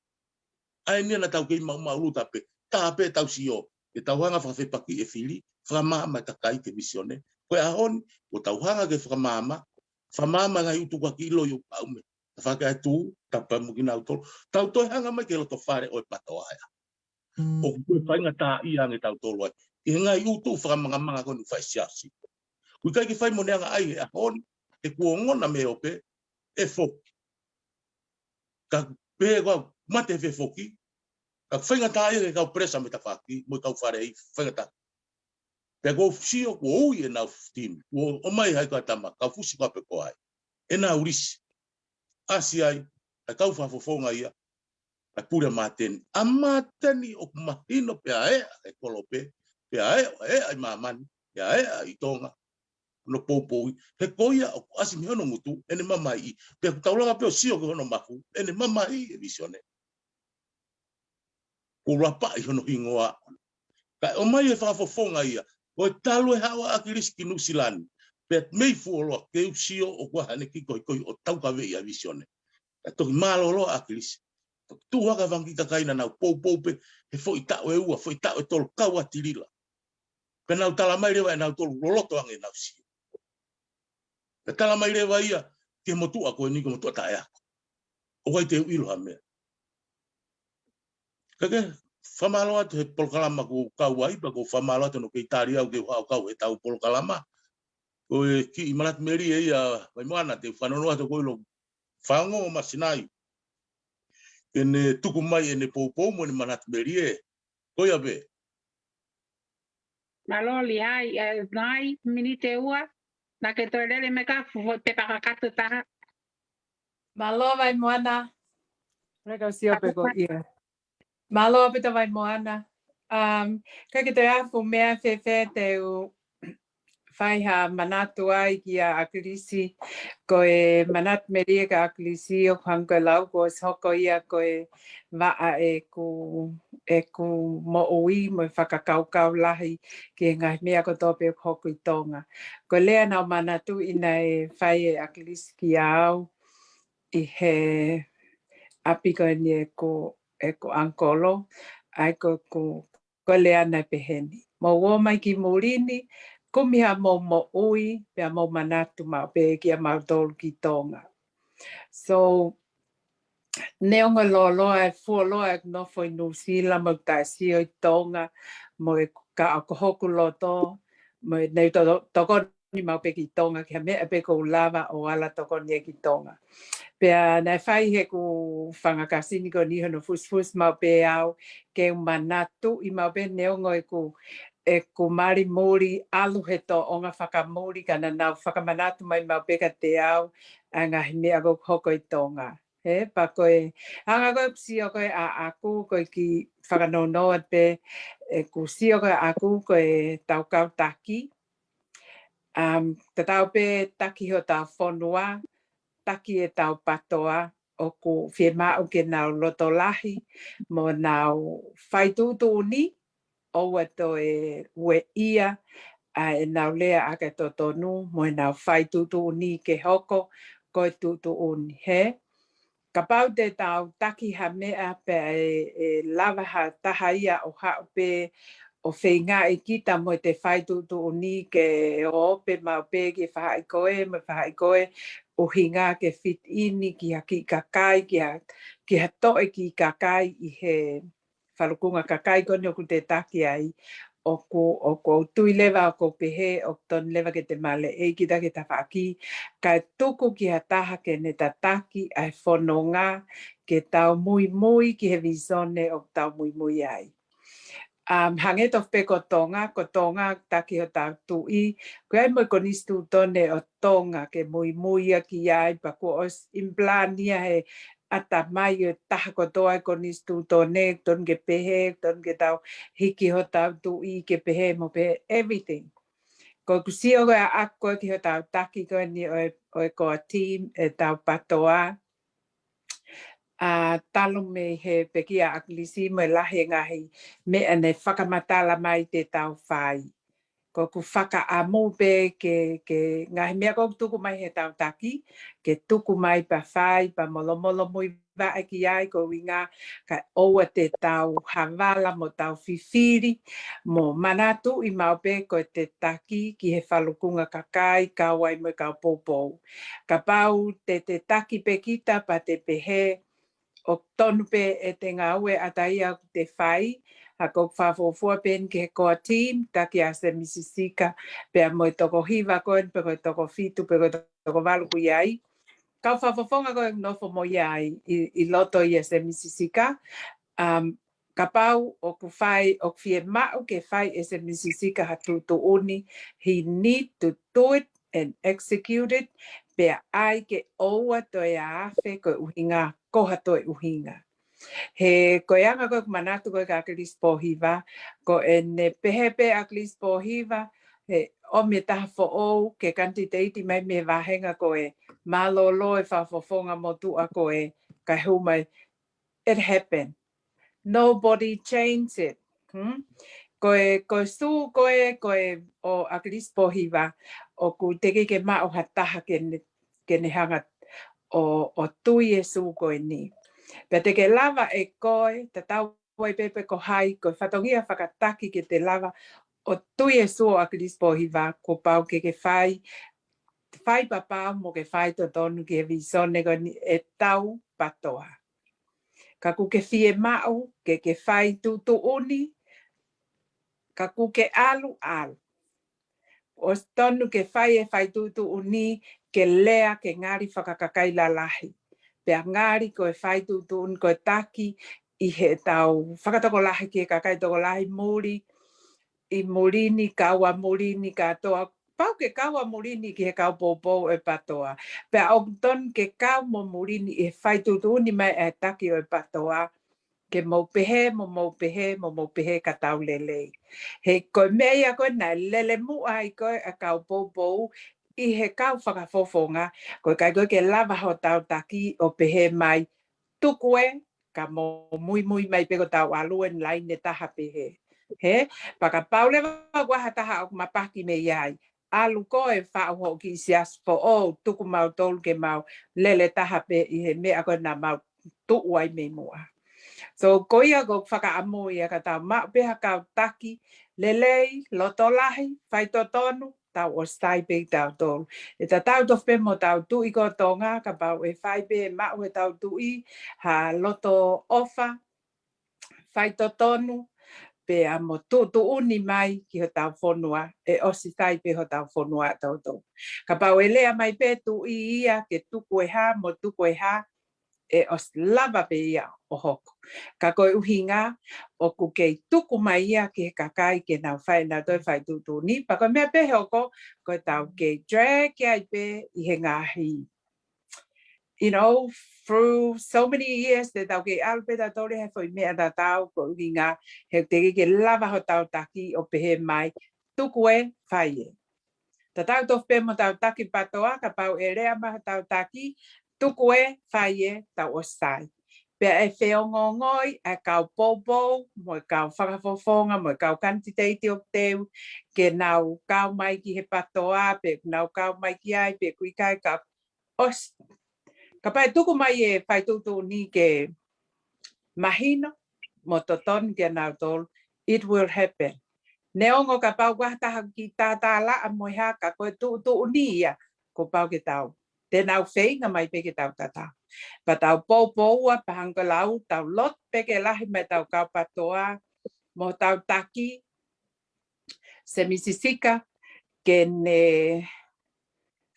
ʻA eni ia naʻa tau kei maumau luta pē, tā pē ʻetau sio, ke tau hanga ʻo fakafepakiʻi e fili, fakamaama e kakai ki he vīsone. Ko e ʻaho ni, kuo tau hanga ke fakamaama, fakamaama e ngaahi ʻutu kuo kiʻi loi ʻo ʻaume. Tafaʻaki atu, tau pē mo kinautolu. Tau toe hanga mai ki he loto fale ʻo e patoa ia. ʻOku toe faingataʻaʻia ange tautolu ai. ʻI he ngaahi ʻutu fakamangamanga ko eni ʻoku fai ʻe he siasi. ʻOku ʻikai ke fai mo e anga ai he ʻaho ni, he kuo ongona mei he ope, ʻe foki. Ka pehē ko e mate he fefoki, ka faingataʻaʻia e kau pelesa mei tafaʻaki, mo e kau faleʻi, faingataʻa. Pea ʻoku ou sio kuo ui ʻenau timi, kuo ʻomai hai kau tama, kau fusi kau pe ko hai. ʻEnau lisi. ʻAsi ai, ʻa e kau fakafofonga ia, ʻa e pule ʻa Māteni. ʻA Māteni ʻoku mahino pea ʻe ʻa e kolope, pea ʻe ʻa e māmani, pea ʻe ʻa e Tonga. Hono poupouʻi, he ko ia ʻoku ʻasi mei hono ngutu, ʻene mamahiʻi. Pea ʻoku tau lava pē ʻo sio ki hono mafu, ʻene mamahiʻi e vīsone. ʻo lapaʻi hono hingoa. Kae ʻomai e fakafofonga ia, ko e talu e haʻu ʻa ʻAkilisi ki Nuʻusila ni, pea mei fuoloa ke u sio ʻoku ʻi ai haʻane kiʻi kohikohi ʻo taukaveʻi ʻa e vīsone. Kae toki mālōlō ʻa ʻAkilisi. Toki tuʻu hake ʻa e fanga kiʻi kakai naʻa nau poupou pē he foʻi taʻu ʻe ua, foʻi taʻu ʻe tolu kau ʻa Tilila. Pea nau tala mai leva ʻenautolu loloto ange ʻenau sio. Pea tala mai leva ia ki he motuʻa ko eni ko e motuʻa taʻeako. ʻOku ʻikai te u ʻilo ha meʻa. Kae ke fakamālō atu he polokalama ʻoku ou kau ai, pea ʻoku ou fakamālō atu hono kei tali au ke u haʻu ʻo kau he ʻetau polokalama. Ko e kiʻi manatu melie ia, Vaimoana, te u fanongo atu ko ilo fango ma sinai. Ke ne tuku mai ʻene poupou mo ʻene manatu melie. Ko ia pē. Mālō Lihai, ʻe, nai, miniti ʻe ua, naʻa ke toe lele mai ka fu-, pepa kakato taha. Mālō Vaimoana. Leka sio pē ko ia. Mālō ʻaupito Vaimoana. Um, ʻikai ke toe ʻi ai ha fuʻu meʻa fēfē te u fai ha manatu ai kia ʻAkilisi, ko e manatu melie kia ʻAkilisi ʻoku hangē ko e lau kuo ʻosi hoko ia ko e vaʻa ʻeku, ʻeku moʻui mo e fakakaukau lahi ki he ngaahi meʻa kotoa pē ʻoku hoko ʻi Tonga. Ko e lea naʻa ku manatuʻi naʻe fai ʻe ʻAkilisi kia au ʻi he ʻapi ko eni ʻeku, ʻeku ʻangikolo, ʻa ia ko ʻeku, ko e lea naʻe pehē ni: Mou ō mai ki muli ni, kumi haʻamou moʻui, pea mou manatu maʻu pē kia mautolu ki Tonga. So, neongo e lōloa, e fuoloa ʻeku nofo ʻi Nuʻusila, mo ʻeku taʻesio ʻi Tonga, mo e ka ko hoku loto, mo e neu to-, tokoni maʻu pē ki Tonga, ki ha meʻa pē ʻoku ou lava ʻo ala tokoni ai ki Tonga. Pea naʻe fai heʻeku fanga kasini ko eni hono fusifusi maʻu pē au, ke u manatuʻi maʻu pē neongo ʻeku, ʻeku mali muli, ʻalu he tōʻonga fakamuli, ka naʻa nau fakamanatu mai maʻu pē kiate au ʻa e ngaahi meʻa ʻoku hoko ʻi Tonga. He, pea ko e, hangē ko ʻeku sio ko ē ʻaʻaku, ko e kiʻi fakanounou atu pē, ʻeku sio ko ē ʻaʻaku ko e tau kau taki. Um, tatau pē taki hotau fonua, taki ʻetau patoa, ʻoku fiemaʻu ke nau loto lahi, mo nau fai tuʻutuʻuni, ʻoua toe ueʻia ʻa ʻenau lea ʻaki e totonu, mo ʻenau fai tuʻutuʻuni ke hoko ko e tuʻutuʻuni, he. Kapau te tau taki ha meʻa pea ʻe, ʻe lava ha taha ia ʻo haʻu pē ʻo feingaʻi kita mo ʻete fai tuʻutuʻuni ke ō pē maʻu pē ki he faʻahi ko ē, mo e faʻahi ko ē, ʻuhinga ke fit in ki ha kiʻi kakai, ki ha, ki ha toe kiʻi kakai ʻi he falukunga kakai ko eni ʻoku te taki ai, ʻoku, ʻoku ou tui leva ʻoku ou pehē, ʻoku tonu leva ke te maleʻei kita ki he tafaʻaki, kae tuku ki ha taha ke ne tataki ʻa e fononga, ke tau muimui ki he vīsone ʻoku tau muimui ai. Um, hangē tofu pē ko Tonga, ko Tonga taki hotau tuʻi, ko ia mo e konisitūtone ʻo Tonga ke muimui ia ki ai, pea kuo ʻosi implant ia he ʻatamai ʻo e taha kotoa e konisitūtone, tonu ke pehē, tonu ke tau hiki hotau tuʻi ke pehē mo pehē everything. Ko ʻeku sio ko ē ʻaʻaku ko ē ki hotau taki ko eni ʻo e, ʻo e core team ʻetau patoa, ʻa, talu mei he pekia ʻa ʻAkilisi mo e lahi e ngaahi meʻa ne fakamatala mai te tau fai. Ko ʻeku fakaʻamu pē ke, ke ngaahi meʻa ʻoku tuku mai he tau taki, ke tuku mai pea fai, pea molomolo muivaʻe ki ai, ko e ʻuhinga kae ʻoua te tau havala mo tau fifili, mo manatuʻi maʻu pē ko ʻete taki ki he falukunga kakai, kau ai mo e kau poupou. Kapau te te taki pē kita pea te pehē, ʻoku tonu pē ʻete ngāue ʻa taha ia ʻoku te fai, ha ʻoku ou fakafuofua pē eni ki he core team, taki ʻa Semi Sisika, pea mo e toko hiva ko eni, pe ko e toko fitu, pe ko e toko valu ʻoku ʻi ai. Kau fakafofonga ko ē ʻoku nofo mo ia ai ʻi, ʻi loto ia Semi Sisika, um, kapau ʻoku fai, ʻoku fiemaʻu ke fai ʻe Semi Sisika ha tuʻutuʻuni, he need to do it and execute it, pea ʻai ke ʻoua toe afe ko e ʻuhinga, ko ha toe ʻuhinga. He ko e anga ko ē ʻeku manatu ko ē kia ʻAkilisi Pōhiva, ko ʻene pehē pē ʻa ʻAkilisi Pōhiva, he ʻomi e taha foʻou ke kanititeiti mai mei he vāhenga ko ē, mālōlō e fakafofonga motuʻa ko ē, kae hū mai, it happened. Nobody change it. Hmm? Ko e, ko e sū ko ē, ko ē ʻo ʻAkilisi Pōhiva, ʻoku teʻeki ke maʻu ha taha ke ne, ke ne hanga ʻo, ʻo tui e sū ko eni. Pea te ke lava ʻe koe, tatau ai pē pe ko hai, ko e fatongia fakataki ke te lava ʻo tui e sū ʻo ʻAkilisi Pōhiva, kuo pau ke ke fai, fai papau mo ke fai totonu ki he visone ko eni ʻetau PTOA. Ka ʻoku ke fiemaʻu ke ke fai tuʻutuʻuni, ka ʻoku ke ʻalu, ʻalu. ʻOsi tonu ke fai e fai tuʻutuʻuni, ke lea, ke ngali fakakakai lalahi. Pea ngali ko e fai tuʻutuʻuni, ko e taki ʻi heʻetau fakatokolahi ki he kakai tokolahi muli, ʻi muli ni, kau ʻa muli ni kātoa. Pau ke kau ʻa muli ni ki he kau poupou ʻo e PTOA. Pea ʻoku tonu ke kau mo muli ni ʻi he fai tuʻutuʻuni mai ʻa e taki ʻo e PTOA, ke mou pehē, mo mou pehē, mo mou pehē ka tau lelei. He ko e meʻa ia ko ē naʻe lele muʻa ai ko ē ʻa e kau poupou ʻi he kau fakafofonga, ko e ʻikai ko ē ke lava hotau taki ʻo pehē mai, tuku ē, ka mou muimui mai pē ko ʻetau ʻalu ʻi laine taha pehē. He, pea kapau leva ʻoku ʻi ai ha taha ʻoku mapaki mei ai, ʻalu koe faʻu hoʻo kiʻi siasi foʻou, tuku mautolu ke mau lele taha pē ʻi he meʻa ko ē naʻa mau tuʻu ai mei muʻa. So, ko ia ʻoku ou fakaʻamu ia ka tau maʻu pē ha kau taki lelei, loto lahi, fai totonu, tau ʻosi sai pē kitautolu. ʻE tatau tofu pē mo ʻetau tuʻi ko Tonga, kapau ʻe fai pē maʻu ʻetau tuʻi ha loto ʻofa, fai totonu, pea mo tuʻutuʻuni mai ki hotau fonua, ʻe ʻosi sai pē hotau fonua ʻatautolu. Kapau ʻe lea mai pē tuʻi ia ke tuku e hā, mo tuku e hā, ʻe ʻosi lava pē ia ʻo hoko. Ka ko e ʻuhinga, ʻoku kei tuku mai ia ki he kakai ke nau fai ʻenau toe fai tuʻutuʻuni, pea ko e meʻa pē hoko, ko ʻetau kei drag ai pē ʻi he ngaahi, you know, through so many years, te tau kei ʻalu pē tautolu he foʻi meʻa tatau, ko e ʻuhinga, he teʻeki ke lava hotau taki ʻo pehē mai, tuku ē, fai ē. Tatau tofu pē mo ʻetau taki PTOA, kapau ʻe lea mai hotau taki, tuku ē, fai ē, tau ʻosi sai. Pea ʻe feongoongoi ʻa e kau poupou, mo e kau fakafofonga, mo e kau kanititeiti ʻoku teu, ke nau kau mai ki he PTOA, pe nau kau mai ki ai, pe ʻoku ʻikai ka ʻosi. Kapau ʻe tuku mai e fai tuʻutuʻuni ke mahino, mo totonu kia nautolu, it will happen. Neongo kapau ʻoku ʻi ai ha taha kiʻi tātālaʻa mo e hā ka ko e tuʻutuʻuni ia, kuo pau ke tau. Te nau feinga mai pē ke tau tatau. Pea tau poupoua, pea hangē ko e lau, tau loto pē ke lahi mai ʻetau kau PTOA, mo ʻetau taki, Semisi Sika, ke ne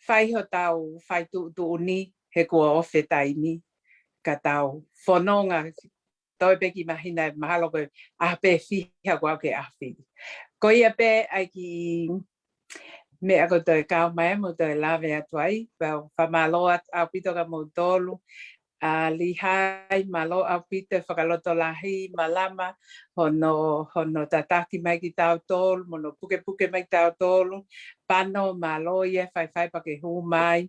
fai hotau fai tuʻutuʻuni he kuo ofi e taimi, ka tau fononga toe pē ki māhina, mahalo ko e ʻaho pē fiha kuo aʻu ki he ʻaho fili. Ko ia pē ʻa e kiʻi meʻa ko e toe kau mai mo toe lave atu ai, pea fakamālō atu ʻaupito kia moutolu. ʻA Lihai, mālō ʻaupito e fakalotolahi, Malama, hono, hono tataki mai kitautolu, mo hono pukepuke mai kitautolu. Pano, mālō ia e faifai pea ke hū mai.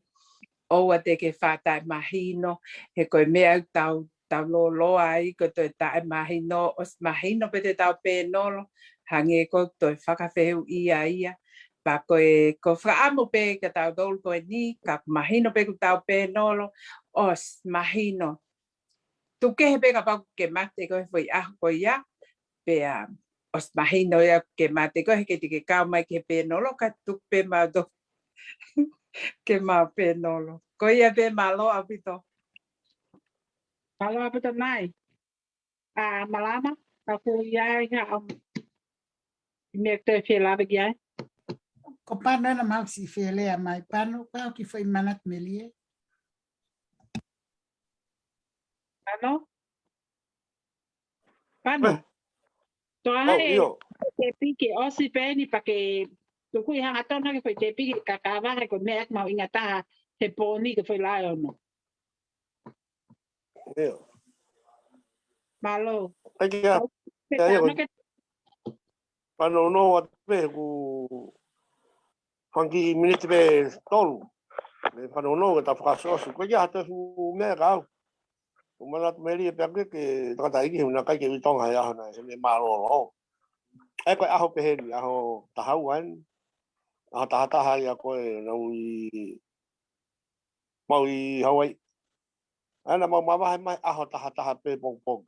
ʻOua te ke faʻa taʻemahino, he ko e meʻa ʻoku tau, tau lōloa ai, ko e toe taʻemahino, ʻosi mahino pē te tau pēnolo, hangē ko e toe fakafehuʻia ia. Pea ko e, ko e fakaʻamu pē kia tautolu ko eni, ka mahino pē kuo tau pēnolo, ʻosi mahino. Tuku kehe pē kapau ke mate koe he foʻi ʻaho ko ia, pea ʻosi mahino ia ke mate koe, he ʻikai te ke kau mai ki he pēnolo, ka tuku pē mautolu ke mau pēnolo. Ko ia pē, mālō ʻaupito. Mālō ʻaupito mai. ʻA Malama, ka ko ia ia, um, meʻa ʻoku toe fie lave ki ai. Ko Pano ena mau si fie lea mai, Pano, pau ki foʻi manatu melie. Pano? Pano? Eh. Toa ʻio. He tepi ke ʻosi pē eni pea ke tuku ʻi hangatonu ke foʻi tepi ke kakava he ko e meʻa ʻoku mau inga taha he pōni ke foʻi lae ono. ʻIo. Mālō. ʻAi ke a, ke a ia ko. Panono atu pē ku fanga kiʻi miniti pē tolu. Me panono ke ta fakasosu. Ko ia ha toe fuʻu meʻa ka au. ʻOku manatu melie pē ʻaku ke tangataʻeiki he ʻoku ʻikai ke ui Tonga he ʻaho naʻe, he mālōlō. ʻA ia ko e ʻaho pehē ni, ʻaho taha ua eni. ʻAho taha taha ia ko ē naʻa ku ʻi, mau ʻi Hawaii. ʻA ia naʻa mau mavahe mai ʻaho taha taha pē pongipongi.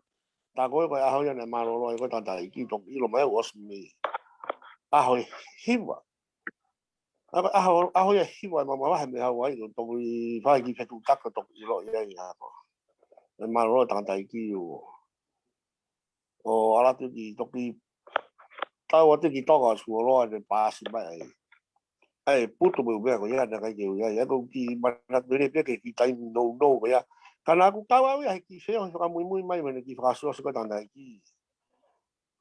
Tā ko ē ko e ʻaho ia naʻe mālōlō ai ko ē tangataʻeiki, toki ʻilo mai ʻosi mei ʻaho ʻe hiva. ʻA ia ko e ʻaho, ʻaho ia ʻe hiva ʻe mau mavahe mei Hawaii, toki fai ki he fetuʻutaki toki ʻilo ia ʻi ha ko. Naʻe mālōlō tangataʻeiki ʻo, ʻo ʻalu atu ki toki tau atu ki Tonga ʻo suoloa ne paasi mai ai. ʻA e putu mo e meʻa ko ia naʻe ʻikai ke ui ai. ʻA ia ko e kiʻi manatu melie pē ki he kiʻi taimi nounou ko ia. Ka naʻa ku kau au ia he kiʻi feohi fakamuimui mai mo ʻene kiʻi fakaʻosiʻosi ko ē tangataʻeiki.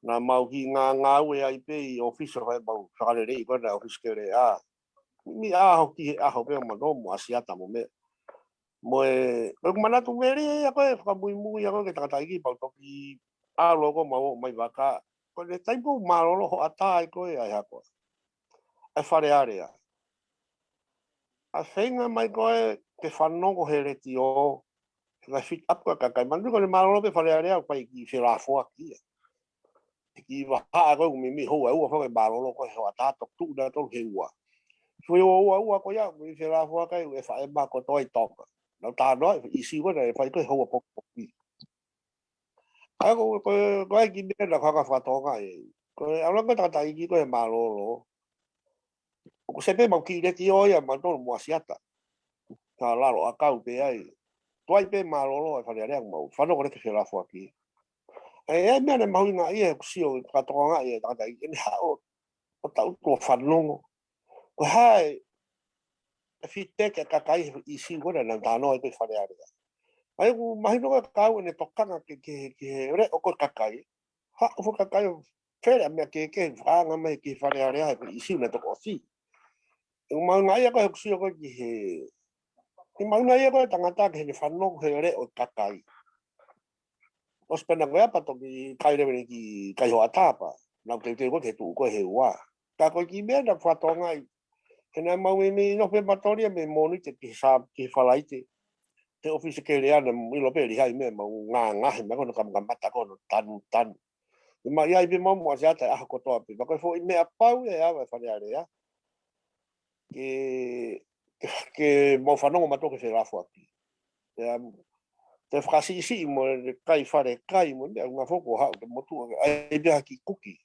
Naʻa mau kiʻi ngā, ngāue ai pē ʻi ʻōfisi ʻo e fai mau fakalelei ko ē naʻe ʻōfisi kele ʻa. Mei he ʻaho ki he ʻaho pē ʻo mautolu mo ʻAsiata mo meʻa. Mo e, ko ʻeku manatu melie ia ko ē fakamuimui ia ko ē ki he tangataʻeiki pea u toki ʻalu ko ē mau ō mai vaka. Ko e taimi ko ē mālōlō hoʻatā ai ko ē ʻa e hā ko ē, ʻa e Fale Alea. ʻA e feinga mai ko ē ke fanongo he letiō, he ngaahi fiti ʻapu ʻa e kakai. Manatu ko ʻene mālōlō pē Fale Alea ʻoku ʻikai ke felāfoaki ia. He kiʻi vahaʻa ko ē ʻoku meimei houa ʻe ua faka mālōlō ko ē he hoʻatā toki tuʻu nautolu he ua. Ko e ua ua ua ko ia, meimei felāfoaki ai ʻa e faʻē mā kotoa ʻi Tonga. Nau talanoa ʻi he ʻīsiu ko ē naʻe fai ko ē he houa pokipoki. ʻA ia ko, ko, ko e kiʻi meʻa naʻa ku hanga ʻo fakatokangaʻi. Ko e ʻalu ange ko ē tangataʻeiki ko ē he mālōlō. ʻOku sai pē mau kiʻi letiō ia mautolu mo ʻAsiata. Ka lalo ʻakau pē ai. Tuai pē mālōlō ʻa e Fale Alea ʻoku mau fanongo lelei ki he felāfoaki. ʻA ia, ʻa e meʻa naʻe mahuʻinga ia ʻeku sio, fakatokangaʻi ʻa e tangataʻeiki ʻene haʻu ʻo tau tuʻu ʻo fanongo. Ko e hā e feedback ʻa e kakai he ʻīsiu ko ē naʻa nau talanoa ai ko ē Fale Alea. ʻA ia ʻoku mahino ko ē ʻa e kau ʻene tokanga ki he, ki he, ki he leʻo ko ē ʻa e kakai. Haʻu foki e kakai ʻo fele ʻa e meʻa kehekehe, fakaanga mai ki he Fale Alea he ʻīsiu naʻe toki ʻosi. ʻOku mahuʻinga ia ko ē ʻeku sio ko ē ki he, ʻoku mahuʻinga ia ko ē tangata ki heʻene fanongo he leʻo ʻa e kakai. ʻOsi pē naʻa ko ia pea toki kai leva ʻene kiʻi kai hoʻatā pea nau teuteu ko ē ki he tuʻu ko ē he ua. Ka ko e kiʻi meʻa naʻa ku fakatokangaʻi. He naʻa mau meimei nofo pē mautolu ia mei Mōnite ki he Sā-, ki he Falaite. He ʻōfisi kele ʻa naʻa mau ʻilo pē lihai meʻa mau ngāngā he meʻa ko ē naʻa kamata ko ē ʻo tanu tanu. ʻE mau ʻi ai pē mau mo ʻAsiata he ʻaho kotoa pē. Pea ko e foʻi meʻa pau ia ʻa e Fale Alea. Ke, ke, ke mau fanongo mautolu ki he felāfoaki. Pea, te fakasiʻisiʻi mo e kai fale kai mo e meʻa ngā foko haʻu te motu ʻa e pea ha kiʻi kuki.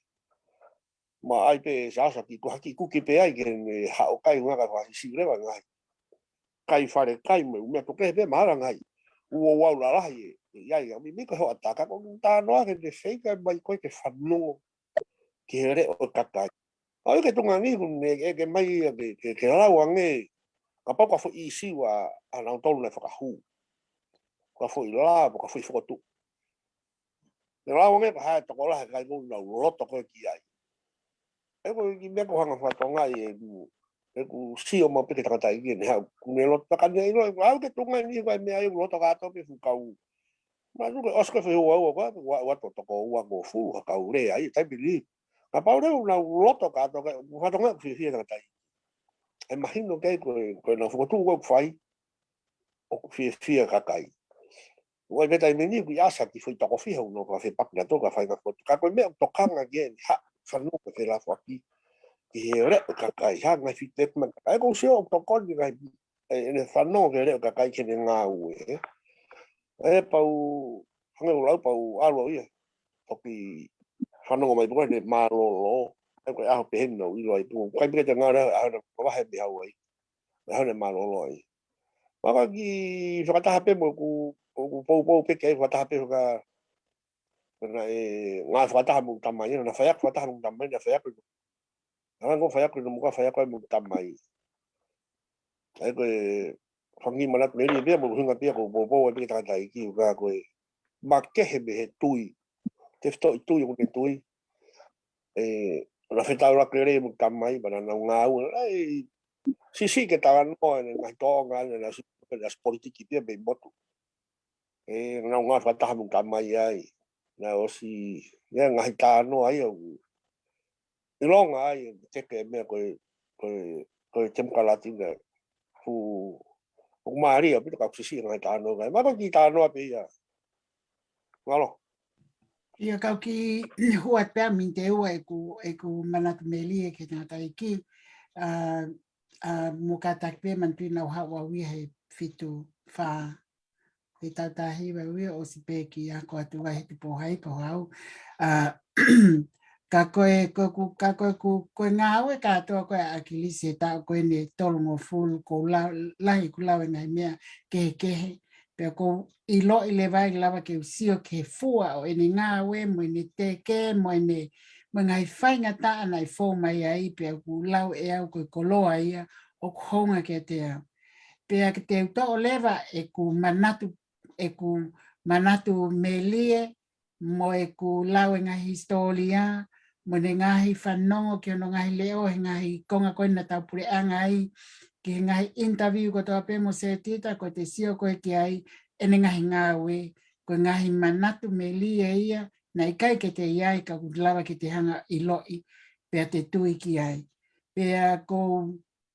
Ma ʻai pē sasa ki ko ha kiʻi kuki pē ai ke ne haʻu kai ngā kai fakasiʻisiʻi leva ngaahi kai fale kai mo e meʻa toke he pē mahalo ngaahi. Ua ua lalahi e, e, ʻi ai, ʻa mi, mi ko e hoʻatā ka ko e talanoa ke ne feinga mai ko ē ke fanongo ki he leʻo ʻo e kakai. ʻA ia ko e tuʻunga ni ʻoku ne ʻeke mai ia ke, ke, ke lau ange, kapau ko ha foʻi ʻīsiu ʻa, ʻa nautolu naʻe fakahū. Ko ha foʻi lao, ko ha foʻi fokotuʻu. Ke lau ange ko e hā e tokolahi e kakai ʻoku nau loto ko ē ki ai. ʻA ia ko e kiʻi meʻa ʻoku ou hanga ʻo fakatokangaʻi ʻeku, ʻeku sio maʻu pē ki he tangataʻeiki ʻene haʻu, ʻoku ne loto ka ne ʻilo, ʻa ia ko e tuʻunga ni ko e meʻa ia ʻoku loto kātoa pē fuʻu kau. Manatu ko e ʻosi ko ē foʻi houa ua ko ē, ua, ua to toko ua ko fu, ha kau lea ai, taimi ni. Kapau leva ʻoku nau loto kātoa, ka, ʻoku fakatokangaʻi ʻoku fiefia e tangataʻeiki. ʻE mahino ki ai ko e, ko ʻenau fokotuʻu ʻoku fai, ʻoku fiefia e kakai. ʻOku ʻi ai pē taimi ni ʻoku ʻi ai ha kiʻi foʻi toko fiha ʻoku nau fakafepaki nautolu ki ha faʻahinga fokotuʻu. Ka ko e meʻa ʻoku tokanga ki ai ʻene haʻu ʻo fanongo ki he felāfoaki ki he leʻo ʻo e kakai, ha ngaahi feedback mai e kakai. ʻOku ou sio ʻoku tokoni ngaahi, ʻe, ʻene fanongo ki he leʻo ʻo e kakai ki heʻene ngāue. ʻE pea u, hangē ko e lau pea u ʻalu au ia. Toki fanongo mai pē ko ē he mālōlō. ʻE ko e ʻaho pehē ni naʻa ku ʻilo ai pē. ʻOku ʻikai pē ke te ngāue he ʻaho naʻa ku vahe mei Hawaii. He ʻaho naʻe mālōlō ai. Pea ko e kiʻi fakataha pē mo ʻeku, ʻoku poupou pē ke fakataha pē faka-, naʻe ngāue fakataha mo ʻeku tamai, naʻe faiako fakataha mo ʻeku tamai, naʻe faiako. Naʻa ko e faiako ʻi Nomuka, faiako ai mo ʻeku tamai. ʻA ia ko e fanga kiʻi manatu melie pē ia mo e ʻuhinga pē ia ʻoku ou poupou ai pē ki he tangataʻeiki ʻoku ʻikai ko e makehe mei he tui. Tefitoʻi tui ʻoku ne tui. ʻE, naʻe fetaulaki lelei mo ʻeku tamai, pea naʻa nau ngāue. ʻAi, siʻisiʻi ke talanoa, ʻene ngaahi tōʻonga, ʻene ngaahi siʻi, ʻene ngaahi politiki pē ia mei motu. ʻE, naʻa nau ngāue fakataha mo ʻeku tamai ai. Naʻe ʻosi, ia ngaahi talanoa ia ʻoku ʻilonga ai, ʻe teke e meʻa ko e, ko e, ko e temokalati na. Fu, ʻoku mālie ʻaupito ka ʻoku siʻisiʻi ngaahi talanoa kai. Ma ko e kiʻi talanoa pē ia. Mālō. Ia kau ki huat pea min te ua eku, eku manatu melie ke tangataiki, a, a, mo kataki pe manatu ina uha ua ui he fitu fa. He tau tahi ua ui o si pe ki a ko atu vai he tupo hai po hau. A, ka koe, ko ku, ka koe ku, koe ngāue kātoa koe a Akilisi he tau koe ne tolu ngofulu ko la, lahi ku lau e ngai mea kehe kehe. Pea ko ilo i le vai lava ke usio ke fua o ene ngāue mo ene teke mo ene mo ngai faingataʻa naʻe fou mai ai pea ku lau e au ko e koloa ia o ku hounga ke te au. Pea ke te uto o leva e ku manatu, e ku manatu melie mo e ku lau e ngahi hisitōlia, mo ne ngahi fanongo ki ono ngahi leo, he ngahi konga koe na tau puleʻanga ai, ki he ngahi interview ko toa pe mo se tita, ko te sio koe ki ai, ene ngahi ngāue, ko e ngahi manatu melie ia, na ikai ke te iai ka ku lava ke te hanga iloʻi, pea te tui ki ai. Pea ko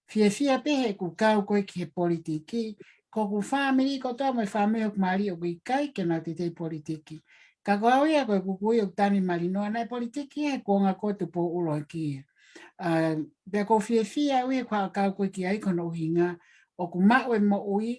fiefia pe he ku kau koe ki he politiki, ko ku fāmili ko toa mo e fāmili o ku mali o ku ikai ke nau te tei politiki. Ka ko au ia ko e ku kui o ku tani malinoa na e politiki he kuonga ko tu po ulo ki. A, pea ko fiefia au ia kua kau koe ki ai ko no uhinga, o ku maʻu e moʻui,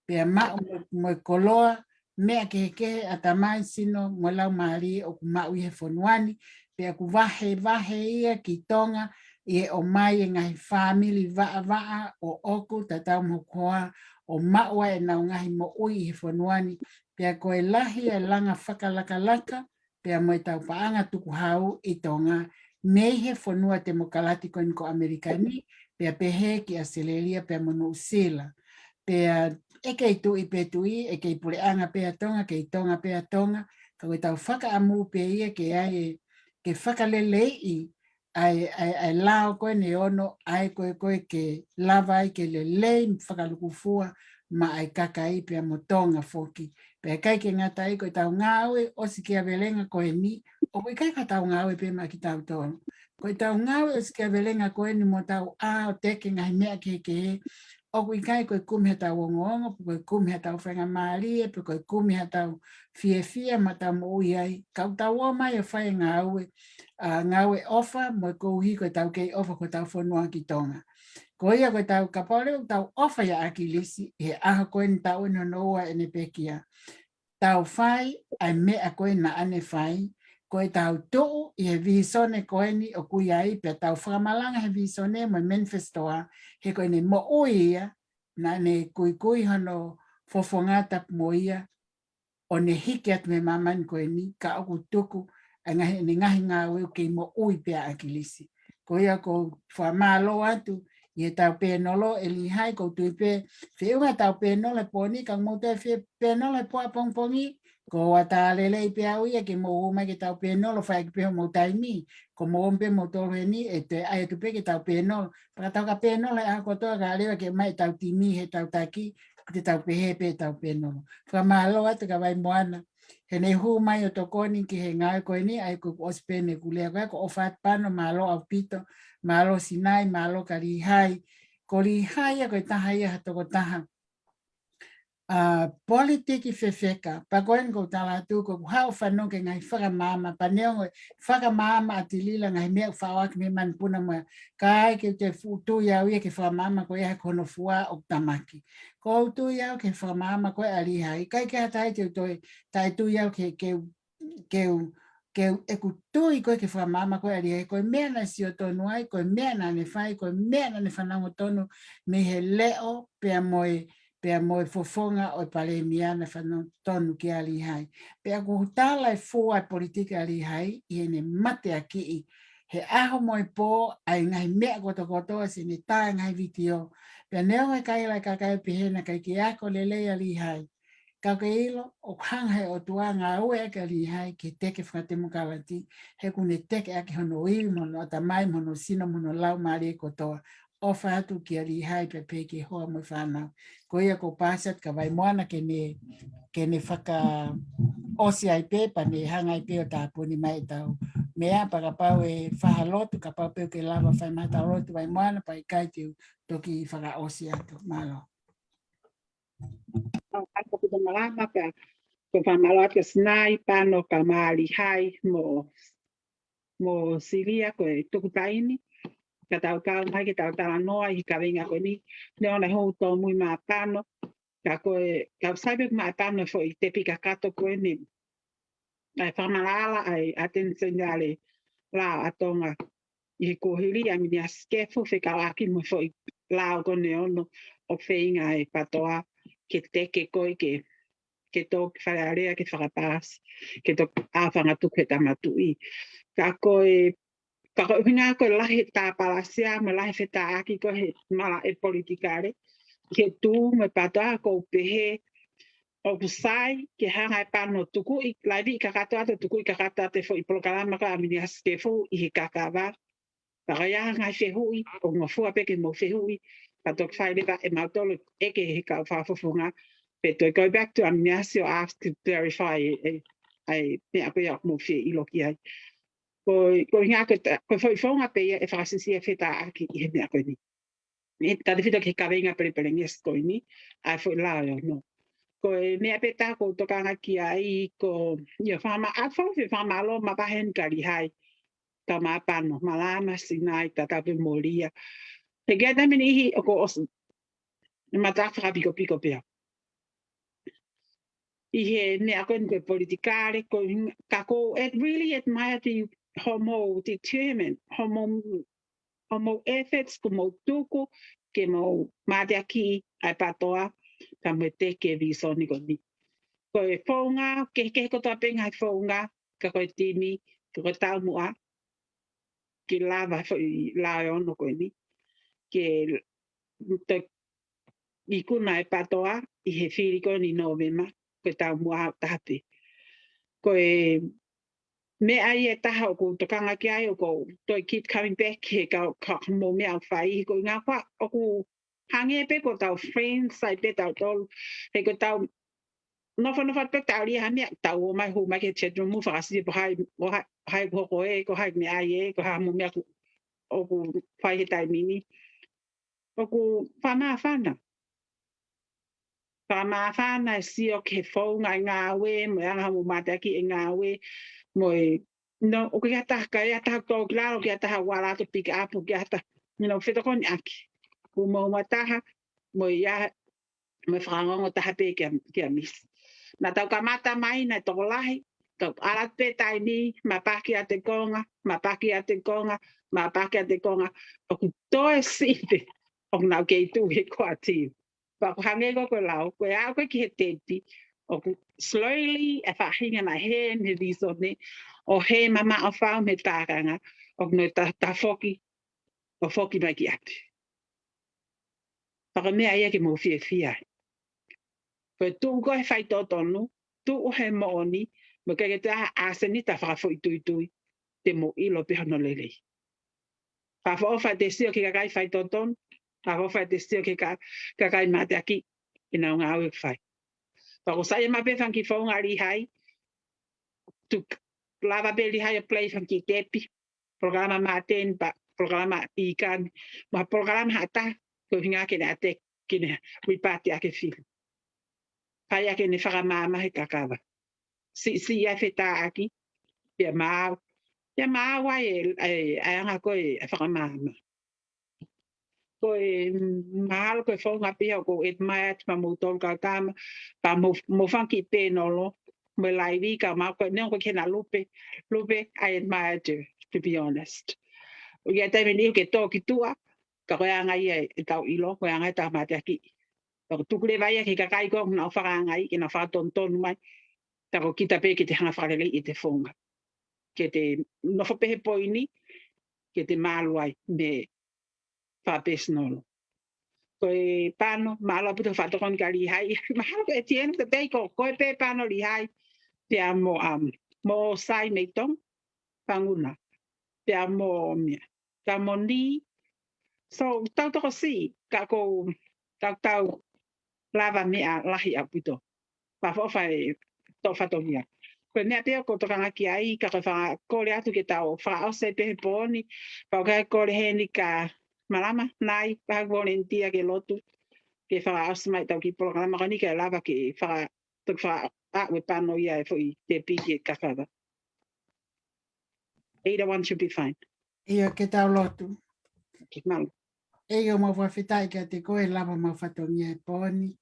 pea maʻu mo, mo e koloa, meʻa kehe kehe a tamai sino mo lau mali o ku maʻu i he fonuani, pea ku vahe vahe ia ki Tonga, i e o mai e ngahi fāmili vaʻa vaʻa o oku tatau mo koa, o maʻu ai e nau ngahi moʻui i he fonuani, pea ko e lahi e langa fakalakalaka, pea mo e tau paʻanga tukuhau i Tonga, mei he fonua temokalati ko eni ko Amerikani, pea pehē ki Australia, pea mo Nuʻusila. Pea e kei tuʻi pe tuʻi, e kei puleʻanga pea Tonga, kei Tonga pea Tonga, ka ko e tau fakaʻamu pe ia ke ai e, ke fakaleleiʻi, ai, ai, ai lao koe ne ono, ai koe koe ke lava ai ke lelei, fakalukufua, ma ai kakai pea mo Tonga foki. Pea kai ke ngata ai ko e tau ngāue, o si kia velenga koe ni, o ko ikai ka tau ngāue pe ma ki tau tonu. Ko e tau ngāue, o si kia velenga koe ni mo tau a o teke ngahi meʻa kehe kehe, o ko ikai ko e kumi ha tau ongoongo, pe ko e kumi ha tau fainga mali, pe ko e kumi ha tau fiefia, ma tau moʻui ai, kau tau o mai o fai ngāue, a, ngāue ofa, mo e ko uhi ko e tau kei ofa ko tau fonua ki Tonga. Ko ia ko e tau kapau leo tau ofa ia Akilisi, he aha ko eni tau eno noua ene pekia. Tau fai, ai meʻa ko ena ane fai, ko e tau tuʻu, i he visone ko eni o kui ai, pea tau fakamalanga he visone mo e manifestoa, he ko ene moʻui ia, na ne kui kui hono fofonga tapu mo ia, o ne hiki atu me mamani ko eni, ka oku tuku, a ngahi, ne ngahi ngāue kei moʻui pea Akilisi. Ko ia ko fakamālō atu, i e tau pēnolo, e lihai ko tui pe, feunga tau pēnolo e poni, ka mou te fe pēnolo e poa pongpongi, ko ua tā lelei pea uia ke mou mai ke tau pēnolo, fai ki pea mou taimi, ko mou pe mou tolu heni, e te ai atu pe ke tau pēnolo, paka tau ka pēnolo, e a kotoa ka lewa ke mai tau timi, he tau taki, ko te tau pehe pe tau pēnolo. Fakamālō atu ka vai moana, he ne hū mai o tokoni ki he ngāue ko eni, ai ko osi pene kulea ko e ko ofat pano, mālō au pito, mālō Sinai, mālō ka lihai, ko lihai a ko e taha ia ha toko taha. A, politiki fefeka, pa ko eni ko tala atu ko ku hao fano ke ngai fakamaama, pa neongo fakamaama a tilila ngai mea fawaki me manpuna mua, ka ai ke te futu ia uia ke fakamaama ko ia he kono fua o tamaki. Ko utu ia ke fakamaama ko e a lihai, kai ke hatai te utoi, tai tu ia ke, ke, ke, ke e ku tui ko e ke fakamaama ko e a lihai, ko e mea na sio tonu ai, ko e mea na ne fai, ko e mea na ne fanango tonu, me he leo, pea mo e, pea mo e fofonga o e palēmia na fanango tonu ki a lihai. Pea ku tala e fua e politiki a lihai, i ene mate a kiʻi, he aho mo e po, ai ngai mea koto koto, a sene tae ngai vitio. Pea neongo e kai lai kakai pehena kai ke ako lelei a lihai. Ka ke ilo, o hanga he o tua ngāue a ke a lihai, ke teke fakatemokalati, he ku ne teke a ke hono iwi, mono atamai, mono sino, mono lau mare kotoa. Ofa atu ki a lihai, pe pe ke hoa mo fanau. Ko ia ko pasat ka vai moana ke ne, ke ne faka osi ai pe, pa ne hanga ai pe o tāpuni mai tau. Mea pa kapau e faha lotu, kapau pe ke lava fai mai tau lotu vai moana, pa ikai te u toki faka osi atu. Mālō. Ai ko pito malama pea. Ko e fakamālō atu kia Sinai, Pano, kae ʻumaʻā Lihai mo, mo Silia ko e tuku taimi ke tau kau mai ke tau talanoa ʻi he kaveinga ko eni. Neongo e hū tōmui maʻa Pano, ka ko e, ka ʻoku sai pē maʻa Pano e foʻi tepi kakato ko eni. ʻA e fakamaʻalaʻala ʻa e ʻAteni Seniale Lao ʻa Tonga ʻi he kuohili, ʻa Miniasi Kefu, fekauʻaki mo e foʻi lao ko eni ʻoku feinga e PATOA ke teke ko ē ke, ke tō ki Fale Alea ke fakapaasi, ke tō ʻa e fanga tuku he Tama Tuʻi. Ka ko e, ka ko e ʻuhinga ko e lahi e tāpalasia mo e lahi e fetāʻaki ko ē he malaʻe politikale, ke tū mo e PATOA, ʻoku ou pehē ʻoku sai ke hanga ʻe Pano ʻo tukuʻi, laivi kakato atu, tukuʻi kakato atu e foʻi polokalama ko ē ʻa Miniasi Kefu ʻi he kakava. Pea ka ʻi ai ha ngaahi fehuʻi, ʻoku ngofua pē ke mou fehuʻi, pea toki fai leva ʻe mautolu ʻe he kau fakafofonga, pe toe go back to ʻa Miniasi ʻo ask to clarify e, e, ʻa e meʻa ko ia ʻoku mou fie ʻilo ki ai. Ko, ko e ʻuhinga ko e ta-, ko e foʻi founga pē ia ʻe fakasiʻisiʻi e fetāʻaki ʻi he meʻa ko eni. ʻE tatefito ki he kaveinga pelepelengesi ko eni, ʻa e foʻi lao ʻe ono. Ko e meʻa pē ʻe taha ʻoku ou tokanga ki ai ko, ia fakama-, ʻa e foʻi fakamālō makehe eni kia Lihai, kae ʻumaʻā Pano, Malama, Sinai, tatau pē mo Lia. He ʻi ai e taimi ʻe niʻihi ʻoku ou ʻosi, ne mata fakapikopiko pē au ʻi he meʻa ko eni ko e politikale, ko e, ka ʻoku ou ad-, really admire the hoʻomou determine, hoʻomou, hoʻomou efforts, ko hoʻomou tuku ke mou mateakiʻi ʻa e PATOA, ka mou teke e visone ko eni. Ko e founga, kehekehe kotoa pē ngaahi founga, ka ko e timi, ka ko e taumuʻa ke lava e foʻi lao ʻe ono ko eni, ke toe ikuna e PATOA ʻi he fili ko eni ʻi Nōvema, ko e taumuʻa ʻe taha pē. Ko e meʻa ia ʻe taha ʻoku ou tokanga ki ai, ʻoku ou toe keep coming back ki he kau, kau mo e meʻa ʻoku fai, ko e ʻuhinga ko ē ʻoku hangē pē ko ʻetau friends ai pē tautolu, he ko ʻetau nofonofo pē taʻu ʻe taha meʻa, tau ō mai, hū mai ki he chat room, fakasiʻi pe ko hai, ko hai, ko hai ʻoku hoko ē, ko hai ʻoku meʻa ai ē, ko e hā mo e meʻa ʻoku, ʻoku fai he taimi ni. ʻOku fakamāfana. Fakamāfana e sio ki he founga e ngāue, mo e anga hoʻomou mateakiʻi e ngāue, mo e, no, ʻoku ʻikai ha taha, ka ʻi ai ha taha ʻoku tō ki lalo, ʻoku ʻikai ha taha ʻoku ala atu pick up, ʻoku ʻikai ha taha, you know, fetokoniʻaki. Ko e maʻu taha, mo ia, mo e fakaongoongo taha pē kia, kia Misi. Naʻa tau kamata mai, naʻe tokolahi, tau ala pē taimi, mapaki ʻa e konga, mapaki ʻa e konga, mapaki ʻa e konga, ʻoku toe siʻi pē, ʻoku nau kei tuʻu he kuati. Pea ʻoku hangē ko e lau, ko e aʻu ko ē ki he tepi, ʻoku slowly e faʻahinga naʻe hē mei he visone, ʻo hē mamaʻo fau mei he tākanga, ʻoku nau ta-, tafoki, ʻo foki mai ki ʻapi. Pea ko e meʻa ia ke mou fiefia ai. Ko e tuʻu ko ē he faitotonu, tuʻu he moʻoni, mo e ʻikai ke toe ʻasenita fakafoʻituitui, te mou ʻilo pē hono lelei. Fakaʻofoʻofa ʻete sio ki he kakai faitotonu, fakaʻofoʻofa ʻete sio ki he ka-, kakai mateakiʻi ʻenau ngāue ʻoku fai. Pea ʻoku sai ʻe maʻu pē fanga kiʻi founga ʻa Lihai, tuku, lava pē Lihai ʻo play fanga kiʻi tepi, polokalama Māteni, pea polokalama ʻIkani, mo ha polokalama ha taha, ko e ʻuhinga ke ne ʻatā, ke ne report ʻaki e fili. Fai ʻaki ʻene fakamaama he kakava. Siʻisiʻi ʻa e fetāʻaki, pea maau, pea maau ai e, e, e anga ko ē e fakamaama. Ko e, mm, mahalo ko e founga pē ia ʻoku ou admire atu maʻamoutolu kau tama, pea mo, mo e fanga kiʻi pēnolo, mo e laivi, ka mahalo ko e, neongo ko e kena lupe, lupe, I admire too, to be honest. ʻOku ʻi ai e taimi ʻe niʻihi ʻoku ke tō ki tuʻa, ka ko e anga ia ʻetau ʻilo, ko e anga ʻetau mateakiʻi. Pea ʻoku tuku leva ia ki he kakai ko ē ʻoku nau fakaangaʻi, ke nau fakatonutonu mai, pea ko kita pē ke te hanga fakaleleiʻi ʻete founga. Ke te nofo pē he poini, ke te malu ai mei he fakapesinolo. Ko e Pano, mālō ʻaupito e fakatokoni kia Lihai. Mahalo ko e at the end of the day, ko, ko e pē Pano, Lihai, pea mo, um, mo Sai mei Tonga, Panguna, pea mo meʻa, pea mo Ni. So, tau tokosiʻi, ka ʻoku tau, tau lava meʻa lahi ʻaupito. Fakaʻofoʻofa e toʻo fatongia. Ko e meʻa pē ia ʻoku ou tokanga ki ai, ka ko e fakakole atu ke tau fakaʻosi pē he pooni, pea ʻoku ou kole heni kia Malama, Nai, pea volunteer ke lotu, ke fakaʻosi mai ʻetau kiʻi polokalama ko eni ke lava ke faka-, toki faka-, ʻa, ʻoku pano ia e foʻi tepi ke kakava. Either one should be fine. ʻIo, ke tau lotu. Ke mau. ʻEiki, ʻoku mau fakafetaʻi kiate koe he lava homau fatongia he pō ni.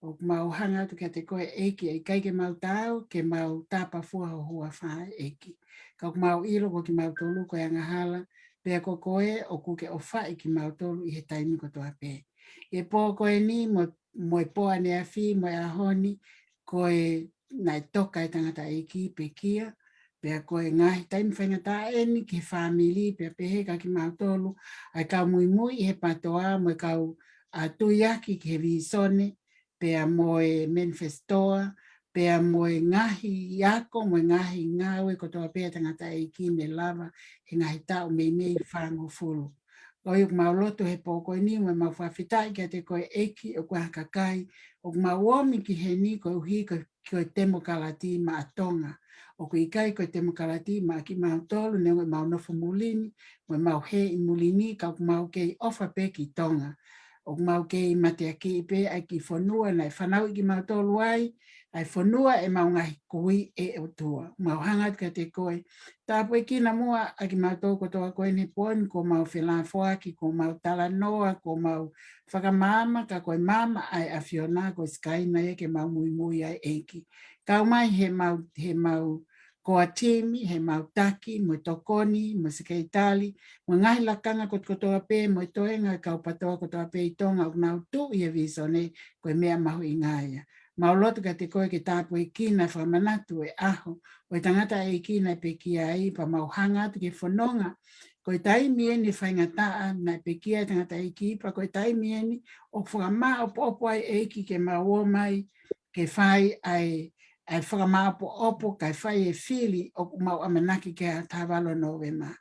ʻOku mau hanga atu kiate koe ʻEiki, ʻe ʻikai ke mau taau, ke mau tapafua ho huafa ʻEiki. Ka ʻoku mau ʻilo ko kimautolu ko e angahala, pea ko koe ʻoku ke ʻofaʻi kimautolu ʻi he taimi kotoa pē. ʻI he pō ko eni mo, mo e pō ʻaneafi, mo e ʻaho ni, ko e naʻe toka e tangataʻeiki pekia, pea ko e ngaahi taimi faingataʻa eni ki he fāmili, pea pehē kia kimautolu, ʻa e kau muimui ʻi he PTOA, mo e kau ʻa tuiaki ki he visone, pea mo e manifesto, pea mo e ngaahi ako, mo e ngaahi ngāue kotoa pē ʻa e tangataʻeiki ne lava he ngaahi taʻu meimei fāngofulu. ʻOku mau lotu he pō ko eni, mo mau fakafetaʻi kiate koe ʻEiki, ʻoku ʻi ai ha kakai ʻoku mau ōmi ki heni koeʻuhi ko, ko e temokalati maʻa Tonga. ʻOku ʻikai ko e temokalati maʻa kimautolu, neongo ʻemau nofo muli ni, mo ʻemau hē ʻi muli ni, ka ʻoku mau kei ʻofa pē ki Tonga. ʻOku mau kei mateakiʻi pē ʻa e kiʻi fonua naʻe fanauʻi kimautolu ai, ʻa e fonua ʻemau ngaahi kui ʻe ʻOtua. Mau hanga atu kiate koe, tāpuekina muʻa ʻa kimautolu kotoa ko eni he pō ni, kuo mau felāfoaki, kuo mau talanoa, kuo mau fakamaama, ka ko e maama ʻa e ʻAfiona, ko e sikaina ia ke mau muimui ai ʻEiki. Kau mai he mau, he mau core team, he mau taki, mo e tokoni, mo e sekelitali, mo e ngaahi lakanga kot-, kotoa pē, mo e toenga e kau PTOA kotoa pē ʻi Tonga ʻoku nau tuʻu ʻi he visone, ko e meʻa mahuʻinga ia. Mau lotu kiate koe ke tāpuekina e fakamanatu e ʻaho ʻo e tangataʻeiki naʻe pekia ai, pea mau hanga atu ki he fononga. Ko e taimi eni faingataʻa naʻe pekia e tangataʻeiki, pea ko e taimi eni ʻoku fakamāʻopoʻopo ai ʻEiki ke mau ō mai, ke fai ʻa e, ʻa e fakamāʻopoʻopo, kae fai e fili ʻoku mau ʻamanaki ki he ʻaho taha valu ʻo Nōvema.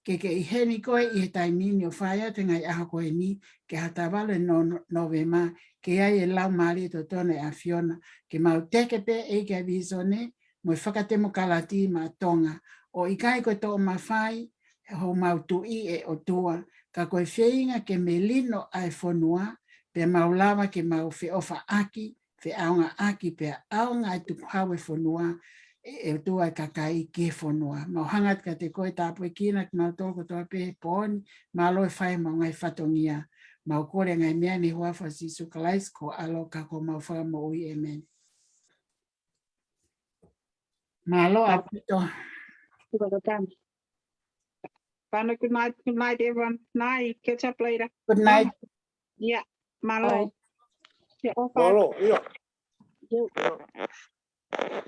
Ke ke ʻi heni koe ʻi he taimi ni ʻo fai atu e ngaahi ʻaho ko eni ki he ʻaho taha valu ʻo Nō-, Nōvema, ke ʻi ai e Laumālie totonu e ʻAfiona, ke mau teke pē ʻEiki ʻa e visone, mo e fakatemokalati maʻa Tonga. ʻOku ʻikai ko e toʻomafai homau Tuʻi ʻe ʻOtua, ka ko e feinga ke melino ʻa e fonua, pea mau lava ke mau feʻofaʻaki, feʻaongaʻaki, pea ʻaonga e tukuhau e fonua, ʻe, ʻe ʻOtua e kakai ki he fonua. Mau hanga atu kiate koe, tāpuekina kimautolu kotoa pē he pō ni, mālō e fai homau ngaahi fatongia. Mau kole e ngaahi meʻa ni he huafa ʻo Sīsū Kalaisi ko ho ʻAlo ka ko homau Fakamoʻui. ʻĒmeni. Mālō ʻaupito. Fānau, good night, good night, everyone. Night, catch up later. Good night. Yeah, mālō. Bye. Yeah, all fine. Mālō, ʻio. Yeah.